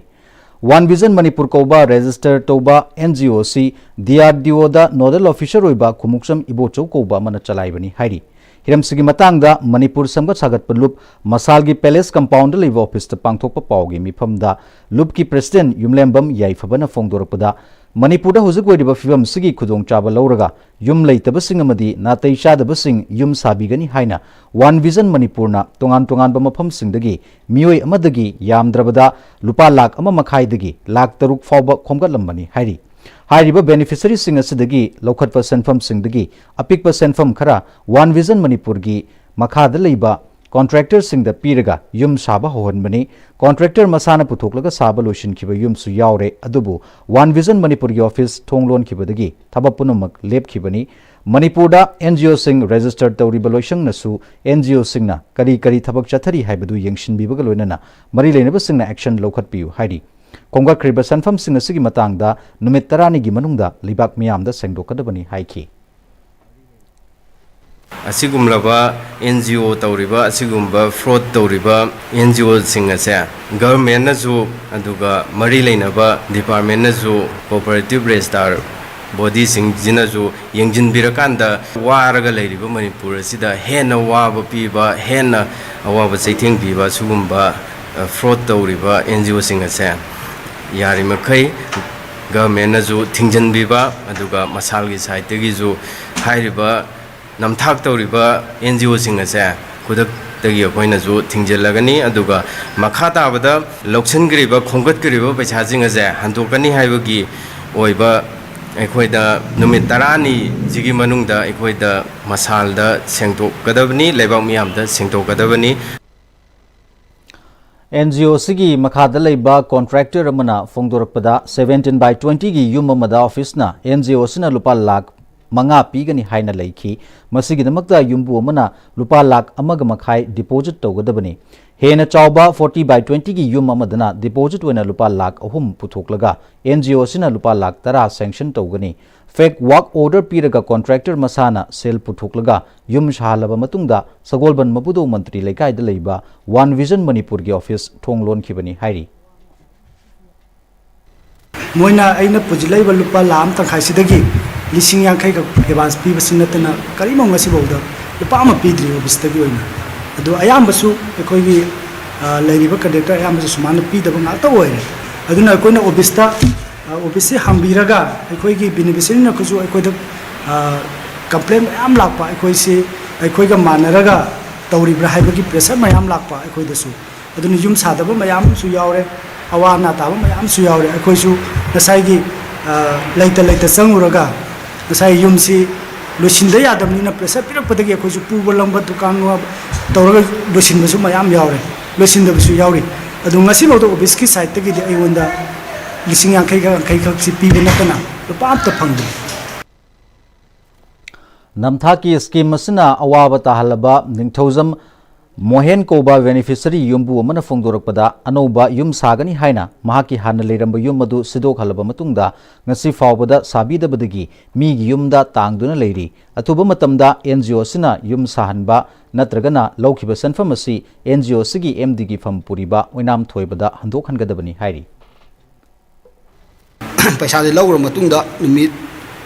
ꯋꯥꯟ ꯚꯤꯖꯟ ꯃꯅꯤꯄꯨꯔ ꯀꯧꯕ ꯔꯦꯖꯤꯁꯇꯔ ꯇꯧꯕ ꯑꯦꯟ ꯖꯤ ꯑꯣ ꯑꯁꯤ ꯗꯤ ꯑꯥꯔ ꯗꯤ ꯑꯣꯗ ꯅꯣꯗꯦꯜ ꯑꯣꯐꯤꯁꯔ ꯑꯣꯏꯕ ꯈꯨꯃꯨꯛꯆꯝ ꯏꯕꯣꯆꯧ ꯀꯧꯕ ꯑꯃꯅ ꯆꯂꯥꯏꯕꯅꯤ ꯍꯥꯏꯔꯤ꯫ ꯍꯤꯔꯝꯁꯤꯒꯤ ꯃꯇꯥꯡꯗ ꯃꯅꯤꯄꯨꯔ ꯁꯦꯝꯒꯠ ꯁꯥꯒꯠꯄ ꯂꯨꯞ ꯃꯁꯥꯜꯒꯤ ꯄꯦꯂꯦꯁ ꯀꯝꯄꯥꯎꯟꯗ ꯂꯩꯕ ꯑꯣꯐꯤꯁꯇ ꯄꯥꯡꯊꯣꯛꯄ ꯄꯥꯎꯒꯤ ꯃꯤꯐꯝꯗ ꯂꯨꯞꯀꯤ ꯄ꯭ꯔꯦꯁꯤꯗꯦꯟꯠ ꯌꯨꯝꯂꯦꯝꯕꯝ ꯌꯥꯏꯐꯕꯅ ꯐꯣꯡꯗꯣꯔꯛꯄꯗ, ꯃꯅꯤꯄꯨꯔꯗ ꯍꯧꯖꯤꯛ ꯑꯣꯏꯔꯤꯕ ꯐꯤꯕꯝꯁꯤꯒꯤ ꯈꯨꯗꯣꯡꯆꯥꯕ ꯂꯧꯔꯒ ꯌꯨꯝ ꯂꯩꯇꯕꯁꯤꯡ ꯑꯃꯗꯤ ꯅꯥꯇꯩ ꯆꯥꯗꯕꯁꯤꯡ ꯌꯨꯝ ꯁꯥꯕꯤꯒꯅꯤ ꯍꯥꯏꯅ ꯋꯥꯟ ꯚꯤꯖꯟ ꯃꯅꯤꯄꯨꯔꯅ ꯇꯣꯉꯥꯟ ꯇꯣꯉꯥꯟꯕ ꯃꯐꯝꯁꯤꯡꯗꯒꯤ ꯃꯤꯑꯣꯏ ꯑꯃꯗꯒꯤ ꯌꯥꯝꯗ꯭ꯔꯕꯗ ꯂꯨꯄꯥ ꯂꯥꯈ ꯑꯃ ꯃꯈꯥꯏꯗꯒꯤ ꯂꯥꯈ ꯇꯔꯨꯛ ꯐꯥꯎꯕ ꯈꯣꯝꯒꯠꯂꯝꯕꯅꯤ ꯍꯥꯏꯔꯤ꯫ ꯍꯥꯏꯔꯤꯕ ꯕꯦꯅꯤꯐꯤꯁꯔꯤꯁꯤꯡ ꯑꯁꯤꯗꯒꯤ ꯂꯧꯈꯠꯄ ꯁꯦꯟꯐꯝꯁꯤꯡꯗꯒꯤ ꯑꯄꯤꯛꯄ ꯁꯦꯟꯐꯝ ꯈꯔ ꯋꯥꯟ ꯚꯤꯖꯟ ꯃꯅꯤꯄꯨꯔꯒꯤ ꯃꯈꯥꯗ ꯂꯩꯕ ꯀꯣꯟꯇ꯭ꯔꯦꯛꯇꯔꯁꯤꯡꯗ ꯄꯤꯔꯒ ꯌꯨꯝ ꯁꯥꯕ ꯍꯧꯍꯟꯕꯅꯤ꯫ ꯀꯣꯟꯇ꯭ꯔꯦꯛꯇꯔ ꯃꯁꯥꯅ ꯄꯨꯊꯣꯛꯂꯒ ꯁꯥꯕ ꯂꯣꯏꯁꯤꯟꯈꯤꯕ ꯌꯨꯝꯁꯨ ꯌꯥꯎꯔꯦ꯫ ꯑꯗꯨꯕꯨ ꯋꯥꯟ ꯚꯤꯖꯟ ꯃꯅꯤꯄꯨꯔꯒꯤ ꯑꯣꯐꯤꯁ ꯊꯣꯡ ꯂꯣꯟꯈꯤꯕꯗꯒꯤ ꯊꯕꯛ ꯄꯨꯝꯅꯃꯛ ꯂꯦꯞꯈꯤꯕꯅꯤ꯫ ꯃꯅꯤꯄꯨꯔꯗ ꯑꯦꯟ ꯖꯤ ꯑꯣꯁꯤꯡ ꯔꯦꯖꯤꯁꯇꯔ ꯇꯧꯔꯤꯕ ꯂꯣꯏꯁꯪꯅꯁꯨ ꯑꯦꯟ ꯖꯤ ꯑꯣꯁꯤꯡꯅ ꯀꯔꯤ ꯀꯔꯤ ꯊꯕꯛ ꯆꯠꯊꯔꯤ ꯍꯥꯏꯕꯗꯨ ꯌꯦꯡꯁꯤꯟꯕꯤꯕꯒ ꯂꯣꯏꯅꯅ ꯃꯔꯤ ꯂꯩꯅꯕꯁꯤꯡꯅ ꯑꯦꯛꯁꯟ ꯂꯧꯈꯠꯄꯤꯌꯨ ꯍꯥꯏꯔꯤ꯫ ꯈꯣꯝꯒꯠꯈ꯭ꯔꯤꯕ ꯁꯦꯟꯐꯝꯁꯤꯡ ꯑꯁꯤꯒꯤ ꯃꯇꯥꯡꯗ ꯅꯨꯃꯤꯠ ꯇꯔꯥꯅꯤꯒꯤ ꯃꯅꯨꯡꯗ ꯂꯩꯕꯥꯛ ꯃꯤꯌꯥꯝꯗ ꯁꯦꯡꯗꯣꯛꯀꯗꯕꯅꯤ ꯍꯥꯏꯈꯤ꯫ ꯑꯁꯤꯒꯨꯝꯂꯕ ꯑꯦꯟ ꯖꯤ ꯑꯣ ꯇꯧꯔꯤꯕ, ꯑꯁꯤꯒꯨꯝꯕ ꯐ꯭ꯔꯣꯗ ꯇꯧꯔꯤꯕ ꯑꯦꯟ ꯖꯤ ꯑꯣꯁꯤꯡ ꯑꯁꯦ ꯒꯚꯔꯟꯃꯦꯟꯠꯅꯁꯨ, ꯑꯗꯨꯒ ꯃꯔꯤ ꯂꯩꯅꯕ ꯗꯤꯄꯥꯔꯠꯃꯦꯟꯠꯅꯁꯨ, ꯀꯣꯑꯣꯄꯔꯦꯇꯤꯚ ꯔꯦꯖꯤꯁꯇꯥꯔ ꯕꯣꯗꯤꯁꯤꯡꯁꯤꯅꯁꯨ ꯌꯦꯡꯁꯤꯟꯕꯤꯔꯀꯥꯟꯗ, ꯋꯥꯔꯒ ꯂꯩꯔꯤꯕ ꯃꯅꯤꯄꯨꯔ ꯑꯁꯤꯗ ꯍꯦꯟꯅ ꯋꯥꯕ ꯄꯤꯕ, ꯍꯦꯟꯅ ꯑꯋꯥꯕ ꯆꯩꯊꯦꯡ ꯄꯤꯕ ꯁꯤꯒꯨꯝꯕ, ꯑ, ꯐ꯭ꯔꯣꯗ ꯇꯧꯔꯤꯕ ꯑꯦꯟ ꯖꯤ ꯑꯣꯁꯤꯡ ꯑꯁꯦ ꯌꯥꯔꯤꯃꯈꯩ ꯒꯚꯔꯟꯃꯦꯟꯠꯅꯁꯨ ꯊꯤꯡꯖꯤꯟꯕꯤꯕ, ꯑꯗꯨꯒ ꯃꯁꯥꯜꯒꯤ ꯁꯥꯏꯠꯇꯒꯤꯁꯨ ꯍꯥꯏꯔꯤꯕ ꯅꯝꯊꯥꯛ ꯇꯧꯔꯤꯕ ꯑꯦꯟ ꯖꯤ ꯑꯣꯁꯤꯡ ꯑꯁꯦ ꯈꯨꯗꯛꯇꯒꯤ ꯑꯩꯈꯣꯏꯅꯁꯨ ꯊꯤꯡꯖꯤꯜꯂꯒꯅꯤ꯫ ꯑꯗꯨꯒ ꯃꯈꯥ ꯇꯥꯕꯗ ꯂꯧꯁꯤꯟꯈ꯭ꯔꯤꯕ, ꯈꯣꯝꯒꯠꯈ꯭ꯔꯤꯕ ꯄꯩꯁꯥꯁꯤꯡ ꯑꯁꯦ ꯍꯟꯗꯣꯛꯀꯅꯤ ꯍꯥꯏꯕꯒꯤ ꯑꯣꯏꯕ ꯑꯩꯈꯣꯏꯗ ꯅꯨꯃꯤꯠ ꯇꯔꯥꯅꯤꯁꯤꯒꯤ ꯃꯅꯨꯡꯗ ꯑꯩꯈꯣꯏꯗ ꯃꯁꯥꯜꯗ ꯁꯦꯡꯗꯣꯛꯀꯗꯕꯅꯤ, ꯂꯩꯕꯥꯛ ꯃꯤꯌꯥꯝꯗ ꯁꯦꯡꯗꯣꯛꯀꯗꯕꯅꯤ꯫ ꯑꯦꯟ ꯖꯤ ꯑꯣ ꯑꯁꯤꯒꯤ ꯃꯈꯥꯗ ꯂꯩꯕ ꯀꯣꯟꯇ꯭ꯔꯦꯛꯇꯔ ꯑꯃꯅ ꯐꯣꯡꯗꯣꯔꯛꯄꯗ, seventeen by twenty ꯒꯤ ꯌꯨꯝ ꯑꯃꯗ ꯑꯣꯐꯤꯁꯅ ꯑꯦꯟ ꯖꯤ ꯑꯣ ꯑꯁꯤꯅ ꯂꯨꯄꯥ ꯂꯥꯈ ꯃꯉꯥ ꯄꯤꯒꯅꯤ ꯍꯥꯏꯅ ꯂꯩꯈꯤ꯫ ꯃꯁꯤꯒꯤꯗꯃꯛꯇ ꯌꯨꯝꯕꯨ ꯑꯃꯅ ꯂꯨꯄꯥ ꯂꯥꯈ ꯑꯃꯒ ꯃꯈꯥꯏ ꯗꯤꯄꯣꯖꯤꯠ ꯇꯧꯒꯗꯕꯅꯤ꯫ ꯍꯦꯟꯅ ꯆꯥꯎꯕ forty by twenty ꯒꯤ ꯌꯨꯝ ꯑꯃꯗꯅ ꯗꯤꯄꯣꯖꯤꯠ ꯑꯣꯏꯅ ꯂꯨꯄꯥ ꯂꯥꯈ ꯑꯍꯨꯝ ꯄꯨꯊꯣꯛꯂꯒ ꯑꯦꯟ ꯖꯤ ꯑꯣ ꯑꯁꯤꯅ ꯂꯨꯄꯥ ꯂꯥꯈ ꯇꯔꯥ ꯁꯦꯡꯁꯟ ꯇꯧꯒꯅꯤ꯫ ꯐꯦꯛ ꯋꯥꯔꯛ ꯑꯣꯔꯗꯔ ꯄꯤꯔꯒ ꯀꯣꯟꯇ꯭ꯔꯦꯛꯇꯔ ꯃꯁꯥꯅ ꯁꯦꯜ ꯄꯨꯊꯣꯛꯂꯒ ꯌꯨꯝ ꯁꯥꯍꯜꯂꯕ ꯃꯇꯨꯡꯗ ꯁꯒꯣꯜꯕꯟ ꯃꯕꯨꯗꯣ ꯃꯟꯇ꯭ꯔꯤ ꯂꯩꯀꯥꯏꯗ ꯂꯩꯕ ꯋꯥꯟ ꯚꯤꯖꯟ ꯃꯅꯤꯄꯨꯔꯒꯤ ꯑꯣꯐꯤꯁ ꯊꯣꯡ ꯂꯣꯟꯈꯤꯕꯅꯤ ꯍꯥꯏꯔꯤ꯫ ꯃꯣꯏꯅ ꯑꯩꯅ ꯄꯨꯁꯤꯜꯂꯛꯏꯕ ꯂꯨꯄꯥ ꯂꯥꯈ ꯑꯃ ꯇꯪꯈꯥꯏꯁꯤꯗꯒꯤ ꯂꯤꯁꯤꯡ ꯌꯥꯡꯈꯩꯈꯛ ꯑꯦꯗꯚꯥꯟꯁ ꯄꯤꯕꯁꯤ ꯅꯠꯇꯅ ꯀꯔꯤꯝꯐꯥꯎ ꯉꯁꯤꯐꯥꯎꯗ ꯂꯨꯄꯥ ꯑꯃ ꯄꯤꯗ꯭ꯔꯤ ꯑꯣꯐꯤꯁꯇꯒꯤ ꯑꯣꯏꯅ꯫ ꯑꯗꯨ ꯑꯌꯥꯝꯕꯁꯨ ꯑꯩꯈꯣꯏꯒꯤ, ꯑ, ꯂꯩꯔꯤꯕ ꯀꯟꯇ꯭ꯔꯦꯛꯇꯔ ꯑꯌꯥꯝꯕꯁꯨ ꯁꯨꯃꯥꯏꯅ ꯄꯤꯗꯕ ꯉꯥꯛꯇ ꯑꯣꯏꯔꯦ꯫ ꯑꯗꯨꯅ ꯑꯩꯈꯣꯏꯅ ꯑꯣꯐꯤꯁꯇ, ꯑ, ꯑꯣꯐꯤꯁꯁꯤ ꯍꯪꯕꯤꯔꯒ ꯑꯩꯈꯣꯏꯒꯤ ꯕꯦꯅꯤꯐꯤꯁꯔꯤꯅꯈꯣꯏꯁꯨ ꯑꯩꯈꯣꯏꯗ, ꯑ, ꯀꯝꯄ꯭ꯂꯦꯟ ꯃꯌꯥꯝ ꯂꯥꯛꯄ, ꯑꯩꯈꯣꯏꯁꯤ ꯑꯩꯈꯣꯏꯒ ꯃꯥꯟꯅꯔꯒ ꯇꯧꯔꯤꯕ꯭ꯔꯥ ꯍꯥꯏꯕꯒꯤ ꯄ꯭ꯔꯦꯁꯔ ꯃꯌꯥꯝ ꯂꯥꯛꯄ ꯑꯩꯈꯣꯏꯗꯁꯨ꯫ ꯑꯗꯨꯅ ꯌꯨꯝ ꯁꯥꯗꯕ ꯃꯌꯥꯝ ꯑꯃꯁꯨ ꯌꯥꯎꯔꯦ, ꯑꯋꯥ ꯑꯅꯥ ꯇꯥꯕ ꯃꯌꯥꯝ ꯑꯃꯁꯨ ꯌꯥꯎꯔꯦ꯫ ꯑꯩꯈꯣꯏꯁꯨ ꯉꯁꯥꯏꯒꯤ, ꯑ, ꯂꯩꯇ ꯂꯩꯇ ꯆꯪꯉꯨꯔꯒ ꯉꯁꯥꯏ ꯌꯨꯝꯁꯤ ꯂꯣꯏꯁꯤꯟꯗ ꯌꯥꯗꯕꯅꯤꯅ ꯄ꯭ꯔꯦꯁꯔ ꯄꯤꯔꯛꯄꯗꯒꯤ ꯑꯩꯈꯣꯏꯁꯨ ꯄꯨꯕ ꯂꯪꯕ ꯗꯨꯀꯥꯟ ꯇꯧꯔꯒ ꯂꯣꯏꯁꯤꯟꯕꯁꯨ ꯃꯌꯥꯝ ꯌꯥꯎꯔꯦ, ꯂꯣꯏꯁꯤꯟꯗꯕꯁꯨ ꯌꯥꯎꯔꯤ꯫ ꯑꯗꯨ ꯉꯁꯤꯐꯥꯎꯗ ꯑꯣꯐꯤꯁꯀꯤ ꯁꯥꯏꯠꯇꯒꯤꯗꯤ ꯑꯩꯉꯣꯟꯗ ꯂꯤꯁꯤꯡ ꯌꯥꯡꯈꯩꯒ ꯌꯥꯡꯈꯩꯈꯛꯁꯤ ꯄꯤꯕ ꯅꯠꯇꯅ ꯂꯨꯄꯥ ꯑꯝꯇ ꯐꯪꯗ꯭ꯔꯤ꯫ ꯅꯝꯊꯥꯛꯀꯤ ꯁ꯭ꯀꯤꯝ ꯑꯁꯤꯅ ꯑꯋꯥꯕ ꯇꯥꯍꯜꯂꯕ ꯅꯤꯡꯊꯧꯖꯝ ꯃꯣꯍꯦꯟ ꯀꯧꯕ ꯕꯦꯅꯤꯐꯤꯁꯔꯤ ꯌꯨꯝꯕꯨ ꯑꯃꯅ ꯐꯣꯡꯗꯣꯔꯛꯄꯗ, ꯑꯅꯧꯕ ꯌꯨꯝ ꯁꯥꯒꯅꯤ ꯍꯥꯏꯅ ꯃꯍꯥꯛꯀꯤ ꯍꯥꯟꯅ ꯂꯩꯔꯝꯕ ꯌꯨꯝ ꯑꯗꯨ ꯁꯤꯗꯣꯛꯍꯜꯂꯕ ꯃꯇꯨꯡꯗ ꯉꯁꯤ ꯐꯥꯎꯕꯗ ꯁꯥꯕꯤꯗꯕꯗꯒꯤ ꯃꯤꯒꯤ ꯌꯨꯝꯗ ꯇꯥꯡꯗꯨꯅ ꯂꯩꯔꯤ꯫ ꯑꯊꯨꯕ ꯃꯇꯝꯗ ꯑꯦꯟ ꯖꯤ ꯑꯣ ꯑꯁꯤꯅ ꯌꯨꯝ ꯁꯥꯍꯟꯕ ꯅꯠꯇ꯭ꯔꯒꯅ ꯂꯧꯈꯤꯕ ꯁꯦꯟꯐꯝ ꯑꯁꯤ ꯑꯦꯟ ꯖꯤ ꯑꯣ ꯑꯁꯤꯒꯤ ꯑꯦꯝ ꯗꯤꯒꯤ ꯐꯝ ꯄꯨꯔꯤꯕ ꯑꯣꯏꯅꯥꯝ ꯊꯣꯏꯕꯗ ꯍꯟꯗꯣꯛꯍꯟꯒꯗꯕꯅꯤ ꯍꯥꯏꯔꯤ꯫ ꯄꯩꯁꯥꯁꯦ ꯂꯧꯈ꯭ꯔ ꯃꯇꯨꯡꯗ ꯅꯨꯃꯤꯠ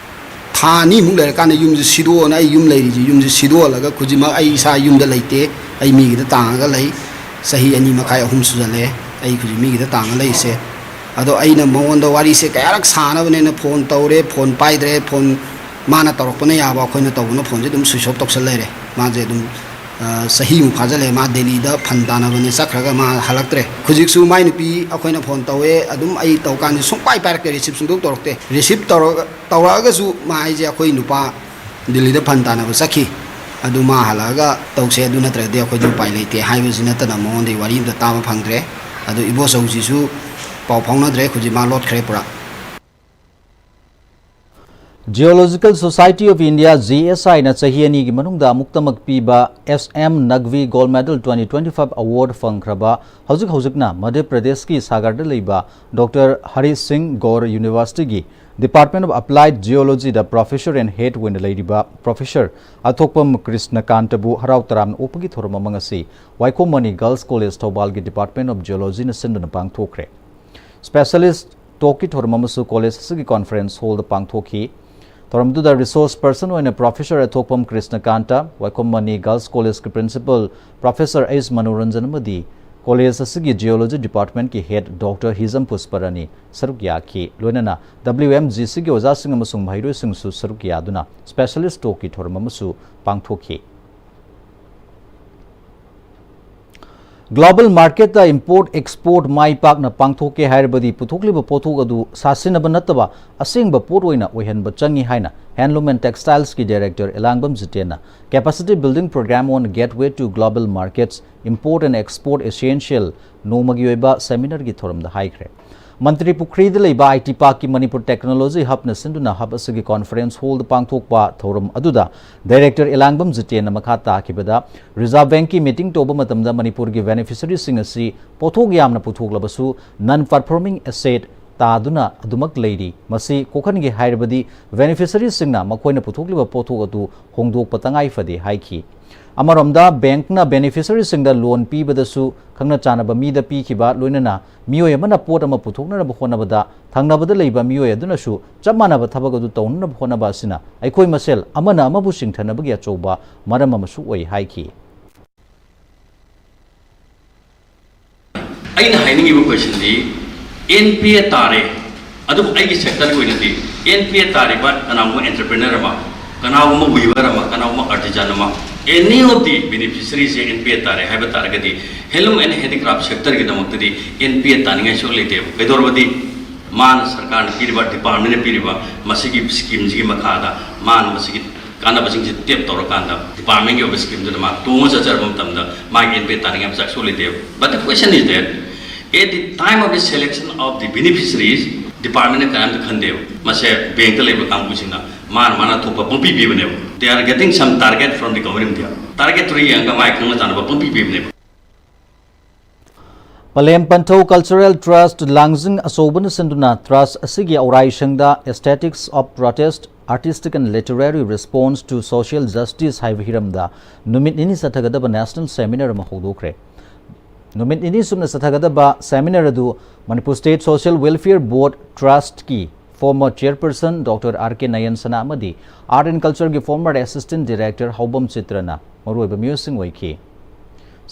ꯊꯥ ꯑꯅꯤꯃꯨꯛ ꯂꯩꯔꯀꯥꯟꯗ ꯌꯨꯝꯁꯦ ꯁꯤꯗꯣꯛꯑꯣꯅ, ꯑꯩ ꯌꯨꯝ ꯂꯩꯔꯤꯁꯦ, ꯌꯨꯝꯁꯦ ꯁꯤꯗꯣꯛꯍꯜꯂꯒ ꯍꯧꯖꯤꯛꯃꯛ ꯑꯩ ꯏꯁꯥ ꯌꯨꯝꯗ ꯂꯩꯇꯦ, ꯑꯩ ꯃꯤꯒꯤꯗ ꯇꯥꯡꯉꯒ ꯂꯩ꯫ ꯆꯍꯤ ꯑꯅꯤ ꯃꯈꯥꯏ ꯑꯍꯨꯝ ꯁꯨꯖꯜꯂꯛꯑꯦ ꯑꯩ ꯍꯧꯖꯤꯛ ꯃꯤꯒꯤꯗ ꯇꯥꯡꯉ ꯂꯩꯔꯤꯁꯦ꯫ ꯑꯗꯣ ꯑꯩꯅ ꯃꯉꯣꯟꯗ ꯋꯥꯔꯤꯁꯦ ꯀꯌꯥꯔꯛ ꯁꯥꯟꯅꯕꯅꯦꯅ, ꯐꯣꯟ ꯇꯧꯔꯦ, ꯐꯣꯟ ꯄꯥꯏꯗ꯭ꯔꯦ, ꯐꯣꯟ ꯃꯥꯅ ꯇꯧꯔꯛꯄꯅ ꯌꯥꯕ, ꯑꯩꯈꯣꯏꯅ ꯇꯧꯕꯅ ꯐꯣꯟꯁꯦ ꯑꯗꯨꯝ ꯁ꯭ꯋꯤꯆ ꯑꯣꯐ ꯇꯧꯁꯜ ꯂꯩꯔꯦ꯫ ꯃꯥꯁꯦ ꯑꯗꯨꯝ ꯆꯍꯤꯃꯨꯛ ꯐꯥꯖꯤꯜꯂꯦ ꯃꯥ ꯗꯦꯜꯂꯤꯗ ꯐꯟ ꯇꯥꯟꯅꯕꯅꯦ ꯆꯠꯈ꯭ꯔꯒ ꯃꯥ ꯍꯜꯂꯛꯇ꯭ꯔꯦ꯫ ꯍꯧꯖꯤꯛꯁꯨ ꯃꯥꯏ ꯅꯨꯄꯤ ꯑꯩꯈꯣꯏꯅ ꯐꯣꯟ ꯇꯧꯋꯦ, ꯑꯗꯨꯝ ꯑꯩ ꯇꯧꯀꯥꯟꯗ ꯁꯨꯡꯄꯥꯏ ꯄꯥꯏꯔꯛꯇꯦ, ꯔꯤꯁꯤꯞ ꯁꯨꯡꯇꯧ ꯇꯧꯔꯛꯇꯦ꯫ ꯔꯤꯁꯤꯞ ꯇꯧꯔꯒ ꯇꯧꯔꯛꯑꯒꯁꯨ ꯃꯥ ꯍꯥꯏꯁꯦ ꯑꯩꯈꯣꯏ ꯅꯨꯄꯥ ꯗꯤꯜꯂꯤꯗ ꯐꯟ ꯇꯥꯟꯅꯕ ꯆꯠꯈꯤ, ꯑꯗꯨ ꯃꯥ ꯍꯜꯂꯛꯑꯒ ꯇꯧꯁꯦ, ꯑꯗꯨ ꯅꯠꯇ꯭ꯔꯗꯤ ꯑꯩꯈꯣꯏꯗꯤ ꯎꯄꯥꯏ ꯂꯩꯇꯦ ꯍꯥꯏꯕꯁꯤ ꯅꯠꯇꯅ ꯃꯉꯣꯟꯗꯒꯤ ꯋꯥꯔꯤ ꯑꯝꯇ ꯇꯥꯕ ꯐꯪꯗ꯭ꯔꯦ꯫ ꯑꯗꯨ ꯏꯕꯣꯆꯧꯁꯤꯁꯨ ꯄꯥꯎ ꯐꯥꯎꯅꯗ꯭ꯔꯦ, ꯍꯧꯖꯤꯛ ꯃꯥ ꯂꯣꯠꯈ꯭ꯔꯦ ꯄꯨꯔꯥ꯫ Geological Society of India, G S I ꯅ ꯆꯍꯤ ꯑꯅꯤꯒꯤ ꯃꯅꯨꯡꯗ ꯑꯃꯨꯛꯇꯃꯛ ꯄꯤꯕ S M Naqvi Gold Medal twenty twenty-five award ꯐꯪꯈ꯭ꯔꯕ, ꯍꯧꯖꯤꯛ ꯍꯧꯖꯤꯛꯅ ꯃꯙ꯭ꯌ ꯄ꯭ꯔꯗꯦꯁꯀꯤ ꯁꯥꯒꯔꯗ ꯂꯩꯕ Doctor Hari Singh Gaur University ꯒꯤ Department of Applied Geology the Professor and Head ꯑꯣꯏꯅ ꯂꯩꯔꯤꯕ Professor ꯑꯊꯣꯛꯄꯝ ꯀ꯭ꯔꯤꯁꯅꯀꯥꯟꯇꯕꯨ ꯍꯔꯥꯎ ꯇꯔꯥꯝꯅ ꯑꯣꯛꯄꯒꯤ ꯊꯧꯔꯝ ꯑꯃ ꯉꯁꯤ ꯋꯥꯏꯈꯣꯝ ꯃꯅꯤ Girls College ꯊꯧꯕꯥꯜꯒꯤ Department of Geology ꯅ ꯁꯤꯟꯗꯨꯅ ꯄꯥꯡꯊꯣꯛꯈ꯭ꯔꯦ꯫ Specialist Talk ꯀꯤ ꯊꯧꯔꯝ ꯑꯃꯁꯨ ꯀꯣꯂꯦꯖ ꯑꯁꯤꯒꯤ conference hall ꯗ ꯄꯥꯡꯊꯣꯛꯈꯤ꯫ ꯊꯧꯔꯝꯗꯨꯗ resource person ꯑꯣꯏꯅ Professor ꯑꯊꯣꯛꯄꯝ ꯀ꯭ꯔꯤꯁꯅꯀꯥꯟꯇ, ꯋꯥꯏꯈꯣꯝ ꯃꯅꯤ Girls College ꯀꯤ Principal Professor H ꯃꯅꯣꯔꯟꯖꯟ ꯑꯃꯗꯤ ꯀꯣꯂꯦꯖ ꯑꯁꯤꯒꯤ Geology Department ꯀꯤ Head Doctor ꯍꯤꯖꯝ ꯄꯨꯁꯄꯔꯥꯅꯤ ꯁꯔꯨꯛ ꯌꯥꯈꯤ꯫ ꯂꯣꯏꯅꯅ W M G C ꯒꯤ ꯑꯣꯖꯥꯁꯤꯡ ꯑꯃꯁꯨꯡ ꯃꯍꯩꯔꯣꯏꯁꯤꯡꯁꯨ ꯁꯔꯨꯛ ꯌꯥꯗꯨꯅ Specialist Talk ꯀꯤ ꯊꯧꯔꯝ ꯑꯃꯁꯨ ꯄꯥꯡꯊꯣꯛꯈꯤ꯫ Global market ꯇ import export ꯃꯥꯏ ꯄꯥꯛꯅ ꯄꯥꯡꯊꯣꯛꯀꯦ ꯍꯥꯏꯔꯕꯗꯤ ꯄꯨꯊꯣꯛꯂꯤꯕ ꯄꯣꯠꯊꯣꯛ ꯑꯗꯨ ꯁꯥꯁꯤꯟꯅꯕ ꯅꯠꯇꯕ ꯑꯁꯦꯡꯕ ꯄꯣꯠ ꯑꯣꯏꯅ ꯑꯣꯏꯍꯟꯕ ꯆꯪꯏ ꯍꯥꯏꯅ Handloom and Textiles ꯀꯤ Director ꯏꯂꯥꯡꯕꯝ ꯖꯤꯇꯦꯟꯅ Capacity Building Program on Gateway to Global Markets, Import and Export Essential ꯅꯣꯡꯃꯒꯤ ꯑꯣꯏꯕ seminar ꯒꯤ ꯊꯧꯔꯝꯗ ꯍꯥꯏꯈ꯭ꯔꯦ꯫ ꯃꯟꯇ꯭ꯔꯤ ꯄꯨꯈ꯭ꯔꯤꯗ ꯂꯩꯕ I T Park ꯀꯤ Manipur Technology Hub ꯅ ꯁꯤꯟꯗꯨꯅ hub ꯑꯁꯤꯒꯤ conference hall ꯗ ꯄꯥꯡꯊꯣꯛꯄ ꯊꯧꯔꯝ ꯑꯗꯨꯗ Director ꯏꯂꯥꯡꯕꯝ ꯖꯤꯇꯦꯟꯅ ꯃꯈꯥ ꯇꯥꯈꯤꯕꯗ, Reserve Bank ꯀꯤ meeting ꯇꯧꯕ ꯃꯇꯝꯗ ꯃꯅꯤꯄꯨꯔꯒꯤ beneficiary ꯁꯤꯡ ꯑꯁꯤ ꯄꯣꯠꯊꯣꯛ ꯌꯥꯝꯅ ꯄꯨꯊꯣꯛꯂꯕꯁꯨ non performing asset ꯇꯥꯗꯨꯅ ꯑꯗꯨꯃꯛ ꯂꯩꯔꯤ꯫ ꯃꯁꯤ ꯀꯣꯛꯍꯟꯒꯦ ꯍꯥꯏꯔꯕꯗꯤ beneficiary ꯁꯤꯡꯅ ꯃꯈꯣꯏꯅ ꯄꯨꯊꯣꯛꯂꯤꯕ ꯄꯣꯠꯊꯣꯛ ꯑꯗꯨ ꯍꯣꯡꯗꯣꯛꯄ ꯇꯉꯥꯏ ꯐꯗꯦ ꯍꯥꯏꯈꯤ꯫ ꯑꯃꯔꯣꯝꯗ, bank ꯅ beneficiary ꯁꯤꯡꯗ loan ꯄꯤꯕꯗꯁꯨ ꯈꯪꯅ ꯆꯥꯟꯅꯕ ꯃꯤꯗ ꯄꯤꯈꯤꯕ, ꯂꯣꯏꯅꯅ ꯃꯤꯑꯣꯏ ꯑꯃꯅ ꯄꯣꯠ ꯑꯃ ꯄꯨꯊꯣꯛꯅꯅꯕ ꯍꯣꯠꯅꯕꯗ ꯊꯪꯅꯕꯗ ꯂꯩꯕ ꯃꯤꯑꯣꯏ ꯑꯗꯨꯅꯁꯨ ꯆꯞ ꯃꯥꯟꯅꯕ ꯊꯕꯛ ꯑꯗꯨ ꯇꯧꯅꯅꯕ ꯍꯣꯠꯅꯕ ꯑꯁꯤꯅ ꯑꯩꯈꯣꯏ ꯃꯁꯦꯜ ꯑꯃꯅ ꯑꯃꯕꯨ ꯆꯤꯡꯊꯅꯕꯒꯤ ꯑꯆꯧꯕ ꯃꯔꯝ ꯑꯃꯁꯨ ꯑꯣꯏ ꯍꯥꯏꯈꯤ꯫ ꯑꯩꯅ ꯍꯥꯏꯅꯤꯡꯉꯤꯕ question D, N P A ꯇꯥꯔꯦ, ꯑꯗꯨꯕꯨ ꯑꯩꯒꯤ sector ꯒꯤ ꯑꯣꯏꯅꯗꯤ N P A ꯇꯥꯔꯤꯕ ꯀꯅꯥꯒꯨꯝꯕ entrepreneur ꯑꯃ, ꯀꯅꯥꯒꯨꯝꯕ weaver ꯑꯃ, ꯀꯅꯥꯒꯨꯝꯕ artisan ꯑꯃ, Any of the beneficiaries ꯁꯦ ꯑꯦꯟ ꯄꯤ ꯑꯦ ꯇꯥꯔꯦ ꯍꯥꯏꯕ ꯇꯥꯔꯒꯗꯤ, ꯍꯦꯟꯂꯨꯝ ꯑꯦꯟ ꯍꯦꯟꯗꯤꯀ꯭ꯔꯥꯐ ꯁꯦꯛꯇꯔꯒꯤꯗꯃꯛꯇꯗꯤ ꯑꯦꯟ ꯄꯤ ꯑꯦ ꯇꯥꯅꯤꯡꯉꯥꯏ ꯁꯨꯛꯂꯩ ꯂꯩꯇꯦꯕ꯫ ꯀꯩꯗꯧꯔꯕꯗꯤ ꯃꯥꯅ, ꯁꯔꯀꯥꯔꯅ ꯄꯤꯔꯤꯕ, ꯗꯤꯄꯥꯔꯠꯃꯦꯟꯅ ꯄꯤꯔꯤꯕ ꯃꯁꯤꯒꯤ ꯁ꯭ꯀꯤꯝꯁꯤꯒꯤ ꯃꯈꯥꯗ ꯃꯥꯅ ꯃꯁꯤꯒꯤ ꯀꯥꯟꯅꯕꯁꯤꯡꯁꯦ ꯇꯦꯞ ꯇꯧꯔꯀꯥꯟꯗ, ꯗꯤꯄꯥꯔꯠꯃꯦꯟꯒꯤ ꯑꯣꯏꯕ ꯁ꯭ꯀꯤꯝꯗꯨꯗ ꯃꯥ ꯇꯣꯡꯉ ꯆꯠꯆꯔꯕ ꯃꯇꯝꯗ ꯃꯥꯒꯤ ꯑꯦꯟ ꯄꯤ ꯑꯦ ꯇꯥꯅꯤꯡꯉꯥꯏ ꯃꯆꯥꯛ ꯁꯨꯛꯂꯩ ꯂꯩꯇꯦꯕ꯫ But the question is that at the time of the selection of the beneficiaries, ꯗꯤꯄꯥꯔꯠꯃꯦꯟꯅ ꯀꯔꯤꯝꯇ ꯈꯟꯗꯦꯕ꯫ ꯃꯁꯦ ꯕꯦꯡꯛꯇ ꯂꯩꯕ ꯀꯥꯡꯕꯨꯁꯤꯡꯅ ꯃꯥꯅ ꯃꯥꯅ ꯊꯣꯛꯄ ꯄꯪꯄꯤ ꯄꯤꯕꯅꯦꯕ꯫ They are getting some target from the government of India꯫ ꯇꯥꯔꯒꯦꯠꯇꯨ ꯌꯦꯡꯉꯒ ꯃꯥꯏ ꯈꯪꯅ ꯆꯥꯟꯅꯕ ꯄꯪꯄꯤ ꯄꯤꯕꯅꯦꯕ꯫ ꯄꯂꯦꯝ ꯄꯟꯊꯧ ꯀꯜꯆꯔꯦꯜ ꯇ꯭ꯔꯁꯠ ꯂꯥꯡꯖꯤꯡ ꯑꯆꯧꯕꯅ ꯁꯤꯟꯗꯨꯅ ꯇ꯭ꯔꯁꯠ ꯑꯁꯤꯒꯤ ꯑꯧꯔꯥꯏꯁꯪꯗ Aesthetics of Protest, Artistic and Literary Response to Social Justice ꯍꯥꯏꯕ ꯍꯤꯔꯝꯗ ꯅꯨꯃꯤꯠ ꯅꯤꯅꯤ ꯆꯠꯊꯒꯗꯕ ꯅꯦꯁꯅꯦꯜ ꯁꯦꯃꯤꯅꯥꯔ ꯑꯃ ꯍꯧꯗꯣꯛꯈ꯭ꯔꯦ꯫ ꯅꯨꯃꯤꯠ ꯅꯤꯅꯤ ꯆꯨꯞꯅ ꯆꯠꯊꯒꯗꯕ ꯁꯦꯃꯤꯅꯥꯔ ꯑꯗꯨ ꯃꯅꯤꯄꯨꯔ ꯁ꯭ꯇꯦꯠ ꯁꯣꯁꯤꯌꯦꯜ ꯋꯦꯜꯐꯤꯌꯔ ꯕꯣꯔꯗ ꯇ꯭ꯔꯁꯠꯀꯤ ꯐꯣꯔꯃꯔ ꯆꯦꯌꯔꯄꯔꯁꯟ ꯗꯣꯛꯇꯔ ꯑꯥꯔ ꯀꯦ ꯅꯌꯟ ꯁꯅꯥ ꯑꯃꯗꯤ ꯑꯥꯔꯠ ꯑꯦꯟ ꯀꯜꯆꯔꯒꯤ ꯐꯣꯔꯃꯔ ꯑꯦꯁꯤꯁꯇꯦꯟꯠ ꯗꯤꯔꯦꯛꯇꯔ ꯍꯧꯕꯝ ꯆꯤꯇ꯭ꯔꯅ ꯃꯔꯨꯑꯣꯏꯕ ꯃꯤꯑꯣꯏꯁꯤꯡ ꯑꯣꯏꯈꯤ꯫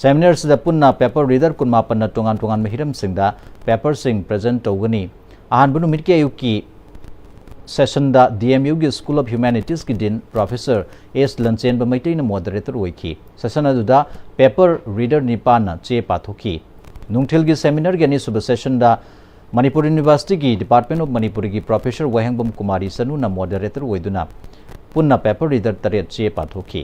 ꯁꯦꯃꯤꯅꯥꯔꯁꯤꯗ ꯄꯨꯟꯅ ꯄꯦꯄꯔ ꯔꯤꯗꯔ ꯀꯨꯟꯃꯥꯄꯟꯅ ꯇꯣꯉꯥꯟ ꯇꯣꯉꯥꯟꯕ ꯍꯤꯔꯝꯁꯤꯡꯗ ꯄꯦꯄꯔꯁꯤꯡ ꯄ꯭ꯔꯖꯦꯟꯠ ꯇꯧꯒꯅꯤ꯫ ꯑꯍꯥꯟꯕ ꯅꯨꯃꯤꯠꯀꯤ ꯑꯌꯨꯛꯀꯤ ꯁꯦꯁꯟꯗ ꯗꯤ ꯑꯦꯝ ꯌꯨꯒꯤ school of ꯍ꯭ꯌꯨꯃꯦꯅꯤꯇꯤꯁꯀꯤ din professor S ꯂꯟꯆꯦꯟꯕ ꯃꯩꯇꯩꯅ moderator ꯑꯣꯏꯈꯤ꯫ ꯁꯦꯁꯟ ꯑꯗꯨꯗ ꯄꯦꯄꯔ ꯔꯤꯗꯔ ꯅꯤꯄꯥꯟꯅ ꯆꯦ ꯄꯥꯊꯣꯛꯈꯤ꯫ ꯅꯨꯡꯊꯤꯜꯒꯤ ꯁꯦꯃꯤꯅꯥꯔꯒꯤ ꯑꯅꯤꯁꯨꯕ ꯁꯦꯁꯟꯗ ꯃꯅꯤꯄꯨꯔ ꯌꯨꯅꯤꯚꯔꯁꯤꯇꯤꯒꯤ ꯗꯤꯄꯥꯔꯠꯃꯦꯟ ꯑꯣꯐ ꯃꯅꯤꯄꯨꯔꯤꯒꯤ ꯄ꯭ꯔꯣꯐꯦꯁꯔ ꯋꯥꯍꯦꯡꯕꯝ ꯀꯨꯃꯥꯔꯤ ꯆꯅꯨꯅ ꯃꯣꯗꯔꯦꯇꯔ ꯑꯣꯏꯗꯨꯅ ꯄꯨꯟꯅ ꯄꯦꯄꯔ ꯔꯤꯗꯔ ꯇꯔꯦꯠ ꯆꯦ ꯄꯥꯊꯣꯛꯈꯤ꯫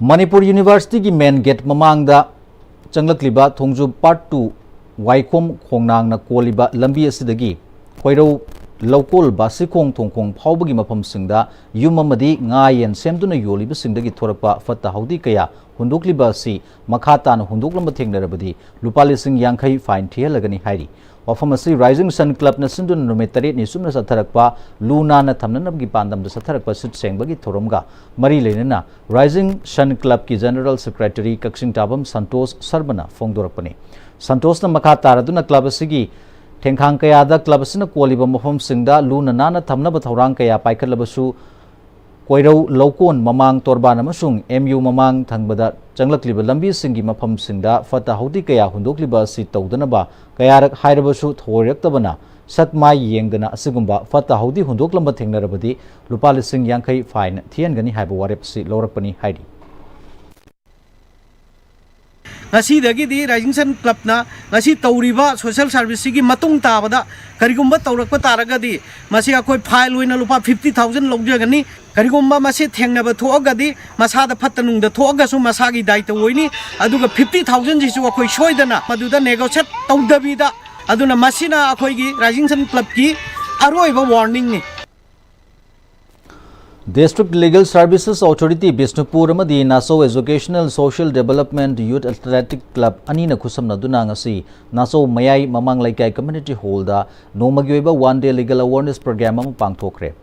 ꯃꯅꯤꯄꯨꯔ ꯌꯨꯅꯤꯚꯔꯁꯤꯇꯤꯒꯤ ꯃꯦꯟ ꯒꯦꯠ ꯃꯃꯥꯡꯗ ꯆꯪꯂꯛꯂꯤꯕ ꯊꯣꯡꯖꯨ ꯄꯥꯔꯠ ꯇꯨ ꯋꯥꯏꯈꯣꯝ ꯈꯣꯡꯅꯥꯡꯅ ꯀꯣꯜꯂꯤꯕ ꯂꯝꯕꯤ ꯑꯁꯤꯗꯒꯤ ꯈꯣꯏꯔꯧ ꯂꯧꯀꯣꯜ ꯕꯥꯁꯤꯈꯣꯡ ꯊꯣꯡꯈꯣꯡ ꯐꯥꯎꯕꯒꯤ ꯃꯐꯝꯁꯤꯡꯗ ꯌꯨꯝ ꯑꯃꯗꯤ ꯉꯥ ꯌꯦꯟ ꯁꯦꯝꯗꯨꯅ ꯌꯣꯜꯂꯤꯕꯁꯤꯡꯗꯒꯤ ꯊꯣꯔꯛꯄ ꯐꯠꯇ ꯍꯥꯎꯗꯤ ꯀꯌꯥ ꯍꯨꯟꯗꯣꯛꯂꯤꯕ ꯑꯁꯤ ꯃꯈꯥ ꯇꯥꯅ ꯍꯨꯟꯗꯣꯛꯂꯝꯕ ꯊꯦꯡꯅꯔꯕꯗꯤ ꯂꯨꯄꯥ ꯂꯤꯁꯤꯡ ꯌꯥꯡꯈꯩ ꯐꯥꯏꯟ ꯊꯤꯍꯜꯂꯒꯅꯤ ꯍꯥꯏꯔꯤ꯫ ꯋꯥꯐꯝ ꯑꯁꯤ ꯔꯥꯏꯖꯤꯡ ꯁꯟ ꯀ꯭ꯂꯕꯅ ꯁꯤꯟꯗꯨꯅ ꯅꯨꯃꯤꯠ ꯇꯔꯦꯠꯅꯤ ꯆꯨꯞꯅ ꯆꯠꯊꯔꯛꯄ ꯂꯨ ꯅꯥꯟꯅ ꯊꯝꯅꯅꯕꯒꯤ ꯄꯥꯟꯗꯝꯗ ꯆꯠꯊꯔꯛꯄ ꯁꯤꯠ ꯁꯦꯡꯕꯒꯤ ꯊꯧꯔꯝꯒ ꯃꯔꯤ ꯂꯩꯅꯅ ꯔꯥꯏꯖꯤꯡ ꯁꯟ ꯀ꯭ꯂꯕꯀꯤ ꯖꯦꯅꯔꯦꯜ ꯁꯦꯀ꯭ꯔꯦꯇꯔꯤ ꯀꯛꯆꯤꯡ ꯇꯥꯕꯝ ꯁꯟꯇꯣꯁ ꯁꯔꯃꯅ ꯐꯣꯡꯗꯣꯔꯛꯄꯅꯤ꯫ ꯁꯟꯇꯣꯁꯅ ꯃꯈꯥ ꯇꯥꯔꯗꯨꯅ ꯀ꯭ꯂꯕ ꯑꯁꯤꯒꯤ ꯊꯦꯡꯈꯥꯡ ꯀꯌꯥꯗ ꯀ꯭ꯂꯕ ꯑꯁꯤꯅ ꯀꯣꯜꯂꯤꯕ ꯃꯐꯝꯁꯤꯡꯗ ꯂꯨꯅ ꯅꯥꯟꯅ ꯊꯝꯅꯕ ꯊꯧꯔꯥꯡ ꯀꯌꯥ ꯄꯥꯏꯈꯠꯂꯕꯁꯨ ꯀꯣꯏꯔꯧ ꯂꯧꯀꯣꯟ ꯃꯃꯥꯡ ꯇꯣꯔꯕꯥꯟ ꯑꯃꯁꯨꯡ ꯑꯦꯝ ꯌꯨ ꯃꯃꯥꯡ ꯊꯪꯕꯗ ꯆꯪꯂꯛꯂꯤꯕ ꯂꯝꯕꯤꯁꯤꯡꯒꯤ ꯃꯐꯝꯁꯤꯡꯗ ꯐꯠꯇ ꯍꯥꯎꯗꯤ ꯀꯌꯥ ꯍꯨꯟꯗꯣꯛꯂꯤꯕ ꯑꯁꯤ ꯇꯧꯗꯅꯕ ꯀꯌꯥꯔꯛ ꯍꯥꯏꯔꯕꯁꯨ ꯊꯑꯣꯏꯔꯛꯇꯕꯅ ꯁꯛ ꯃꯥꯏ ꯌꯦꯡꯗꯅ ꯑꯁꯤꯒꯨꯝꯕ ꯐꯠꯇ ꯍꯥꯎꯗꯤ ꯍꯨꯟꯗꯣꯛꯂꯝꯕ ꯊꯦꯡꯅꯔꯕꯗꯤ ꯂꯨꯄꯥ ꯂꯤꯁꯤꯡ ꯌꯥꯡꯈꯩ fine ꯊꯤꯍꯟꯒꯅꯤ ꯍꯥꯏꯕ ꯋꯥꯔꯦꯞ ꯑꯁꯤ ꯂꯧꯔꯛꯄꯅꯤ ꯍꯥꯏꯔꯤ꯫ ꯉꯁꯤꯗꯒꯤꯗꯤ ꯔꯥꯏꯖꯤꯡ ꯁꯟ ꯀ꯭ꯂꯕꯅ ꯉꯁꯤ ꯇꯧꯔꯤꯕ social service ꯁꯤꯒꯤ ꯃꯇꯨꯡ ꯇꯥꯕꯗ ꯀꯔꯤꯒꯨꯝꯕ ꯇꯧꯔꯛꯄ ꯇꯥꯔꯒꯗꯤ ꯃꯁꯤ ꯑꯩꯈꯣꯏ fine ꯑꯣꯏꯅ ꯂꯨꯄꯥ fifty thousand ꯂꯧꯖꯒꯅꯤ꯫ ꯀꯔꯤꯒꯨꯝꯕ ꯃꯁꯤ ꯊꯦꯡꯅꯕ ꯊꯣꯛꯑꯒꯗꯤ ꯃꯁꯥꯗ ꯐꯠꯇ ꯅꯨꯡꯗ ꯊꯣꯛꯑꯒꯁꯨ ꯃꯁꯥꯒꯤ ꯗꯥꯏꯇ ꯑꯣꯏꯅꯤ꯫ ꯑꯗꯨꯒ fifty thousand ꯁꯤꯁꯨ ꯑꯩꯈꯣꯏ ꯁꯣꯏꯗꯅ ꯃꯗꯨꯗ negotiate ꯇꯧꯗꯕꯤꯗ, ꯑꯗꯨꯅ ꯃꯁꯤꯅ ꯑꯩꯈꯣꯏꯒꯤ ꯔꯥꯏꯖꯤꯡ ꯁꯟ ꯀ꯭ꯂꯕꯀꯤ ꯑꯔꯣꯏꯕ warning ꯅꯤ꯫ District Legal Services Authority Bishnupur ꯑꯃꯗꯤ ꯅꯥꯆꯧ Educational Social Development Youth Athletic Club ꯑꯅꯤꯅ ꯈꯨꯠꯁꯝꯅꯗꯨꯅ ꯉꯁꯤ ꯅꯥꯆꯧ ꯃꯌꯥꯏ ꯃꯃꯥꯡ ꯂꯩꯀꯥꯏ community hall ꯗ ꯅꯣꯡꯃꯒꯤ ꯑꯣꯏꯕ one day legal awareness program ꯑꯃ ꯄꯥꯡꯊꯣꯛꯈ꯭ꯔꯦ꯫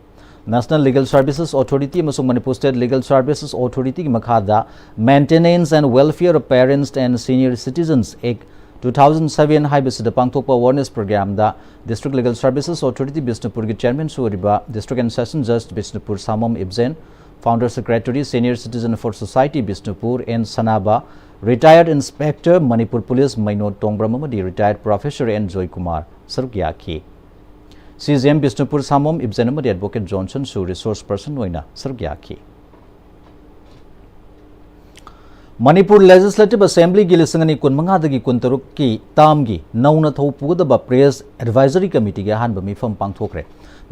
National Legal Services Authority ꯑꯃꯁꯨꯡ Manipur State Legal Services Authority ꯒꯤ ꯃꯈꯥꯗ Maintenance and Welfare of Parents and Senior Citizens Act two thousand seven ꯍꯥꯏꯕꯁꯤꯗ ꯄꯥꯡꯊꯣꯛꯄ awareness program ꯗ District Legal Services Authority ꯕꯤꯁꯅꯨꯄꯨꯔꯒꯤ chairman ꯁꯨ ꯑꯣꯏꯔꯤꯕ District and Session Judge Bishnupur Samom Ibajen, Founder Secretary Senior Citizen for Society Bishnupur N Sanaba, Retired Inspector Manipur Police Meinot Tongbram ꯑꯃꯗꯤ Retired Professor N Joykumar ꯁꯔꯨꯛ ꯌꯥꯈꯤ꯫ C J M Bishnupur Samom Ibajen ꯑꯃꯗꯤ Advocate Johnson ꯁꯨ resource person ꯑꯣꯏꯅ ꯁꯔꯨꯛ ꯌꯥꯈꯤ꯫ ꯃꯅꯤꯄꯨꯔ Legislative Assembly ꯒꯤ ꯂꯤꯁꯤꯡ ꯑꯅꯤ ꯀꯨꯟꯃꯉꯥꯗꯒꯤ ꯀꯨꯟꯇꯔꯨꯛꯀꯤ term ꯒꯤ ꯅꯧꯅ ꯊꯧ ꯄꯨꯒꯗꯕ Press Advisory Committee ꯒꯤ ꯑꯍꯥꯟꯕ ꯃꯤꯐꯝ ꯄꯥꯡꯊꯣꯛꯈ꯭ꯔꯦ꯫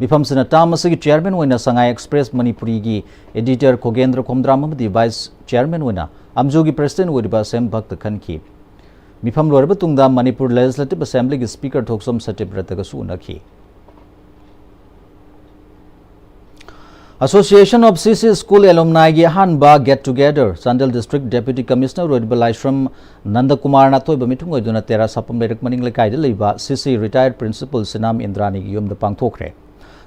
ꯃꯤꯐꯝꯁꯤꯅ term ꯑꯁꯤꯒꯤ chairman ꯑꯣꯏꯅ ꯁꯉꯥꯏ Express ꯃꯅꯤꯄꯨꯔꯤꯒꯤ editor ꯈꯣꯒꯦꯟꯗ꯭ꯔ ꯈꯣꯝꯗ꯭ꯔꯥꯝ ꯑꯃꯗꯤ vice chairman ꯑꯣꯏꯅ ꯑꯝꯖꯨꯒꯤ president ꯑꯣꯏꯔꯤꯕ ꯁꯦꯝ ꯚꯛꯇ ꯈꯟꯈꯤ꯫ ꯃꯤꯐꯝ ꯂꯣꯏꯔꯕ ꯇꯨꯡꯗ ꯃꯅꯤꯄꯨꯔ Legislative Assembly ꯒꯤ speaker Thokchom ꯁꯇ꯭ꯌꯕ꯭ꯔꯇꯒꯁꯨ ꯎꯅꯈꯤ꯫ Association of C C School Alumni ꯒꯤ ꯑꯍꯥꯟꯕ get together Chandel District Deputy Commissioner ꯑꯣꯏꯔꯤꯕ ꯂꯥꯏꯁ꯭ꯔꯝ ꯅꯟꯗꯀꯨꯃꯥꯔꯅ ꯑꯊꯣꯏꯕ ꯃꯤꯊꯨꯡ ꯑꯣꯏꯗꯨꯅ ꯇꯦꯔꯥ ꯁꯥꯄꯝ ꯂꯩꯔꯛ ꯃꯅꯤꯡ ꯂꯩꯀꯥꯏꯗ ꯂꯩꯕ C C retired principal ꯁꯤꯅꯥꯝ ꯏꯟꯗ꯭ꯔꯥꯅꯤꯒꯤ ꯌꯨꯝꯗ ꯄꯥꯡꯊꯣꯛꯈ꯭ꯔꯦ꯫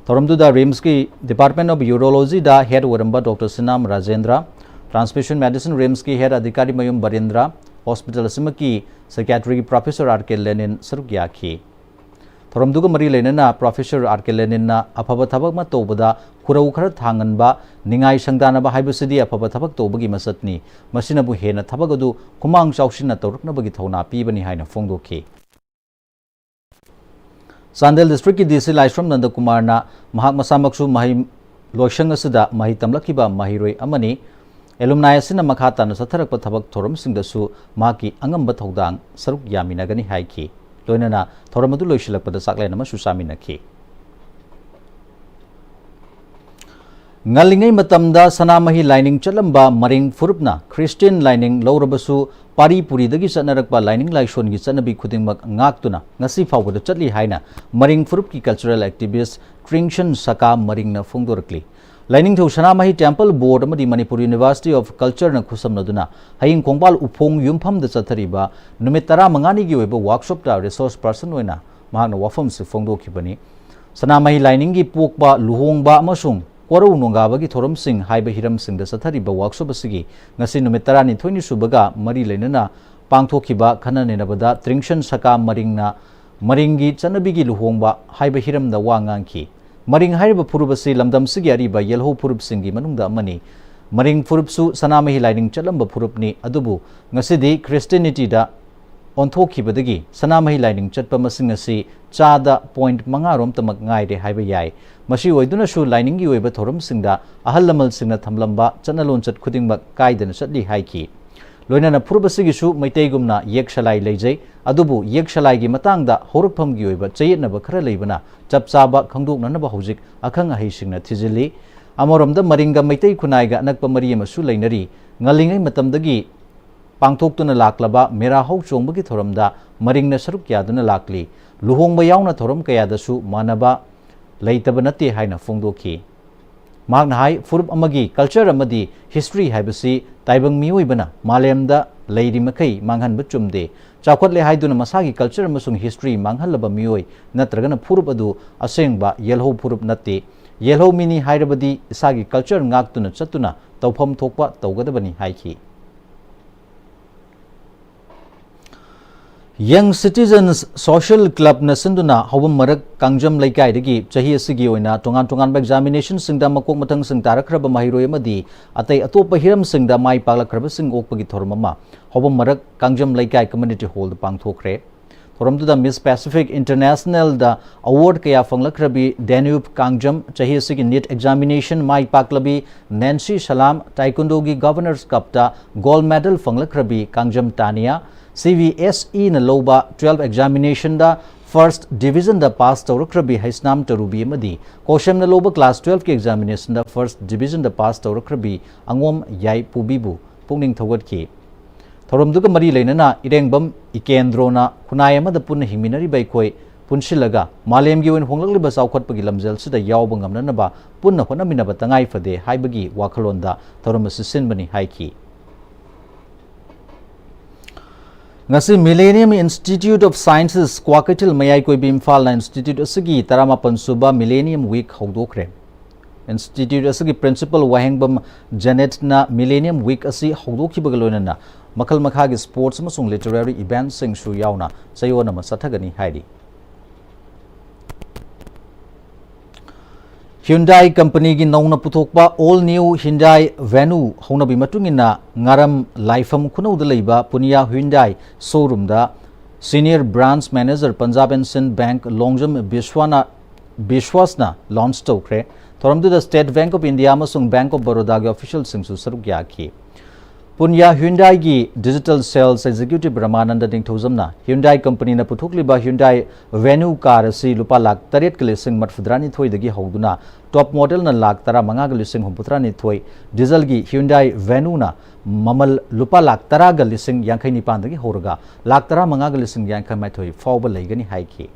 ꯊꯧꯔꯝꯗꯨꯗ RIMS ꯀꯤ Department of Urology the head ꯑꯣꯏꯔꯝꯕ Doctor ꯁꯤꯅꯥꯝ Rajendra, Transfusion Medicine RIMS ꯀꯤ head ꯑꯙꯤꯀꯥꯔꯤ ꯃꯌꯨꯝ ꯕꯔꯦꯟꯗ꯭ꯔ, hospital ꯑꯁꯤꯃꯛꯀꯤ psychiatry ꯒꯤ professor R K ꯂꯦꯅꯤꯟ ꯁꯔꯨꯛ ꯌꯥꯈꯤ꯫ ꯊꯧꯔꯝꯗꯨꯒ ꯃꯔꯤ ꯂꯩꯅꯅ professor R K ꯂꯦꯅꯤꯟꯅ ꯑꯐꯕ ꯊꯕꯛ ꯑꯃ ꯇꯧꯕꯗ ꯈꯨꯔꯧ ꯈꯔ ꯊꯥꯡꯍꯟꯕ, ꯅꯤꯡꯉꯥꯏ ꯁꯪꯗꯥꯅꯕ ꯍꯥꯏꯕꯁꯤꯗꯤ ꯑꯐꯕ ꯊꯕꯛ ꯇꯧꯕꯒꯤ ꯃꯁꯛꯅꯤ꯫ ꯃꯁꯤꯅꯕꯨ ꯍꯦꯟꯅ ꯊꯕꯛ ꯑꯗꯨ ꯈꯨꯃꯥꯡ ꯆꯥꯎꯁꯤꯟꯅ ꯇꯧꯔꯛꯅꯕꯒꯤ ꯊꯧꯅꯥ ꯄꯤꯕꯅꯤ ꯍꯥꯏꯅ ꯐꯣꯡꯗꯣꯛꯈꯤ꯫ ꯆꯥꯟꯗꯦꯜ ꯗꯤꯁꯇ꯭ꯔꯤꯛꯀꯤ ꯗꯤ ꯁꯤ ꯂꯥꯏꯁ꯭ꯔꯝ ꯅꯟꯗꯀꯨꯃꯥꯔꯅ ꯃꯍꯥꯛ ꯃꯁꯥꯃꯛꯁꯨ ꯃꯍꯩ ꯂꯣꯏꯁꯪ ꯑꯁꯤꯗ ꯃꯍꯩ ꯇꯝꯂꯛꯈꯤꯕ ꯃꯍꯩꯔꯣꯏ ꯑꯃꯅꯤ꯫ ꯑꯦꯂꯨꯝꯅꯥꯏ ꯑꯁꯤꯅ ꯃꯈꯥ ꯇꯥꯅ ꯆꯠꯊꯔꯛꯄ ꯊꯕꯛ ꯊꯧꯔꯝꯁꯤꯡꯗꯁꯨ ꯃꯍꯥꯛꯀꯤ ꯑꯉꯝꯕ ꯊꯧꯗꯥꯡ ꯁꯔꯨꯛ ꯌꯥꯃꯤꯟꯅꯒꯅꯤ ꯍꯥꯏꯈꯤ꯫ ꯂꯣꯏꯅꯅ ꯊꯧꯔꯝ ꯑꯗꯨ ꯂꯣꯏꯁꯤꯜꯂꯛꯄꯗ ꯆꯥꯛꯂꯦꯟ ꯑꯃꯁꯨ ꯆꯥꯃꯤꯟꯅꯈꯤ꯫ ꯉꯜꯂꯤꯉꯩ ꯃꯇꯝꯗ ꯁꯅꯥꯃꯍꯤ ꯂꯥꯏꯅꯤꯡ ꯆꯠꯂꯝꯕ ꯃꯔꯤꯡ ꯐꯨꯔꯨꯞꯅ ꯈ꯭ꯔꯤꯁꯇꯤꯌꯟ ꯂꯥꯏꯅꯤꯡ ꯂꯧꯔꯕꯁꯨ, ꯄꯥꯔꯤ ꯄꯨꯔꯤꯗꯒꯤ ꯆꯠꯅꯔꯛꯄ ꯂꯥꯏꯅꯤꯡ ꯂꯥꯏꯁꯣꯟꯒꯤ ꯆꯠꯅꯕꯤ ꯈꯨꯗꯤꯡꯃꯛ ꯉꯥꯛꯇꯨꯅ ꯉꯁꯤ ꯐꯥꯎꯕꯗ ꯆꯠꯂꯤ ꯍꯥꯏꯅ ꯃꯔꯤꯡ ꯐꯨꯔꯨꯞꯀꯤ ꯀꯜꯆꯔꯦꯜ ꯑꯦꯛꯇꯤꯚꯤꯁ ꯇ꯭ꯔꯤꯡꯁꯟ ꯁꯀꯥ ꯃꯔꯤꯡꯅ ꯐꯣꯡꯗꯣꯔꯛꯂꯤ꯫ ꯂꯥꯏꯅꯤꯡꯊꯧ ꯁꯅꯥꯃꯍꯤ ꯇꯦꯝꯄꯜ ꯕꯣꯔꯗ ꯑꯃꯗꯤ ꯃꯅꯤꯄꯨꯔ ꯌꯨꯅꯤꯚꯔꯁꯤꯇꯤ ꯑꯣꯐ ꯀꯜꯆꯔꯅ ꯈꯨꯠꯁꯝꯅꯗꯨꯅ ꯍꯌꯤꯡ ꯈꯣꯡꯕꯥꯜ ꯎꯐꯣꯡ ꯌꯨꯝꯐꯝꯗ ꯆꯠꯊꯔꯤꯕ ꯅꯨꯃꯤꯠ ꯇꯔꯥꯃꯉꯥꯅꯤꯒꯤ ꯑꯣꯏꯕ ꯋꯥꯔꯛꯁꯣꯞꯇ ꯔꯤꯁꯣꯔꯁ ꯄꯔꯁꯟ ꯑꯣꯏꯅ ꯃꯍꯥꯛꯅ ꯋꯥꯐꯝꯁꯤ ꯐꯣꯡꯗꯣꯛꯈꯤꯕꯅꯤ꯫ ꯁꯅꯥꯃꯍꯤ ꯂꯥꯏꯅꯤꯡꯒꯤ ꯄꯣꯛꯄ, ꯂꯨꯍꯣꯡꯕ ꯑꯃꯁꯨꯡ ꯋꯥꯔꯧ ꯅꯣꯡꯒꯥꯕꯒꯤ ꯊꯧꯔꯝꯁꯤꯡ ꯍꯥꯏꯕ ꯍꯤꯔꯝꯁꯤꯡꯗ ꯆꯠꯊꯔꯤꯕ ꯋꯥꯔꯛꯁꯣꯞ ꯑꯁꯤꯒꯤ ꯉꯁꯤ ꯅꯨꯃꯤꯠ ꯇꯔꯥꯅꯤꯊꯣꯏꯅꯤ ꯁꯨꯕꯒ ꯃꯔꯤ ꯂꯩꯅꯅ ꯄꯥꯡꯊꯣꯛꯈꯤꯕ ꯈꯟꯅ ꯅꯩꯅꯕꯗ ꯇ꯭ꯔꯤꯡꯁꯟ ꯁꯀꯥ ꯃꯔꯤꯡꯅ ꯃꯔꯤꯡꯒꯤ ꯆꯠꯅꯕꯤꯒꯤ ꯂꯨꯍꯣꯡꯕ ꯍꯥꯏꯕ ꯍꯤꯔꯝꯗ ꯋꯥ ꯉꯥꯡꯈꯤ꯫ ꯃꯔꯤꯡ ꯍꯥꯏꯔꯤꯕ ꯐꯨꯔꯨꯞ ꯑꯁꯤ ꯂꯝꯗꯝꯁꯤꯒꯤ ꯑꯔꯤꯕ ꯌꯦꯜꯍꯧ ꯐꯨꯔꯨꯞꯁꯤꯡꯒꯤ ꯃꯅꯨꯡꯗ ꯑꯃꯅꯤ꯫ ꯃꯔꯤꯡ ꯐꯨꯔꯨꯞꯁꯨ ꯁꯅꯥꯃꯍꯤ ꯂꯥꯏꯅꯤꯡ ꯆꯠꯂꯝꯕ ꯐꯨꯔꯨꯞꯅꯤ, ꯑꯗꯨꯕꯨ ꯉꯁꯤꯗꯤ ꯈ꯭ꯔꯤꯁꯇꯤꯌꯥꯅꯤꯇꯤꯗ ꯑꯣꯟꯊꯣꯛꯈꯤꯕꯗꯒꯤ ꯁꯅꯥꯃꯍꯤ ꯂꯥꯏꯅꯤꯡ ꯆꯠꯄ ꯃꯁꯤꯡ ꯑꯁꯤ ꯆꯥꯗ ꯄꯣꯏꯟꯠ ꯃꯉꯥ ꯔꯣꯝꯇꯃꯛ ꯉꯥꯏꯔꯦ ꯍꯥꯏꯕ ꯌꯥꯏ꯫ ꯃꯁꯤ ꯑꯣꯏꯗꯨꯅꯁꯨ ꯂꯥꯏꯅꯤꯡꯒꯤ ꯑꯣꯏꯕ ꯊꯧꯔꯝꯁꯤꯡꯗ ꯑꯍꯜ ꯂꯃꯟꯁꯤꯡꯅ ꯊꯝꯂꯝꯕ ꯆꯠꯅ ꯂꯣꯟꯆꯠ ꯈꯨꯗꯤꯡꯃꯛ ꯀꯥꯏꯗꯅ ꯆꯠꯂꯤ ꯍꯥꯏꯈꯤ꯫ ꯂꯣꯏꯅꯅ ꯐꯨꯔꯨꯞ ꯑꯁꯤꯒꯤꯁꯨ ꯃꯩꯇꯩꯒꯨꯝꯅ ꯌꯦꯛ ꯁꯂꯥꯏ ꯂꯩꯖꯩ, ꯑꯗꯨꯕꯨ ꯌꯦꯛ ꯁꯂꯥꯏꯒꯤ ꯃꯇꯥꯡꯗ ꯍꯧꯔꯛꯐꯝꯒꯤ ꯑꯣꯏꯕ ꯆꯌꯦꯠꯅꯕ ꯈꯔ ꯂꯩꯕꯅ ꯆꯞ ꯆꯥꯕ ꯈꯪꯗꯣꯛꯅꯅꯕ ꯍꯧꯖꯤꯛ ꯑꯈꯪ ꯑꯍꯩꯁꯤꯡꯅ ꯊꯤꯖꯤꯜꯂꯤ꯫ ꯑꯃꯔꯣꯝꯗ ꯃꯔꯤꯡꯒ ꯃꯩꯇꯩ ꯈꯨꯟꯅꯥꯏꯒ ꯑꯅꯛꯄ ꯃꯔꯤ ꯑꯃꯁꯨ ꯂꯩꯅꯔꯤ꯫ ꯉꯜꯂꯤꯉꯩ ꯃꯇꯝꯗꯒꯤ ꯄꯥꯡꯊꯣꯛꯇꯨꯅ ꯂꯥꯛꯂꯕ ꯃꯦꯔꯥ ꯍꯧ ꯆꯣꯡꯕꯒꯤ ꯊꯧꯔꯝꯗ ꯃꯔꯤꯡꯅ ꯁꯔꯨꯛ ꯌꯥꯗꯨꯅ ꯂꯥꯛꯂꯤ꯫ ꯂꯨꯍꯣꯡꯕ ꯌꯥꯎꯅ ꯊꯧꯔꯝ ꯀꯌꯥꯗꯁꯨ ꯃꯥꯟꯅꯕ ꯂꯩꯇꯕ ꯅꯠꯇꯦ ꯍꯥꯏꯅ ꯐꯣꯡꯗꯣꯛꯈꯤ꯫ ꯃꯍꯥꯛꯅ ꯍꯥꯏ, ꯐꯨꯔꯨꯞ ꯑꯃꯒꯤ ꯀꯜꯆꯔ ꯑꯃꯗꯤ ꯍꯤꯁꯇ꯭ꯔꯤ ꯍꯥꯏꯕꯁꯤ ꯇꯥꯏꯕꯪ ꯃꯤꯑꯣꯏꯕꯅ ꯃꯥꯂꯦꯝꯗ ꯂꯩꯔꯤ ꯃꯈꯩ ꯃꯥꯡꯍꯟꯕ ꯆꯨꯝꯗꯦ꯫ ꯆꯥꯎꯈꯠꯂꯦ ꯍꯥꯏꯗꯨꯅ ꯃꯁꯥꯒꯤ ꯀꯜꯆꯔ ꯑꯃꯁꯨꯡ ꯍꯤꯁꯇ꯭ꯔꯤ ꯃꯥꯡꯍꯜꯂꯕ ꯃꯤꯑꯣꯏ ꯅꯠꯇ꯭ꯔꯒꯅ ꯐꯨꯔꯨꯞ ꯑꯗꯨ ꯑꯁꯦꯡꯕ ꯌꯦꯜꯍꯧ ꯐꯨꯔꯨꯞ ꯅꯠꯇꯦ꯫ ꯌꯦꯜꯍꯧ ꯃꯤꯅꯤ ꯍꯥꯏꯔꯕꯗꯤ ꯏꯁꯥꯒꯤ ꯀꯜꯆꯔ ꯉꯥꯛꯇꯨꯅ ꯆꯠꯇꯨꯅ ꯇꯧꯐꯝ ꯊꯣꯛꯄ ꯇꯧꯒꯗꯕꯅꯤ ꯍꯥꯏꯈꯤ꯫ ꯌꯪ ꯁꯤꯇꯤꯖꯟꯁ ꯁꯣꯁꯤꯌꯦꯜ ꯀ꯭ꯂꯕꯅ ꯁꯤꯟꯗꯨꯅ ꯍꯧꯕꯝ ꯃꯔꯛ ꯀꯥꯡꯖꯝ ꯂꯩꯀꯥꯏꯗꯒꯤ ꯆꯍꯤ ꯑꯁꯤꯒꯤ ꯑꯣꯏꯅ ꯇꯣꯉꯥꯟ ꯇꯣꯉꯥꯟꯕ ꯑꯦꯛꯖꯥꯃꯤꯅꯦꯁꯟꯁꯤꯡꯗ ꯃꯀꯣꯛ ꯃꯊꯪꯁꯤꯡ ꯇꯥꯔꯛꯈ꯭ꯔꯕ ꯃꯍꯩꯔꯣꯏ ꯑꯃꯗꯤ ꯑꯇꯩ ꯑꯇꯣꯞꯄ ꯍꯤꯔꯝꯁꯤꯡꯗ ꯃꯥꯏ ꯄꯥꯛꯂꯛꯈ꯭ꯔꯕꯁꯤꯡ ꯑꯣꯛꯄꯒꯤ ꯊꯧꯔꯝ ꯑꯃ ꯍꯧꯕꯝ ꯃꯔꯛ ꯀꯥꯡꯖꯝ ꯂꯩꯀꯥꯏ ꯀꯝꯃ꯭ꯌꯨꯅꯤꯇꯤ ꯍꯣꯜꯗ ꯄꯥꯡꯊꯣꯛꯈ꯭ꯔꯦ꯫ ꯊꯧꯔꯝꯗꯨꯗ Miss Pacific International ꯗ award ꯀꯌꯥ ꯐꯪꯂꯛꯈ꯭ꯔꯕꯤ ꯗꯦꯅ꯭ꯌꯨꯕ ꯀꯥꯡꯖꯝ, ꯆꯍꯤ ꯑꯁꯤꯒꯤ NEET examination ꯃꯥꯏ ꯄꯥꯛꯂꯕꯤ ꯅꯦꯟꯁꯤ ꯁꯂꯥꯝ, Taekwondo ꯒꯤ Governor's Cup ꯇ gold medal ꯐꯪꯂꯛꯈ꯭ꯔꯕꯤ ꯀꯥꯡꯖꯝ ꯇꯥꯅꯤꯌꯥ, CVSE ꯅ ꯂꯧꯕ twelve examination ꯗ first division ꯗ pass ꯇꯧꯔꯛꯈ꯭ꯔꯕꯤ ꯍꯩꯁꯅꯥꯝ ꯇꯔꯨꯕꯤ ꯑꯃꯗꯤ COHSEM ꯅ ꯂꯧꯕ class twelve ꯀꯤ examination ꯗ first division ꯗ pass ꯇꯧꯔꯛꯈ꯭ꯔꯕꯤ ꯑꯉꯣꯝ ꯌꯥꯏꯄꯨꯕꯤꯕꯨ ꯄꯨꯛꯅꯤꯡ ꯊꯧꯒꯠꯈꯤ꯫ ꯊꯧꯔꯝꯗꯨꯒ ꯃꯔꯤ ꯂꯩꯅꯅ ꯏꯔꯦꯡꯕꯝ ꯏꯀꯦꯟꯗ꯭ꯔꯣꯅ ꯈꯨꯟꯅꯥꯏ ꯑꯃꯗ ꯄꯨꯟꯅ ꯍꯤꯡꯃꯤꯟꯅꯔꯤꯕ ꯑꯩꯈꯣꯏ ꯄꯨꯟꯁꯤꯜꯂꯒ ꯃꯥꯂꯦꯝꯒꯤ ꯑꯣꯏꯅ ꯍꯣꯡꯂꯛꯂꯤꯕ ꯆꯥꯎꯈꯠꯄꯒꯤ ꯂꯝꯖꯦꯜꯁꯤꯗ ꯌꯥꯎꯕ ꯉꯝꯅꯅꯕ ꯄꯨꯟꯅ ꯍꯣꯠꯅꯃꯤꯟꯅꯕ ꯇꯉꯥꯏ ꯐꯗꯦ ꯍꯥꯏꯕꯒꯤ ꯋꯥꯈꯜꯂꯣꯟꯗ ꯊꯧꯔꯝ ꯑꯁꯤ ꯁꯤꯟꯕꯅꯤ ꯍꯥꯏꯈꯤ꯫ ꯉꯁꯤ Millennium Institute of Sciences, Kwakeithel ꯃꯌꯥꯏ ꯀꯣꯏꯕꯤ, ꯏꯝꯐꯥꯜꯅ institute ꯑꯁꯤꯒꯤ ꯇꯔꯥꯃꯥꯄꯟ ꯁꯨꯕ Millennium Week ꯍꯧꯗꯣꯛꯈ꯭ꯔꯦ꯫ Institute ꯑꯁꯤꯒꯤ principal ꯋꯥꯍꯦꯡꯕꯝ ꯖꯦꯅꯦꯠꯅ Millennium Week ꯑꯁꯤ ꯍꯧꯗꯣꯛꯈꯤꯕꯒ ꯂꯣꯏꯅꯅ ꯃꯈꯜ ꯃꯈꯥꯒꯤ sports ꯑꯃꯁꯨꯡ literary event ꯁꯤꯡꯁꯨ ꯌꯥꯎꯅ ꯆꯌꯣꯜ ꯑꯃ ꯆꯠꯊꯒꯅꯤ ꯍꯥꯏꯔꯤ꯫ Hyundai company ꯒꯤ ꯅꯧꯅ ꯄꯨꯊꯣꯛꯄ all new Hyundai Venue ꯍꯧꯅꯕꯤ ꯃꯇꯨꯡ ꯏꯟꯅ ꯉꯥꯔꯝ ꯂꯥꯏꯐꯝ ꯈꯨꯅꯧꯗ ꯂꯩꯕ Punia Hyundai showroom the senior branch manager Punjab and Sind Bank Longjam ꯕꯤꯁ꯭ꯋꯥꯅ, ꯕꯤꯁ꯭ꯋꯥꯁꯅ launch ꯇꯧꯈ꯭ꯔꯦ꯫ ꯊꯧꯔꯝꯗꯨꯗ State Bank of India ꯑꯃꯁꯨꯡ Bank of Baroda ꯒꯤ official ꯁꯤꯡꯁꯨ ꯁꯔꯨꯛ ꯌꯥꯈꯤ꯫ ꯄꯨꯅꯤꯌꯥ Hyundai ꯒꯤ digital sales executive ꯔꯃꯥꯅꯟꯗ ꯅꯤꯡꯊꯧꯖꯝꯅ Hyundai company ꯅ ꯄꯨꯊꯣꯛꯂꯤꯕ Hyundai Venue car ꯑꯁꯤ ꯂꯨꯄꯥ ꯂꯥꯈ ꯇꯔꯦꯠꯀ ꯂꯤꯁꯤꯡ ꯃꯔꯐꯨꯇꯔꯥꯅꯤꯊꯣꯏꯗꯒꯤ ꯍꯧꯗꯨꯅ top model ꯅ ꯂꯥꯈ ꯇꯔꯥꯃꯉꯥꯒ ꯂꯤꯁꯤꯡ ꯍꯨꯝꯐꯨꯇꯔꯥꯅꯤꯊꯣꯏ, diesel ꯒꯤ Hyundai Venue ꯅ ꯃꯃꯜ ꯂꯨꯄꯥ ꯂꯥꯈ ꯇꯔꯥꯒ ꯂꯤꯁꯤꯡ ꯌꯥꯡꯈꯩ ꯅꯤꯄꯥꯟꯗꯒꯤ ꯍꯧꯔꯒ ꯂꯥꯈ ꯇꯔꯥꯃꯉꯥꯒ ꯂꯤꯁꯤꯡ ꯌꯥꯡꯈꯩ ꯃꯥꯊꯣꯏ ꯐꯥꯎꯕ ꯂꯩꯒꯅꯤ ꯍꯥꯏꯈꯤ꯫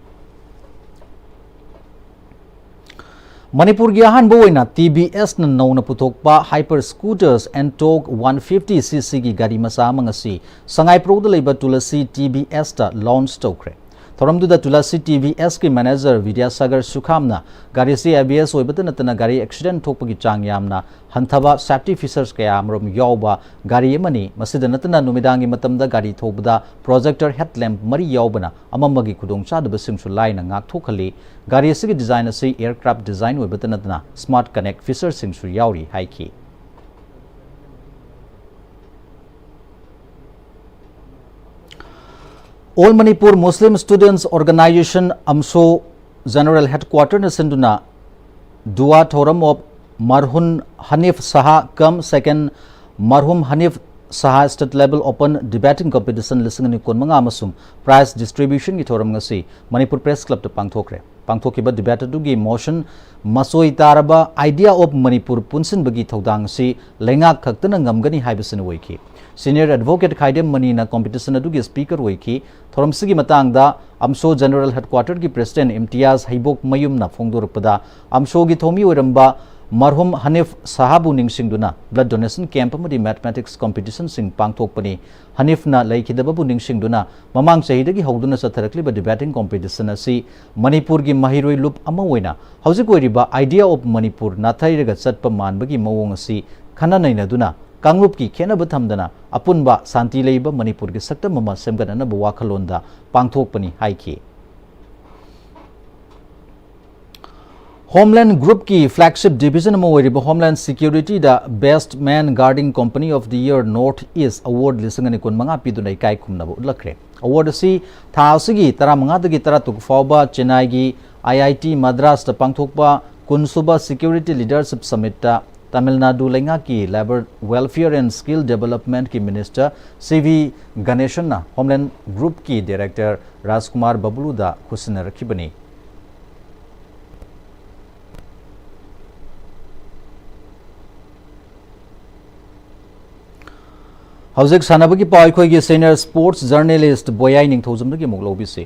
ꯃꯅꯤꯄꯨꯔꯒꯤ ꯑꯍꯥꯟꯕ ꯑꯣꯏꯅ TVS ꯅ ꯅꯧꯅ ꯄꯨꯊꯣꯛꯄ Hyper Scooters Ntorq one fifty cc ꯒꯤ ꯒꯥꯔꯤ ꯃꯆꯥ ꯑꯃ ꯉꯁꯤ ꯁꯉꯥꯏꯄ꯭ꯔꯧꯗ ꯂꯩꯕ ꯇꯨꯂꯁꯤ TVS ꯇ launch ꯇꯧꯈ꯭ꯔꯦ꯫ ꯊꯧꯔꯝꯗꯨꯗ ꯇꯨꯂꯁꯤ TVS ꯀꯤ manager ꯕꯤꯗ꯭ꯌꯥꯁꯥꯒꯔ ꯁꯨꯈꯥꯝꯅ ꯒꯥꯔꯤ ꯑꯁꯤ ABS ꯑꯣꯏꯕꯇ ꯅꯠꯇꯅ ꯒꯥꯔꯤ accident ꯊꯣꯛꯄꯒꯤ ꯆꯥꯡ ꯌꯥꯝꯅ ꯍꯟꯊꯕ, safety features ꯀꯌꯥ ꯑꯃꯔꯣꯝ ꯌꯥꯎꯕ ꯒꯥꯔꯤ ꯑꯃꯅꯤ꯫ ꯃꯁꯤꯗ ꯅꯠꯇꯅ ꯅꯨꯃꯤꯗꯥꯡꯒꯤ ꯃꯇꯝꯗ ꯒꯥꯔꯤ ꯊꯧꯕꯗ projector headlamp ꯃꯔꯤ ꯌꯥꯎꯕꯅ ꯑꯃꯝꯕꯒꯤ ꯈꯨꯗꯣꯡꯆꯥꯗꯕꯁꯤꯡꯁꯨ ꯂꯥꯏꯅ ꯉꯥꯛꯊꯣꯛꯍꯜꯂꯤ꯫ ꯒꯥꯔꯤ ꯑꯁꯤꯒꯤ design ꯑꯁꯤ aircraft design ꯑꯣꯏꯕꯇ ꯅꯠꯇꯅ Smart Connect feature ꯁꯤꯡꯁꯨ ꯌꯥꯎꯔꯤ ꯍꯥꯏꯈꯤ꯫ All Manipur Muslim Students Organization, AMSU, General Headquarter ꯅ ꯁꯤꯟꯗꯨꯅ Dua Thoram of Marhum Hanif Saha cum Second Marhum Hanif Saha State Level Open Debating Competition ꯂꯤꯁꯤꯡ ꯑꯅꯤ ꯀꯨꯟꯃꯉꯥ ꯑꯃꯁꯨꯡ prize distribution ꯒꯤ ꯊꯧꯔꯝ ꯉꯁꯤ ꯃꯅꯤꯄꯨꯔ Press Club ꯇ ꯄꯥꯡꯊꯣꯛꯈ꯭ꯔꯦ꯫ ꯄꯥꯡꯊꯣꯛꯈꯤꯕ debate ꯑꯗꯨꯒꯤ motion ꯃꯆꯣꯏ ꯇꯥꯔꯕ Idea of Manipur ꯄꯨꯟꯁꯤꯟꯕꯒꯤ ꯊꯧꯗꯥꯡ ꯑꯁꯤ ꯂꯩꯉꯥꯛ ꯈꯛꯇꯅ ꯉꯝꯒꯅꯤ ꯍꯥꯏꯕꯁꯤꯅ ꯑꯣꯏꯈꯤ꯫ Senior Advocate ꯈꯥꯏꯗꯦꯝ ꯃꯅꯤꯅ competition ꯑꯗꯨꯒꯤ speaker ꯑꯣꯏꯈꯤ꯫ ꯊꯧꯔꯝꯁꯤꯒꯤ ꯃꯇꯥꯡꯗ AMSU General Headquarter ꯒꯤ President ꯏꯝꯇꯤꯌꯥꯖ ꯍꯩꯕꯣꯛ ꯃꯌꯨꯝꯅ ꯐꯣꯡꯗꯣꯔꯛꯄꯗ, AMSU ꯒꯤ ꯊꯧꯃꯤ ꯑꯣꯏꯔꯝꯕ ꯃꯔꯍꯨꯝ ꯍꯅꯤꯐ ꯁꯍꯥꯕꯨ ꯅꯤꯡꯁꯤꯡꯗꯨꯅ blood donation camp ꯑꯃꯗꯤ mathematics competition ꯁꯤꯡ ꯄꯥꯡꯊꯣꯛꯄꯅꯤ꯫ ꯍꯅꯤꯐꯅ ꯂꯩꯈꯤꯗꯕꯕꯨ ꯅꯤꯡꯁꯤꯡꯗꯨꯅ ꯃꯃꯥꯡ ꯆꯍꯤꯗꯒꯤ ꯍꯧꯗꯨꯅ ꯆꯠꯊꯔꯛꯂꯤꯕ debating competition ꯑꯁꯤ ꯃꯅꯤꯄꯨꯔꯒꯤ ꯃꯍꯩꯔꯣꯏ ꯂꯨꯞ ꯑꯃ ꯑꯣꯏꯅ ꯍꯧꯖꯤꯛ ꯑꯣꯏꯔꯤꯕ Idea of Manipur ꯅꯥꯊꯩꯔꯒ ꯆꯠꯄ ꯃꯥꯟꯕꯒꯤ ꯃꯑꯣꯡ ꯑꯁꯤ ꯈꯟꯅ ꯅꯩꯅꯗꯨꯅ ꯀꯥꯡꯂꯨꯞꯀꯤ ꯈꯦꯠꯅꯕ ꯊꯝꯗꯅ ꯑꯄꯨꯟꯕ ꯁꯥꯟꯇꯤ ꯂꯩꯕ ꯃꯅꯤꯄꯨꯔꯒꯤ ꯁꯛꯇꯝ ꯑꯃ ꯁꯦꯝꯒꯠꯅꯅꯕ ꯋꯥꯈꯜꯂꯣꯟꯗ ꯄꯥꯡꯊꯣꯛꯄꯅꯤ ꯍꯥꯏꯈꯤ꯫ Homeland Group ꯀꯤ flagship division ꯑꯃ ꯑꯣꯏꯔꯤꯕ Homeland Security the Best Man Guarding Company of the Year North East Award ꯂꯤꯁꯤꯡ ꯑꯅꯤ ꯀꯨꯟꯃꯉꯥ ꯄꯤꯗꯨꯅ ꯏꯀꯥꯏ ꯈꯨꯝꯅꯕ ꯎꯠꯂꯛꯈ꯭ꯔꯦ꯫ Award ꯑꯁꯤ ꯊꯥ ꯑꯁꯤꯒꯤ ꯇꯔꯥꯃꯉꯥꯗꯒꯤ ꯇꯔꯥꯇꯔꯨꯛ ꯐꯥꯎꯕ ꯆꯦꯟꯅꯥꯏꯒꯤ I I T Madras ꯇ ꯄꯥꯡꯊꯣꯛꯄ ꯀꯨꯟꯁꯨꯕ Security Leadership Summit ꯇ ꯇꯥꯃꯤꯜ ꯅꯥꯗꯨ ꯂꯩꯉꯥꯛꯀꯤ Labour Welfare and Skill Development ꯀꯤ Minister C V Ganesan ꯅ Homeland Group ꯀꯤ Director ꯔꯥꯖꯀꯨꯃꯥꯔ ꯕꯕꯂꯨꯗ ꯈꯨꯠꯁꯤꯟꯅꯔꯛꯈꯤꯕꯅꯤ꯫ ꯍꯧꯖꯤꯛ ꯁꯥꯟꯅꯕꯒꯤ ꯄꯥꯎ ꯑꯩꯈꯣꯏꯒꯤ senior sports journalist ꯕꯣꯌꯥꯏ ꯅꯤꯡꯊꯧꯖꯝꯗꯒꯤ ꯑꯃꯨꯛ ꯂꯧꯕꯤꯁꯤ꯫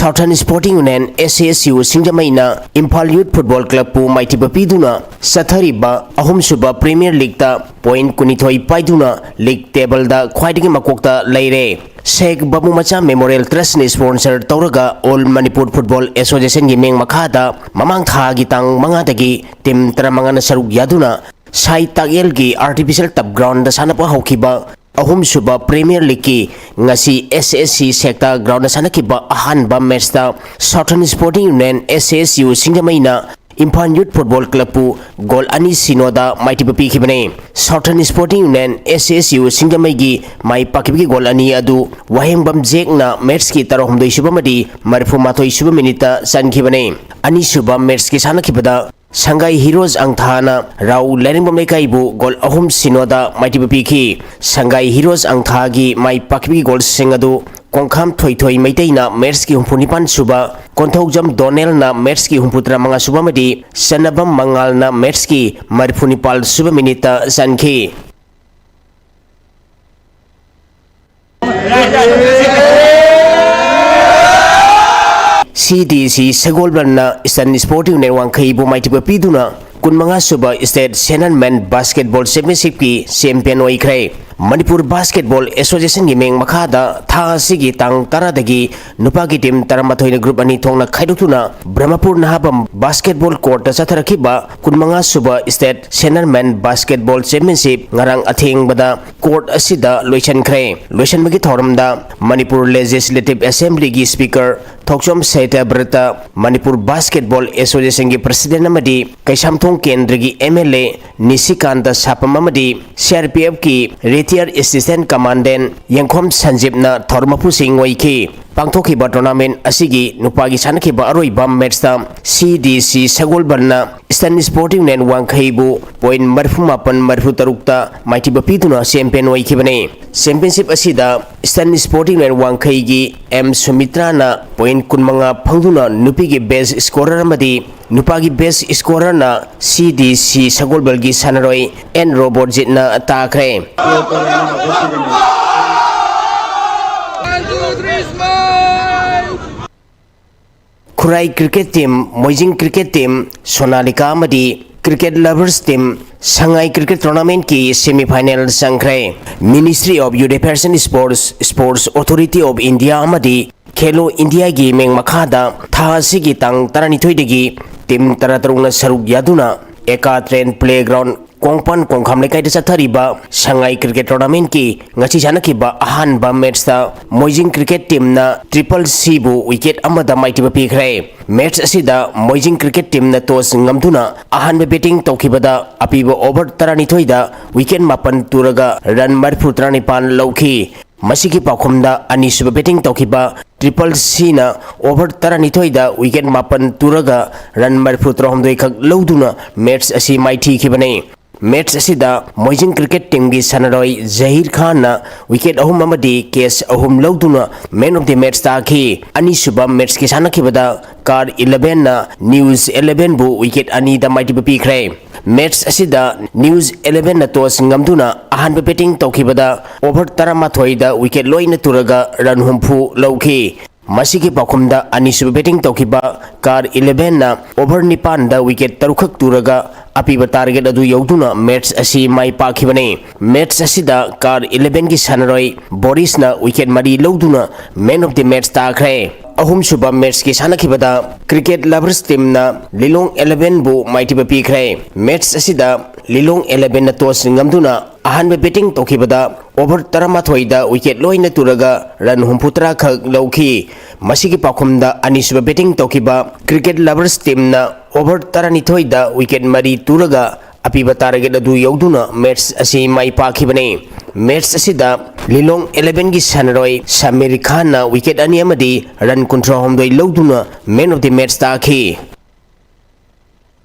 Southern Sporting Union, S A S U, ꯁꯤꯡꯖꯃꯩꯅ ꯏꯝꯐꯥꯜ Youth Football Club ꯄꯨ ꯃꯥꯏꯊꯤꯕ ꯄꯤꯗꯨꯅ ꯆꯠꯊꯔꯤꯕ ꯑꯍꯨꯝꯁꯨꯕ Premier League ꯇ point ꯀꯨꯟꯅꯤꯊꯣꯏ ꯄꯥꯏꯗꯨꯅ league table ꯗ ꯈ꯭ꯋꯥꯏꯗꯒꯤ ꯃꯀꯣꯛꯇ ꯂꯩꯔꯦ꯫ ꯁꯦꯈ ꯕꯥꯕꯨ ꯃꯆꯥ Memorial Trust ꯅ sponsor ꯇꯧꯔꯒ All Manipur Football Association ꯒꯤ ꯃꯤꯡ ꯃꯈꯥꯗ ꯃꯃꯥꯡ ꯊꯥꯒꯤ ꯇꯥꯡ ꯃꯉꯥꯗꯒꯤ team ꯇꯔꯥꯃꯉꯥꯅ ꯁꯔꯨꯛ ꯌꯥꯗꯨꯅ ꯁꯥꯏ ꯇꯥꯛꯌꯦꯜꯒꯤ artificial turf ground ꯗ ꯁꯥꯟꯅꯕ ꯍꯧꯈꯤꯕ ꯑꯍꯨꯝꯁꯨꯕ Premier League ꯀꯤ ꯉꯁꯤ S S C ꯁꯦꯛꯇ ground ꯗ ꯁꯥꯟꯅꯈꯤꯕ ꯑꯍꯥꯟꯕ match ꯇ Southern Sporting Union, S A S U, ꯁꯤꯡꯖꯃꯩꯅ ꯏꯝꯐꯥꯜ ꯌꯨꯠ ꯐꯨꯠꯕꯣꯜ ꯀ꯭ꯂꯕꯄꯨ ꯒꯣꯜ ꯑꯅꯤ ꯁꯤꯅꯣꯗ ꯃꯥꯏꯊꯤꯕ ꯄꯤꯈꯤꯕꯅꯤ꯫ Southern Sporting Union, S S U, ꯁꯤꯡꯖꯃꯩꯒꯤ ꯃꯥꯏ ꯄꯥꯛꯈꯤꯕꯒꯤ ꯒꯣꯜ ꯑꯅꯤ ꯑꯗꯨ ꯋꯥꯍꯦꯡꯕꯝ ꯖꯦꯛꯅ ꯃꯦꯠꯁꯀꯤ ꯇꯔꯥꯍꯨꯝꯗꯣꯏ ꯁꯨꯕ ꯑꯃꯗꯤ ꯃꯔꯤꯐꯨ ꯃꯥꯊꯣꯏ ꯁꯨꯕ ꯃꯤꯅꯤꯠꯇ ꯆꯟꯈꯤꯕꯅꯤ꯫ ꯑꯅꯤꯁꯨꯕ ꯃꯦꯠꯁꯀꯤ ꯁꯥꯟꯅꯈꯤꯕꯗ ꯁꯪꯒꯥꯏ ꯍꯤꯔꯣꯁ ꯑꯪꯊꯥꯅ ꯔꯥꯎ ꯂꯥꯏꯔꯦꯝꯕꯝ ꯂꯩꯀꯥꯏꯕꯨ ꯒꯣꯜ ꯑꯍꯨꯝ ꯁꯤꯅꯣꯗ ꯃꯥꯏꯊꯤꯕ ꯄꯤꯈꯤ꯫ ꯁꯪꯒꯥꯏ ꯍꯤꯔꯣꯁ ꯑꯪꯊꯥꯒꯤ ꯃꯥꯏ ꯄꯥꯛꯈꯤꯕꯒꯤ ꯒꯣꯜꯁꯤꯡ ꯑꯗꯨ ꯀꯣꯡꯈꯥꯝ ꯊꯣꯏꯊꯣꯏ ꯃꯩꯇꯩꯅ ꯃꯦꯠꯁꯀꯤ ꯍꯨꯝꯐꯨ ꯅꯤꯄꯥꯟ ꯁꯨꯕ, ꯀꯣꯟꯊꯧꯖꯝ ꯗꯣꯅꯦꯜꯅ ꯃꯦꯠꯁꯀꯤ ꯍꯨꯝꯐꯨ ꯇꯔꯥ ꯃꯉꯥ ꯁꯨꯕ ꯑꯃꯗꯤ ꯆꯟꯅꯕꯝ ꯃꯉꯥꯜꯅ ꯃꯦꯠꯁꯀꯤ ꯃꯔꯤꯐꯨ ꯅꯤꯄꯥꯜ ꯁꯨꯕ ꯃꯤꯅꯤꯠꯇ ꯆꯟꯈꯤ꯫ C D C ꯁꯒꯣꯜꯕꯟꯅ Eastern Sporting Union ꯋꯥꯡꯈꯩꯕꯨ ꯃꯥꯏꯊꯤꯕ ꯄꯤꯗꯨꯅ ꯀꯨꯟꯃꯉꯥ ꯁꯨꯕ State Senior Men Basketball Championshipꯀꯤ champion ꯑꯣꯏꯈ꯭ꯔꯦ꯫ ꯃꯅꯤꯄꯨꯔ Basketball Associationꯒꯤ ꯃꯤꯡ ꯃꯈꯥꯗ ꯊꯥ ꯑꯁꯤꯒꯤ ꯇꯥꯡ ꯇꯔꯥꯗꯒꯤ ꯅꯨꯄꯥꯒꯤ team ꯇꯔꯥꯃꯥꯊꯣꯏꯅ group ꯑꯅꯤ ꯊꯣꯛꯅ ꯈꯥꯏꯗꯣꯛꯇꯨꯅ ꯕ꯭ꯔꯍ꯭ꯃꯄꯨꯔ ꯅꯍꯥꯕꯝ basketball courtꯇ ꯆꯠꯊꯔꯛꯈꯤꯕ ꯀꯨꯟꯃꯉꯥ ꯁꯨꯕ State Senior Men Basketball Championship ꯉꯔꯥꯡ ꯑꯊꯦꯡꯕꯗ court ꯑꯁꯤꯗ ꯂꯣꯏꯁꯤꯟꯈ꯭ꯔꯦ꯫ ꯂꯣꯏꯁꯤꯟꯕꯒꯤ ꯊꯧꯔꯝꯗ ꯃꯅꯤꯄꯨꯔ Legislative Assemblyꯒꯤ Speaker ꯊꯣꯛꯆꯣꯝ ꯁꯇ꯭ꯌꯕ꯭ꯔꯇ, ꯃꯅꯤꯄꯨꯔ Basketball Associationꯒꯤ President ꯑꯃꯗꯤ ꯀꯩꯁꯥꯝꯊꯣꯡ ꯀꯦꯟꯗ꯭ꯔꯒꯤ M L A ꯅꯤꯁꯤꯀꯥꯟꯇ ꯁꯥꯄꯝ ꯑꯃꯗꯤ C R P Fꯀꯤ Retired Assistant Commandant ꯌꯦꯡꯈꯣꯝ ꯁꯟꯖꯤꯞꯅ ꯊꯧꯔꯝ ꯃꯄꯨꯁꯤꯡ ꯑꯣꯏꯈꯤ꯫ ꯄꯥꯡꯊꯣꯛꯈꯤꯕ tournament ꯑꯁꯤꯒꯤ ꯅꯨꯄꯥꯒꯤ ꯁꯥꯟꯅꯈꯤꯕ ꯑꯔꯣꯏꯕ matchꯇ C D C ꯁꯒꯣꯜꯕꯟꯅ Eastern Sporting Union ꯋꯥꯡꯈꯩꯕꯨ point ꯃꯔꯤꯐꯨ ꯃꯥꯄꯟ ꯃꯔꯤꯐꯨ ꯇꯔꯨꯛꯇ ꯃꯥꯏꯊꯤꯕ ꯄꯤꯗꯨꯅ champion ꯑꯣꯏꯈꯤꯕꯅꯤ꯫ Championship ꯑꯁꯤꯗ Eastern Sporting Union ꯋꯥꯡꯈꯩꯒꯤ M ꯁꯨꯃꯤꯇ꯭ꯔꯥꯅ point ꯀꯨꯟꯃꯉꯥ ꯐꯪꯗꯨꯅ ꯅꯨꯄꯤꯒꯤ best scorer ꯑꯃꯗꯤ ꯅꯨꯄꯥꯒꯤ best scorerꯅ C D C ꯁꯒꯣꯜꯕꯜꯒꯤ ꯁꯥꯟꯅꯔꯣꯏ N ꯔꯣꯕꯣꯠꯖꯤꯠꯅ ꯇꯥꯈ꯭ꯔꯦ꯫ ꯈꯨꯔꯥꯏ cricket team, ꯃꯣꯏꯖꯤꯡ cricket team, ꯁꯣꯅꯥꯂꯤꯀꯥ ꯑꯃꯗꯤ cricket lovers team ꯁꯉꯥꯏ cricket tournamentꯀꯤ semi final ꯆꯪꯈ꯭ꯔꯦ꯫ Ministry of Youth Affairs and Sports, Sports Authority of India ꯑꯃꯗꯤ ꯈꯦꯂꯣ ꯏꯟꯗꯤꯌꯥꯒꯤ ꯃꯤꯡ ꯃꯈꯥꯗ ꯊꯥ ꯑꯁꯤꯒꯤ ꯇꯥꯡ ꯇꯔꯥꯅꯤꯊꯣꯏꯗꯒꯤ team ꯇꯔꯥꯇꯔꯨꯛꯅ ꯁꯔꯨꯛ ꯌꯥꯗꯨꯅ ꯑꯦꯀꯥ ꯇ꯭ꯔꯦꯟ playground ꯀꯣꯡꯄꯥꯟ ꯀꯣꯡꯈꯥꯝ ꯂꯩꯀꯥꯏꯗ ꯆꯠꯊꯔꯤꯕ ꯁꯉꯥꯏ cricket tournamentꯀꯤ ꯉꯁꯤ ꯁꯥꯟꯅꯈꯤꯕ ꯑꯍꯥꯟꯕ matchꯇ ꯃꯣꯏꯖꯤꯡ cricket teamꯅ Triple Cꯕꯨ wicket ꯑꯃꯗ ꯃꯥꯏꯊꯤꯕ ꯄꯤꯈ꯭ꯔꯦ꯫ Match ꯑꯁꯤꯗ ꯃꯣꯏꯖꯤꯡ cricket teamꯅ toss ꯉꯝꯗꯨꯅ ꯑꯍꯥꯟꯕ batting ꯇꯧꯈꯤꯕꯗ ꯑꯄꯤꯕ over ꯇꯔꯥꯅꯤꯊꯣꯏꯗ wicket ꯃꯥꯄꯟ ꯇꯨꯔꯒ run ꯃꯔꯤꯐꯨ ꯇꯔꯥꯅꯤꯄꯥꯟ ꯂꯧꯈꯤ꯫ ꯃꯁꯤꯒꯤ ꯄꯥꯎꯈꯨꯝꯗ ꯑꯅꯤꯁꯨꯕ batting ꯇꯧꯈꯤꯕ Triple Cꯅ over ꯇꯔꯥꯅꯤꯊꯣꯏꯗ wicket ꯃꯥꯄꯟ ꯇꯨꯔꯒ run ꯃꯔꯤꯐꯨ ꯇꯔꯥꯍꯨꯝꯗꯣꯏ ꯈꯛ ꯂꯧꯗꯨꯅ match ꯑꯁꯤ ꯃꯥꯏꯊꯤꯈꯤꯕꯅꯤ꯫ Match ꯑꯁꯤꯗ ꯃꯣꯏꯖꯤꯡ cricket teamꯒꯤ ꯁꯥꯟꯅꯔꯣꯏ ꯖꯍꯤꯔ ꯈꯥꯟꯅ wicket ꯑꯍꯨꯝ ꯑꯃꯗꯤ catch ꯑꯍꯨꯝ ꯂꯧꯗꯨꯅ man of the match ꯇꯥꯈꯤ꯫ ꯑꯅꯤꯁꯨꯕ matchꯀꯤ ꯁꯥꯟꯅꯈꯤꯕꯗ ꯀꯥꯔ elevenꯅ News elevenꯕꯨ wicket ꯑꯅꯤꯗ ꯃꯥꯏꯊꯤꯕ ꯄꯤꯈ꯭ꯔꯦ꯫ Match ꯑꯁꯤꯗ News elevenꯅ toss ꯉꯝꯗꯨꯅ ꯑꯍꯥꯟꯕ batting ꯇꯧꯈꯤꯕꯗ over ꯇꯔꯥꯃꯥꯊꯣꯏꯗ wicket ꯂꯣꯏꯅ ꯇꯨꯔꯒ run ꯍꯨꯝꯐꯨ ꯂꯧꯈꯤ꯫ ꯃꯁꯤꯒꯤ ꯄꯥꯎꯈꯨꯝꯗ ꯑꯅꯤꯁꯨꯕ batting ꯇꯧꯈꯤꯕ ꯀꯥꯔ elevenꯅ over ꯅꯤꯄꯥꯟꯗ wicket ꯇꯔꯨꯛꯈꯛ ꯇꯨꯔꯒ ꯑꯄꯤꯕ target ꯑꯗꯨ ꯌꯧꯗꯨꯅ match ꯑꯁꯤ ꯃꯥꯏ ꯄꯥꯛꯈꯤꯕꯅꯤ꯫ Match ꯑꯁꯤꯗ ꯀꯥꯔ elevenꯒꯤ ꯁꯥꯟꯅꯔꯣꯏ ꯕꯣꯔꯤꯁꯅ wicket ꯃꯔꯤ ꯂꯧꯗꯨꯅ man of the match ꯇꯥꯈ꯭ꯔꯦ꯫ ꯑꯍꯨꯝꯁꯨꯕ matchꯀꯤ ꯁꯥꯟꯅꯈꯤꯕꯗ Cricket Lovers teamꯅ ꯂꯤꯂꯣꯡ elevenꯕꯨ ꯃꯥꯏꯊꯤꯕ ꯄꯤꯈ꯭ꯔꯦ꯫ Match ꯑꯁꯤꯗ ꯂꯤꯂꯣꯡ elevenꯅ toss ꯉꯝꯗꯨꯅ ꯑꯍꯥꯟꯕ batting ꯇꯧꯈꯤꯕꯗ over ꯇꯔꯥꯃꯥꯊꯣꯏꯗ wicket ꯂꯣꯏꯅ ꯇꯨꯔꯒ run ꯍꯨꯝꯐꯨꯇꯔꯥ ꯈꯛ ꯂꯧꯈꯤ꯫ ꯃꯁꯤꯒꯤ ꯄꯥꯎꯈꯨꯝꯗ ꯑꯅꯤꯁꯨꯕ batting ꯇꯧꯈꯤꯕ Cricket Lovers teamꯅ over ꯇꯔꯥꯅꯤꯊꯣꯏꯗ wicket ꯃꯔꯤ ꯇꯨꯔꯒ ꯑꯄꯤꯕ target ꯑꯗꯨ ꯌꯧꯗꯨꯅ match ꯑꯁꯤ ꯃꯥꯏ ꯄꯥꯛꯈꯤꯕꯅꯤ꯫ Match ꯑꯁꯤꯗ ꯂꯤꯂꯣꯡ elevenꯒꯤ ꯁꯥꯟꯅꯔꯣꯏ ꯁꯃꯤꯔ ꯈꯥꯟꯅ wicket ꯑꯅꯤ ꯑꯃꯗꯤ run ꯀꯨꯟꯊ꯭ꯔꯥꯍꯨꯝꯗꯣꯏ ꯂꯧꯗꯨꯅ man of the match ꯇꯥꯈꯤ꯫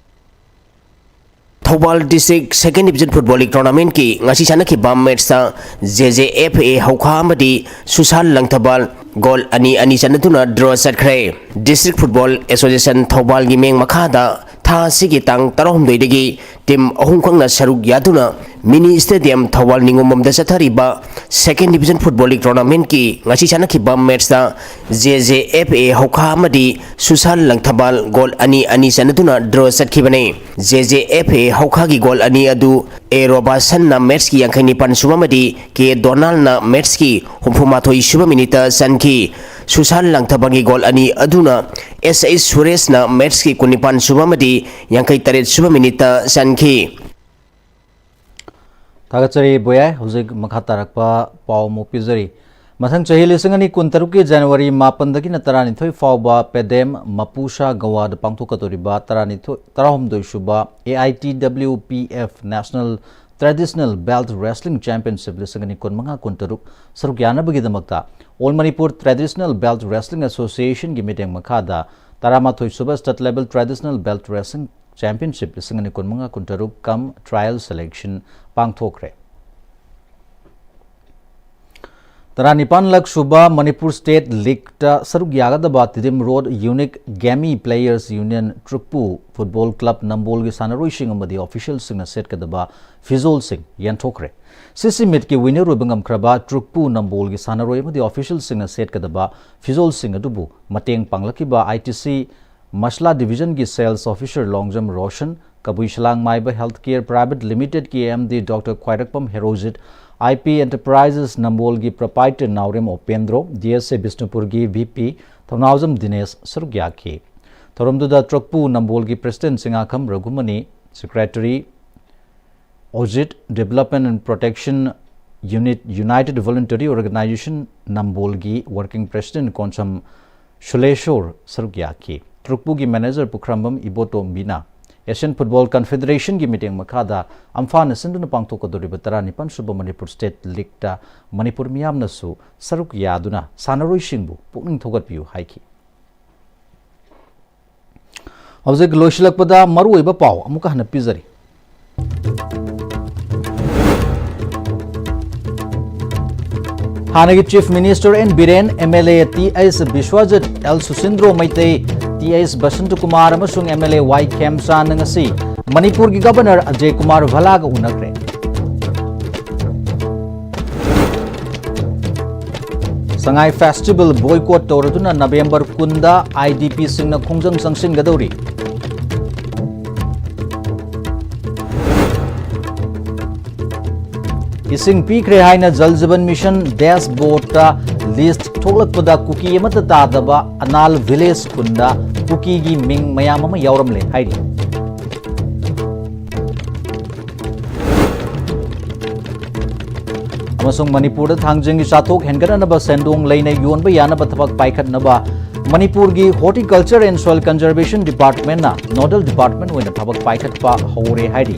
Thoubal District Second Division Football League tournamentꯀꯤ ꯉꯁꯤ ꯁꯥꯟꯅꯈꯤꯕ matchꯇ J J F A ꯍꯧꯈꯥ ꯑꯃꯗꯤ ꯁꯨꯁꯥꯟ ꯂꯪꯊꯕꯥꯜ goal ꯑꯅꯤ ꯑꯅꯤ ꯆꯟꯅꯗꯨꯅ draw ꯆꯠꯈ꯭ꯔꯦ꯫ District Football Association ꯊꯧꯕꯥꯜꯒꯤ ꯃꯤꯠꯌꯦꯡ ꯃꯈꯥꯗ ꯊꯥ ꯑꯁꯤꯒꯤ ꯇꯥꯡ ꯇꯔꯥꯍꯨꯝꯗꯣꯏꯗꯒꯤ team ꯑꯍꯨꯝꯈꯛꯅ ꯁꯔꯨꯛ ꯌꯥꯗꯨꯅ mini stadium ꯊꯧꯕꯥꯜ ꯅꯤꯉꯣꯝꯕꯝꯗ ꯆꯠꯊꯔꯤꯕ Second Division Football League tournamentꯀꯤ ꯉꯁꯤ ꯁꯥꯟꯅꯈꯤꯕ matchꯇ J J F A ꯍꯧꯈꯥ ꯑꯃꯗꯤ ꯁꯨꯁꯥꯟ ꯂꯪꯊꯕꯥꯜ goal ꯑꯅꯤ ꯑꯅꯤ ꯆꯟꯅꯗꯨꯅ draw ꯆꯠꯈꯤꯕꯅꯤ꯫ J J F A ꯍꯧꯈꯥꯒꯤ goal ꯑꯅꯤ ꯑꯗꯨ A ꯔꯣꯕꯥꯁꯟꯅ matchꯀꯤ ꯌꯥꯡꯈꯩ ꯅꯤꯄꯥꯟ ꯁꯨꯕ ꯑꯃꯗꯤ K ꯗꯣꯅꯥꯜꯅ matchꯀꯤ ꯍꯨꯝꯐꯨ ꯃꯥꯊꯣꯏ ꯁꯨꯕ minuteꯇ ꯆꯟꯈꯤ꯫ ꯁꯨꯁꯥꯟ ꯂꯪꯊꯕꯥꯜꯒꯤ goal ꯑꯅꯤ ꯑꯗꯨꯅ S H ꯁꯨꯔꯦꯁꯅ matchꯀꯤ ꯀꯨꯟꯅꯤꯄꯥꯟ ꯁꯨꯕ ꯑꯃꯗꯤ ꯌꯥꯡꯈꯩ ꯇꯔꯦꯠ ꯁꯨꯕ minuteꯇ ꯆꯟꯈꯤ꯫ ꯊꯥꯒꯠꯆꯔꯤ ꯕꯣꯌꯥꯏ꯫ ꯍꯧꯖꯤꯛ ꯃꯈꯥ ꯇꯥꯔꯛꯄ ꯄꯥꯎ ꯑꯃꯨꯛ ꯄꯤꯖꯔꯤ꯫ ꯃꯊꯪ ꯆꯍꯤ ꯂꯤꯁꯤꯡ ꯑꯅꯤ ꯀꯨꯟꯇꯔꯨꯛꯀꯤ ꯖꯅꯋꯥꯔꯤ ꯃꯥꯄꯟꯗꯒꯤꯅ ꯇꯔꯥꯅꯤꯊꯣꯏ ꯐꯥꯎꯕ ꯄꯦꯗꯦꯝ ꯃꯄꯨꯁꯥ ꯒꯋꯥꯗ ꯄꯥꯡꯊꯣꯛꯀꯗꯧꯔꯤꯕ ꯇꯔꯥꯅꯤꯊꯣꯏ, ꯇꯔꯥꯍꯨꯝꯗꯣꯏ ꯁꯨꯕ A I T W P F National Traditional Belt Wrestling Championship ꯂꯤꯁꯤꯡ ꯑꯅꯤ ꯀꯨꯟꯃꯉꯥ ꯀꯨꯟꯇꯔꯨꯛ ꯁꯔꯨꯛ ꯌꯥꯅꯕꯒꯤꯗꯃꯛꯇ All Manipur Traditional Belt Wrestling Association ꯒꯤ ꯃꯤꯠꯌꯦꯡ ꯃꯈꯥꯗ ꯇꯔꯥꯃꯥꯊꯣꯏ ꯁꯨꯕ State Level Traditional Belt Wrestling Championship ꯂꯤꯁꯤꯡ ꯑꯅꯤ ꯀꯨꯟꯃꯉꯥ ꯀꯨꯟꯇꯔꯨꯛ cum Trial Selection ꯄꯥꯡꯊꯣꯛꯈ꯭ꯔꯦ꯫ ꯇꯔꯥꯅꯤꯄꯥꯟ ꯂꯛ ꯁꯨꯕ Manipur State League ꯇ ꯁꯔꯨꯛ ꯌꯥꯒꯗꯕ Tiddim Road Unique Gammy Players Union ꯇ꯭ꯔꯨꯛꯄꯨ Football Club ꯅꯝꯕꯣꯜꯒꯤ ꯁꯥꯟꯅꯔꯣꯏꯁꯤꯡ ꯑꯃꯗꯤ official ꯁꯤꯡꯅ ꯁꯦꯠꯀꯗꯕ ꯐꯤꯖꯣꯜꯁꯤꯡ ꯌꯦꯟꯊꯣꯛꯈ꯭ꯔꯦ꯫ ꯁꯤꯁꯤ ꯃꯤꯠꯀꯤ winner ꯑꯣꯏꯕ ꯉꯝꯈ꯭ꯔꯕ ꯇ꯭ꯔꯨꯛꯄꯨ ꯅꯝꯕꯣꯜꯒꯤ ꯁꯥꯟꯅꯔꯣꯏ ꯑꯃꯗꯤ official ꯁꯤꯡꯅ ꯁꯦꯠꯀꯗꯕ ꯐꯤꯖꯣꯜꯁꯤꯡ ꯑꯗꯨꯕꯨ ꯃꯇꯦꯡ ꯄꯥꯡꯂꯛꯈꯤꯕ I T C Masla Division ꯒꯤ Sales Officer ꯂꯣꯡꯖꯝ ꯔꯣꯁꯟ, ꯀꯕꯨꯏ ꯁꯂꯥꯡ ꯃꯥꯏꯕ Healthcare Private Limited ꯀꯤ M D Doctor ꯈ꯭ꯋꯥꯏꯔꯥꯛꯄꯝ Herojit, I P Enterprises ꯅꯝꯕꯣꯜꯒꯤ Proprietor Naorem ꯎꯄꯦꯟꯗ꯭ꯔꯣ, D S A ꯕꯤꯁꯅꯨꯄꯨꯔꯒꯤ V P ꯊꯧꯅꯥꯎꯖꯝ ꯗꯤꯅꯦꯁ ꯁꯔꯨꯛ ꯌꯥꯈꯤ꯫ ꯊꯧꯔꯝꯗꯨꯗ ꯇ꯭ꯔꯨꯛꯄꯨ ꯅꯝꯕꯣꯜꯒꯤ President Chingakham Raghumani, Secretary ꯑꯣꯖꯤꯠ, Development and Protection Unit, United Voluntary Organization ꯅꯝꯕꯣꯜꯒꯤ Working President Konsam ꯁꯨꯂꯦꯁꯣꯔ ꯁꯔꯨꯛ ꯌꯥꯈꯤ꯫ ꯇ꯭ꯔꯨꯛꯄꯨꯒꯤ Manager ꯄꯨꯈ꯭ꯔꯝꯕꯝ ꯏꯕꯣꯇꯣꯝꯕꯤꯅ Asian Football Confederation ꯒꯤ ꯃꯤꯠꯌꯦꯡ ꯃꯈꯥꯗ ꯑꯝꯐꯥꯅ ꯁꯤꯟꯗꯨꯅ ꯄꯥꯡꯊꯣꯛꯀꯗꯧꯔꯤꯕ ꯇꯔꯥꯅꯤꯄꯥꯟ ꯁꯨꯕ Manipur State League ꯇ ꯃꯅꯤꯄꯨꯔ ꯃꯤꯌꯥꯝꯅꯁꯨ ꯁꯔꯨꯛ ꯌꯥꯗꯨꯅ ꯁꯥꯟꯅꯔꯣꯏꯁꯤꯡꯕꯨ ꯄꯨꯛꯅꯤꯡ ꯊꯧꯒꯠꯄꯤꯌꯨ ꯍꯥꯏꯈꯤ꯫ ꯍꯧꯖꯤꯛ ꯂꯣꯏꯁꯤꯜꯂꯛꯄꯗ ꯃꯔꯨꯑꯣꯏꯕ ꯄꯥꯎ ꯑꯃꯨꯛꯀ ꯍꯟꯅ ꯄꯤꯖꯔꯤ꯫ ꯍꯥꯟꯅꯒꯤ Chief Minister N Biren, M L A T H Biswajit, L ꯁꯨꯁꯤꯟꯗ꯭ꯔꯣ Meitei, T H ꯕꯁꯟꯇꯀꯨꯃꯥꯔ ꯑꯃꯁꯨꯡ M L A Y ꯈꯦꯝꯆꯥꯟꯅ ꯉꯁꯤ ꯃꯅꯤꯄꯨꯔꯒꯤ Governor ꯑꯖꯌ ꯀꯨꯃꯥꯔ ꯚꯜꯂꯥꯒ ꯎꯅꯈ꯭ꯔꯦ꯫ ꯁꯉꯥꯏ Festival boycott ꯇꯧꯔꯗꯨꯅ November ꯀꯨꯟꯗ I D P ꯁꯤꯡꯅ ꯈꯣꯡꯖꯪ ꯆꯪꯁꯤꯟꯒꯗꯧꯔꯤ꯫ ꯏꯁꯤꯡ ꯄꯤꯈ꯭ꯔꯦ ꯍꯥꯏꯅ Jal Jeevan Mission dashboard ꯇ list ꯊꯣꯛꯂꯛꯄꯗ ꯀꯨꯀꯤ ꯑꯃꯠꯇ ꯇꯥꯗꯕ ꯑꯅꯥꯜ Village ꯈꯨꯟꯗ ꯀꯨꯀꯤꯒꯤ ꯃꯤꯡ ꯃꯌꯥꯝ ꯑꯃ ꯌꯥꯎꯔꯝꯂꯦ ꯍꯥꯏꯔꯤ꯫ ꯑꯃꯁꯨꯡ ꯃꯅꯤꯄꯨꯔꯗ ꯊꯥꯡꯖꯤꯡꯒꯤ ꯆꯥꯊꯣꯛ ꯍꯦꯟꯒꯠꯅꯅꯕ ꯁꯦꯟꯗꯣꯡ ꯂꯩꯅ ꯌꯣꯟꯕ ꯌꯥꯅꯕ ꯊꯕꯛ ꯄꯥꯏꯈꯠꯅꯕ ꯃꯅꯤꯄꯨꯔꯒꯤ Horticulture and Soil Conservation Departmentꯅ nodal department ꯑꯣꯏꯅ ꯊꯕꯛ ꯄꯥꯏꯈꯠꯄ ꯍꯧꯔꯦ ꯍꯥꯏꯔꯤ꯫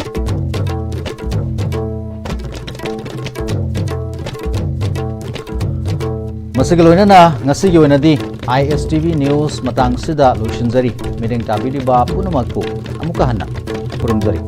ꯃꯁꯤꯒ ꯂꯣꯏꯅꯅ ꯉꯁꯤꯒꯤ ꯑꯣꯏꯅꯗꯤ I S T V News ꯃꯇꯥꯡꯁꯤꯗ ꯂꯣꯏꯁꯤꯟꯖꯔꯤ꯫ ꯃꯤꯠꯌꯦꯡ ꯇꯥꯕꯤꯔꯤꯕ ꯄꯨꯝꯅꯃꯛꯄꯨ ꯑꯃꯨꯛꯀ ꯍꯟꯅ ꯈꯨꯔꯨꯝꯖꯔꯤ꯫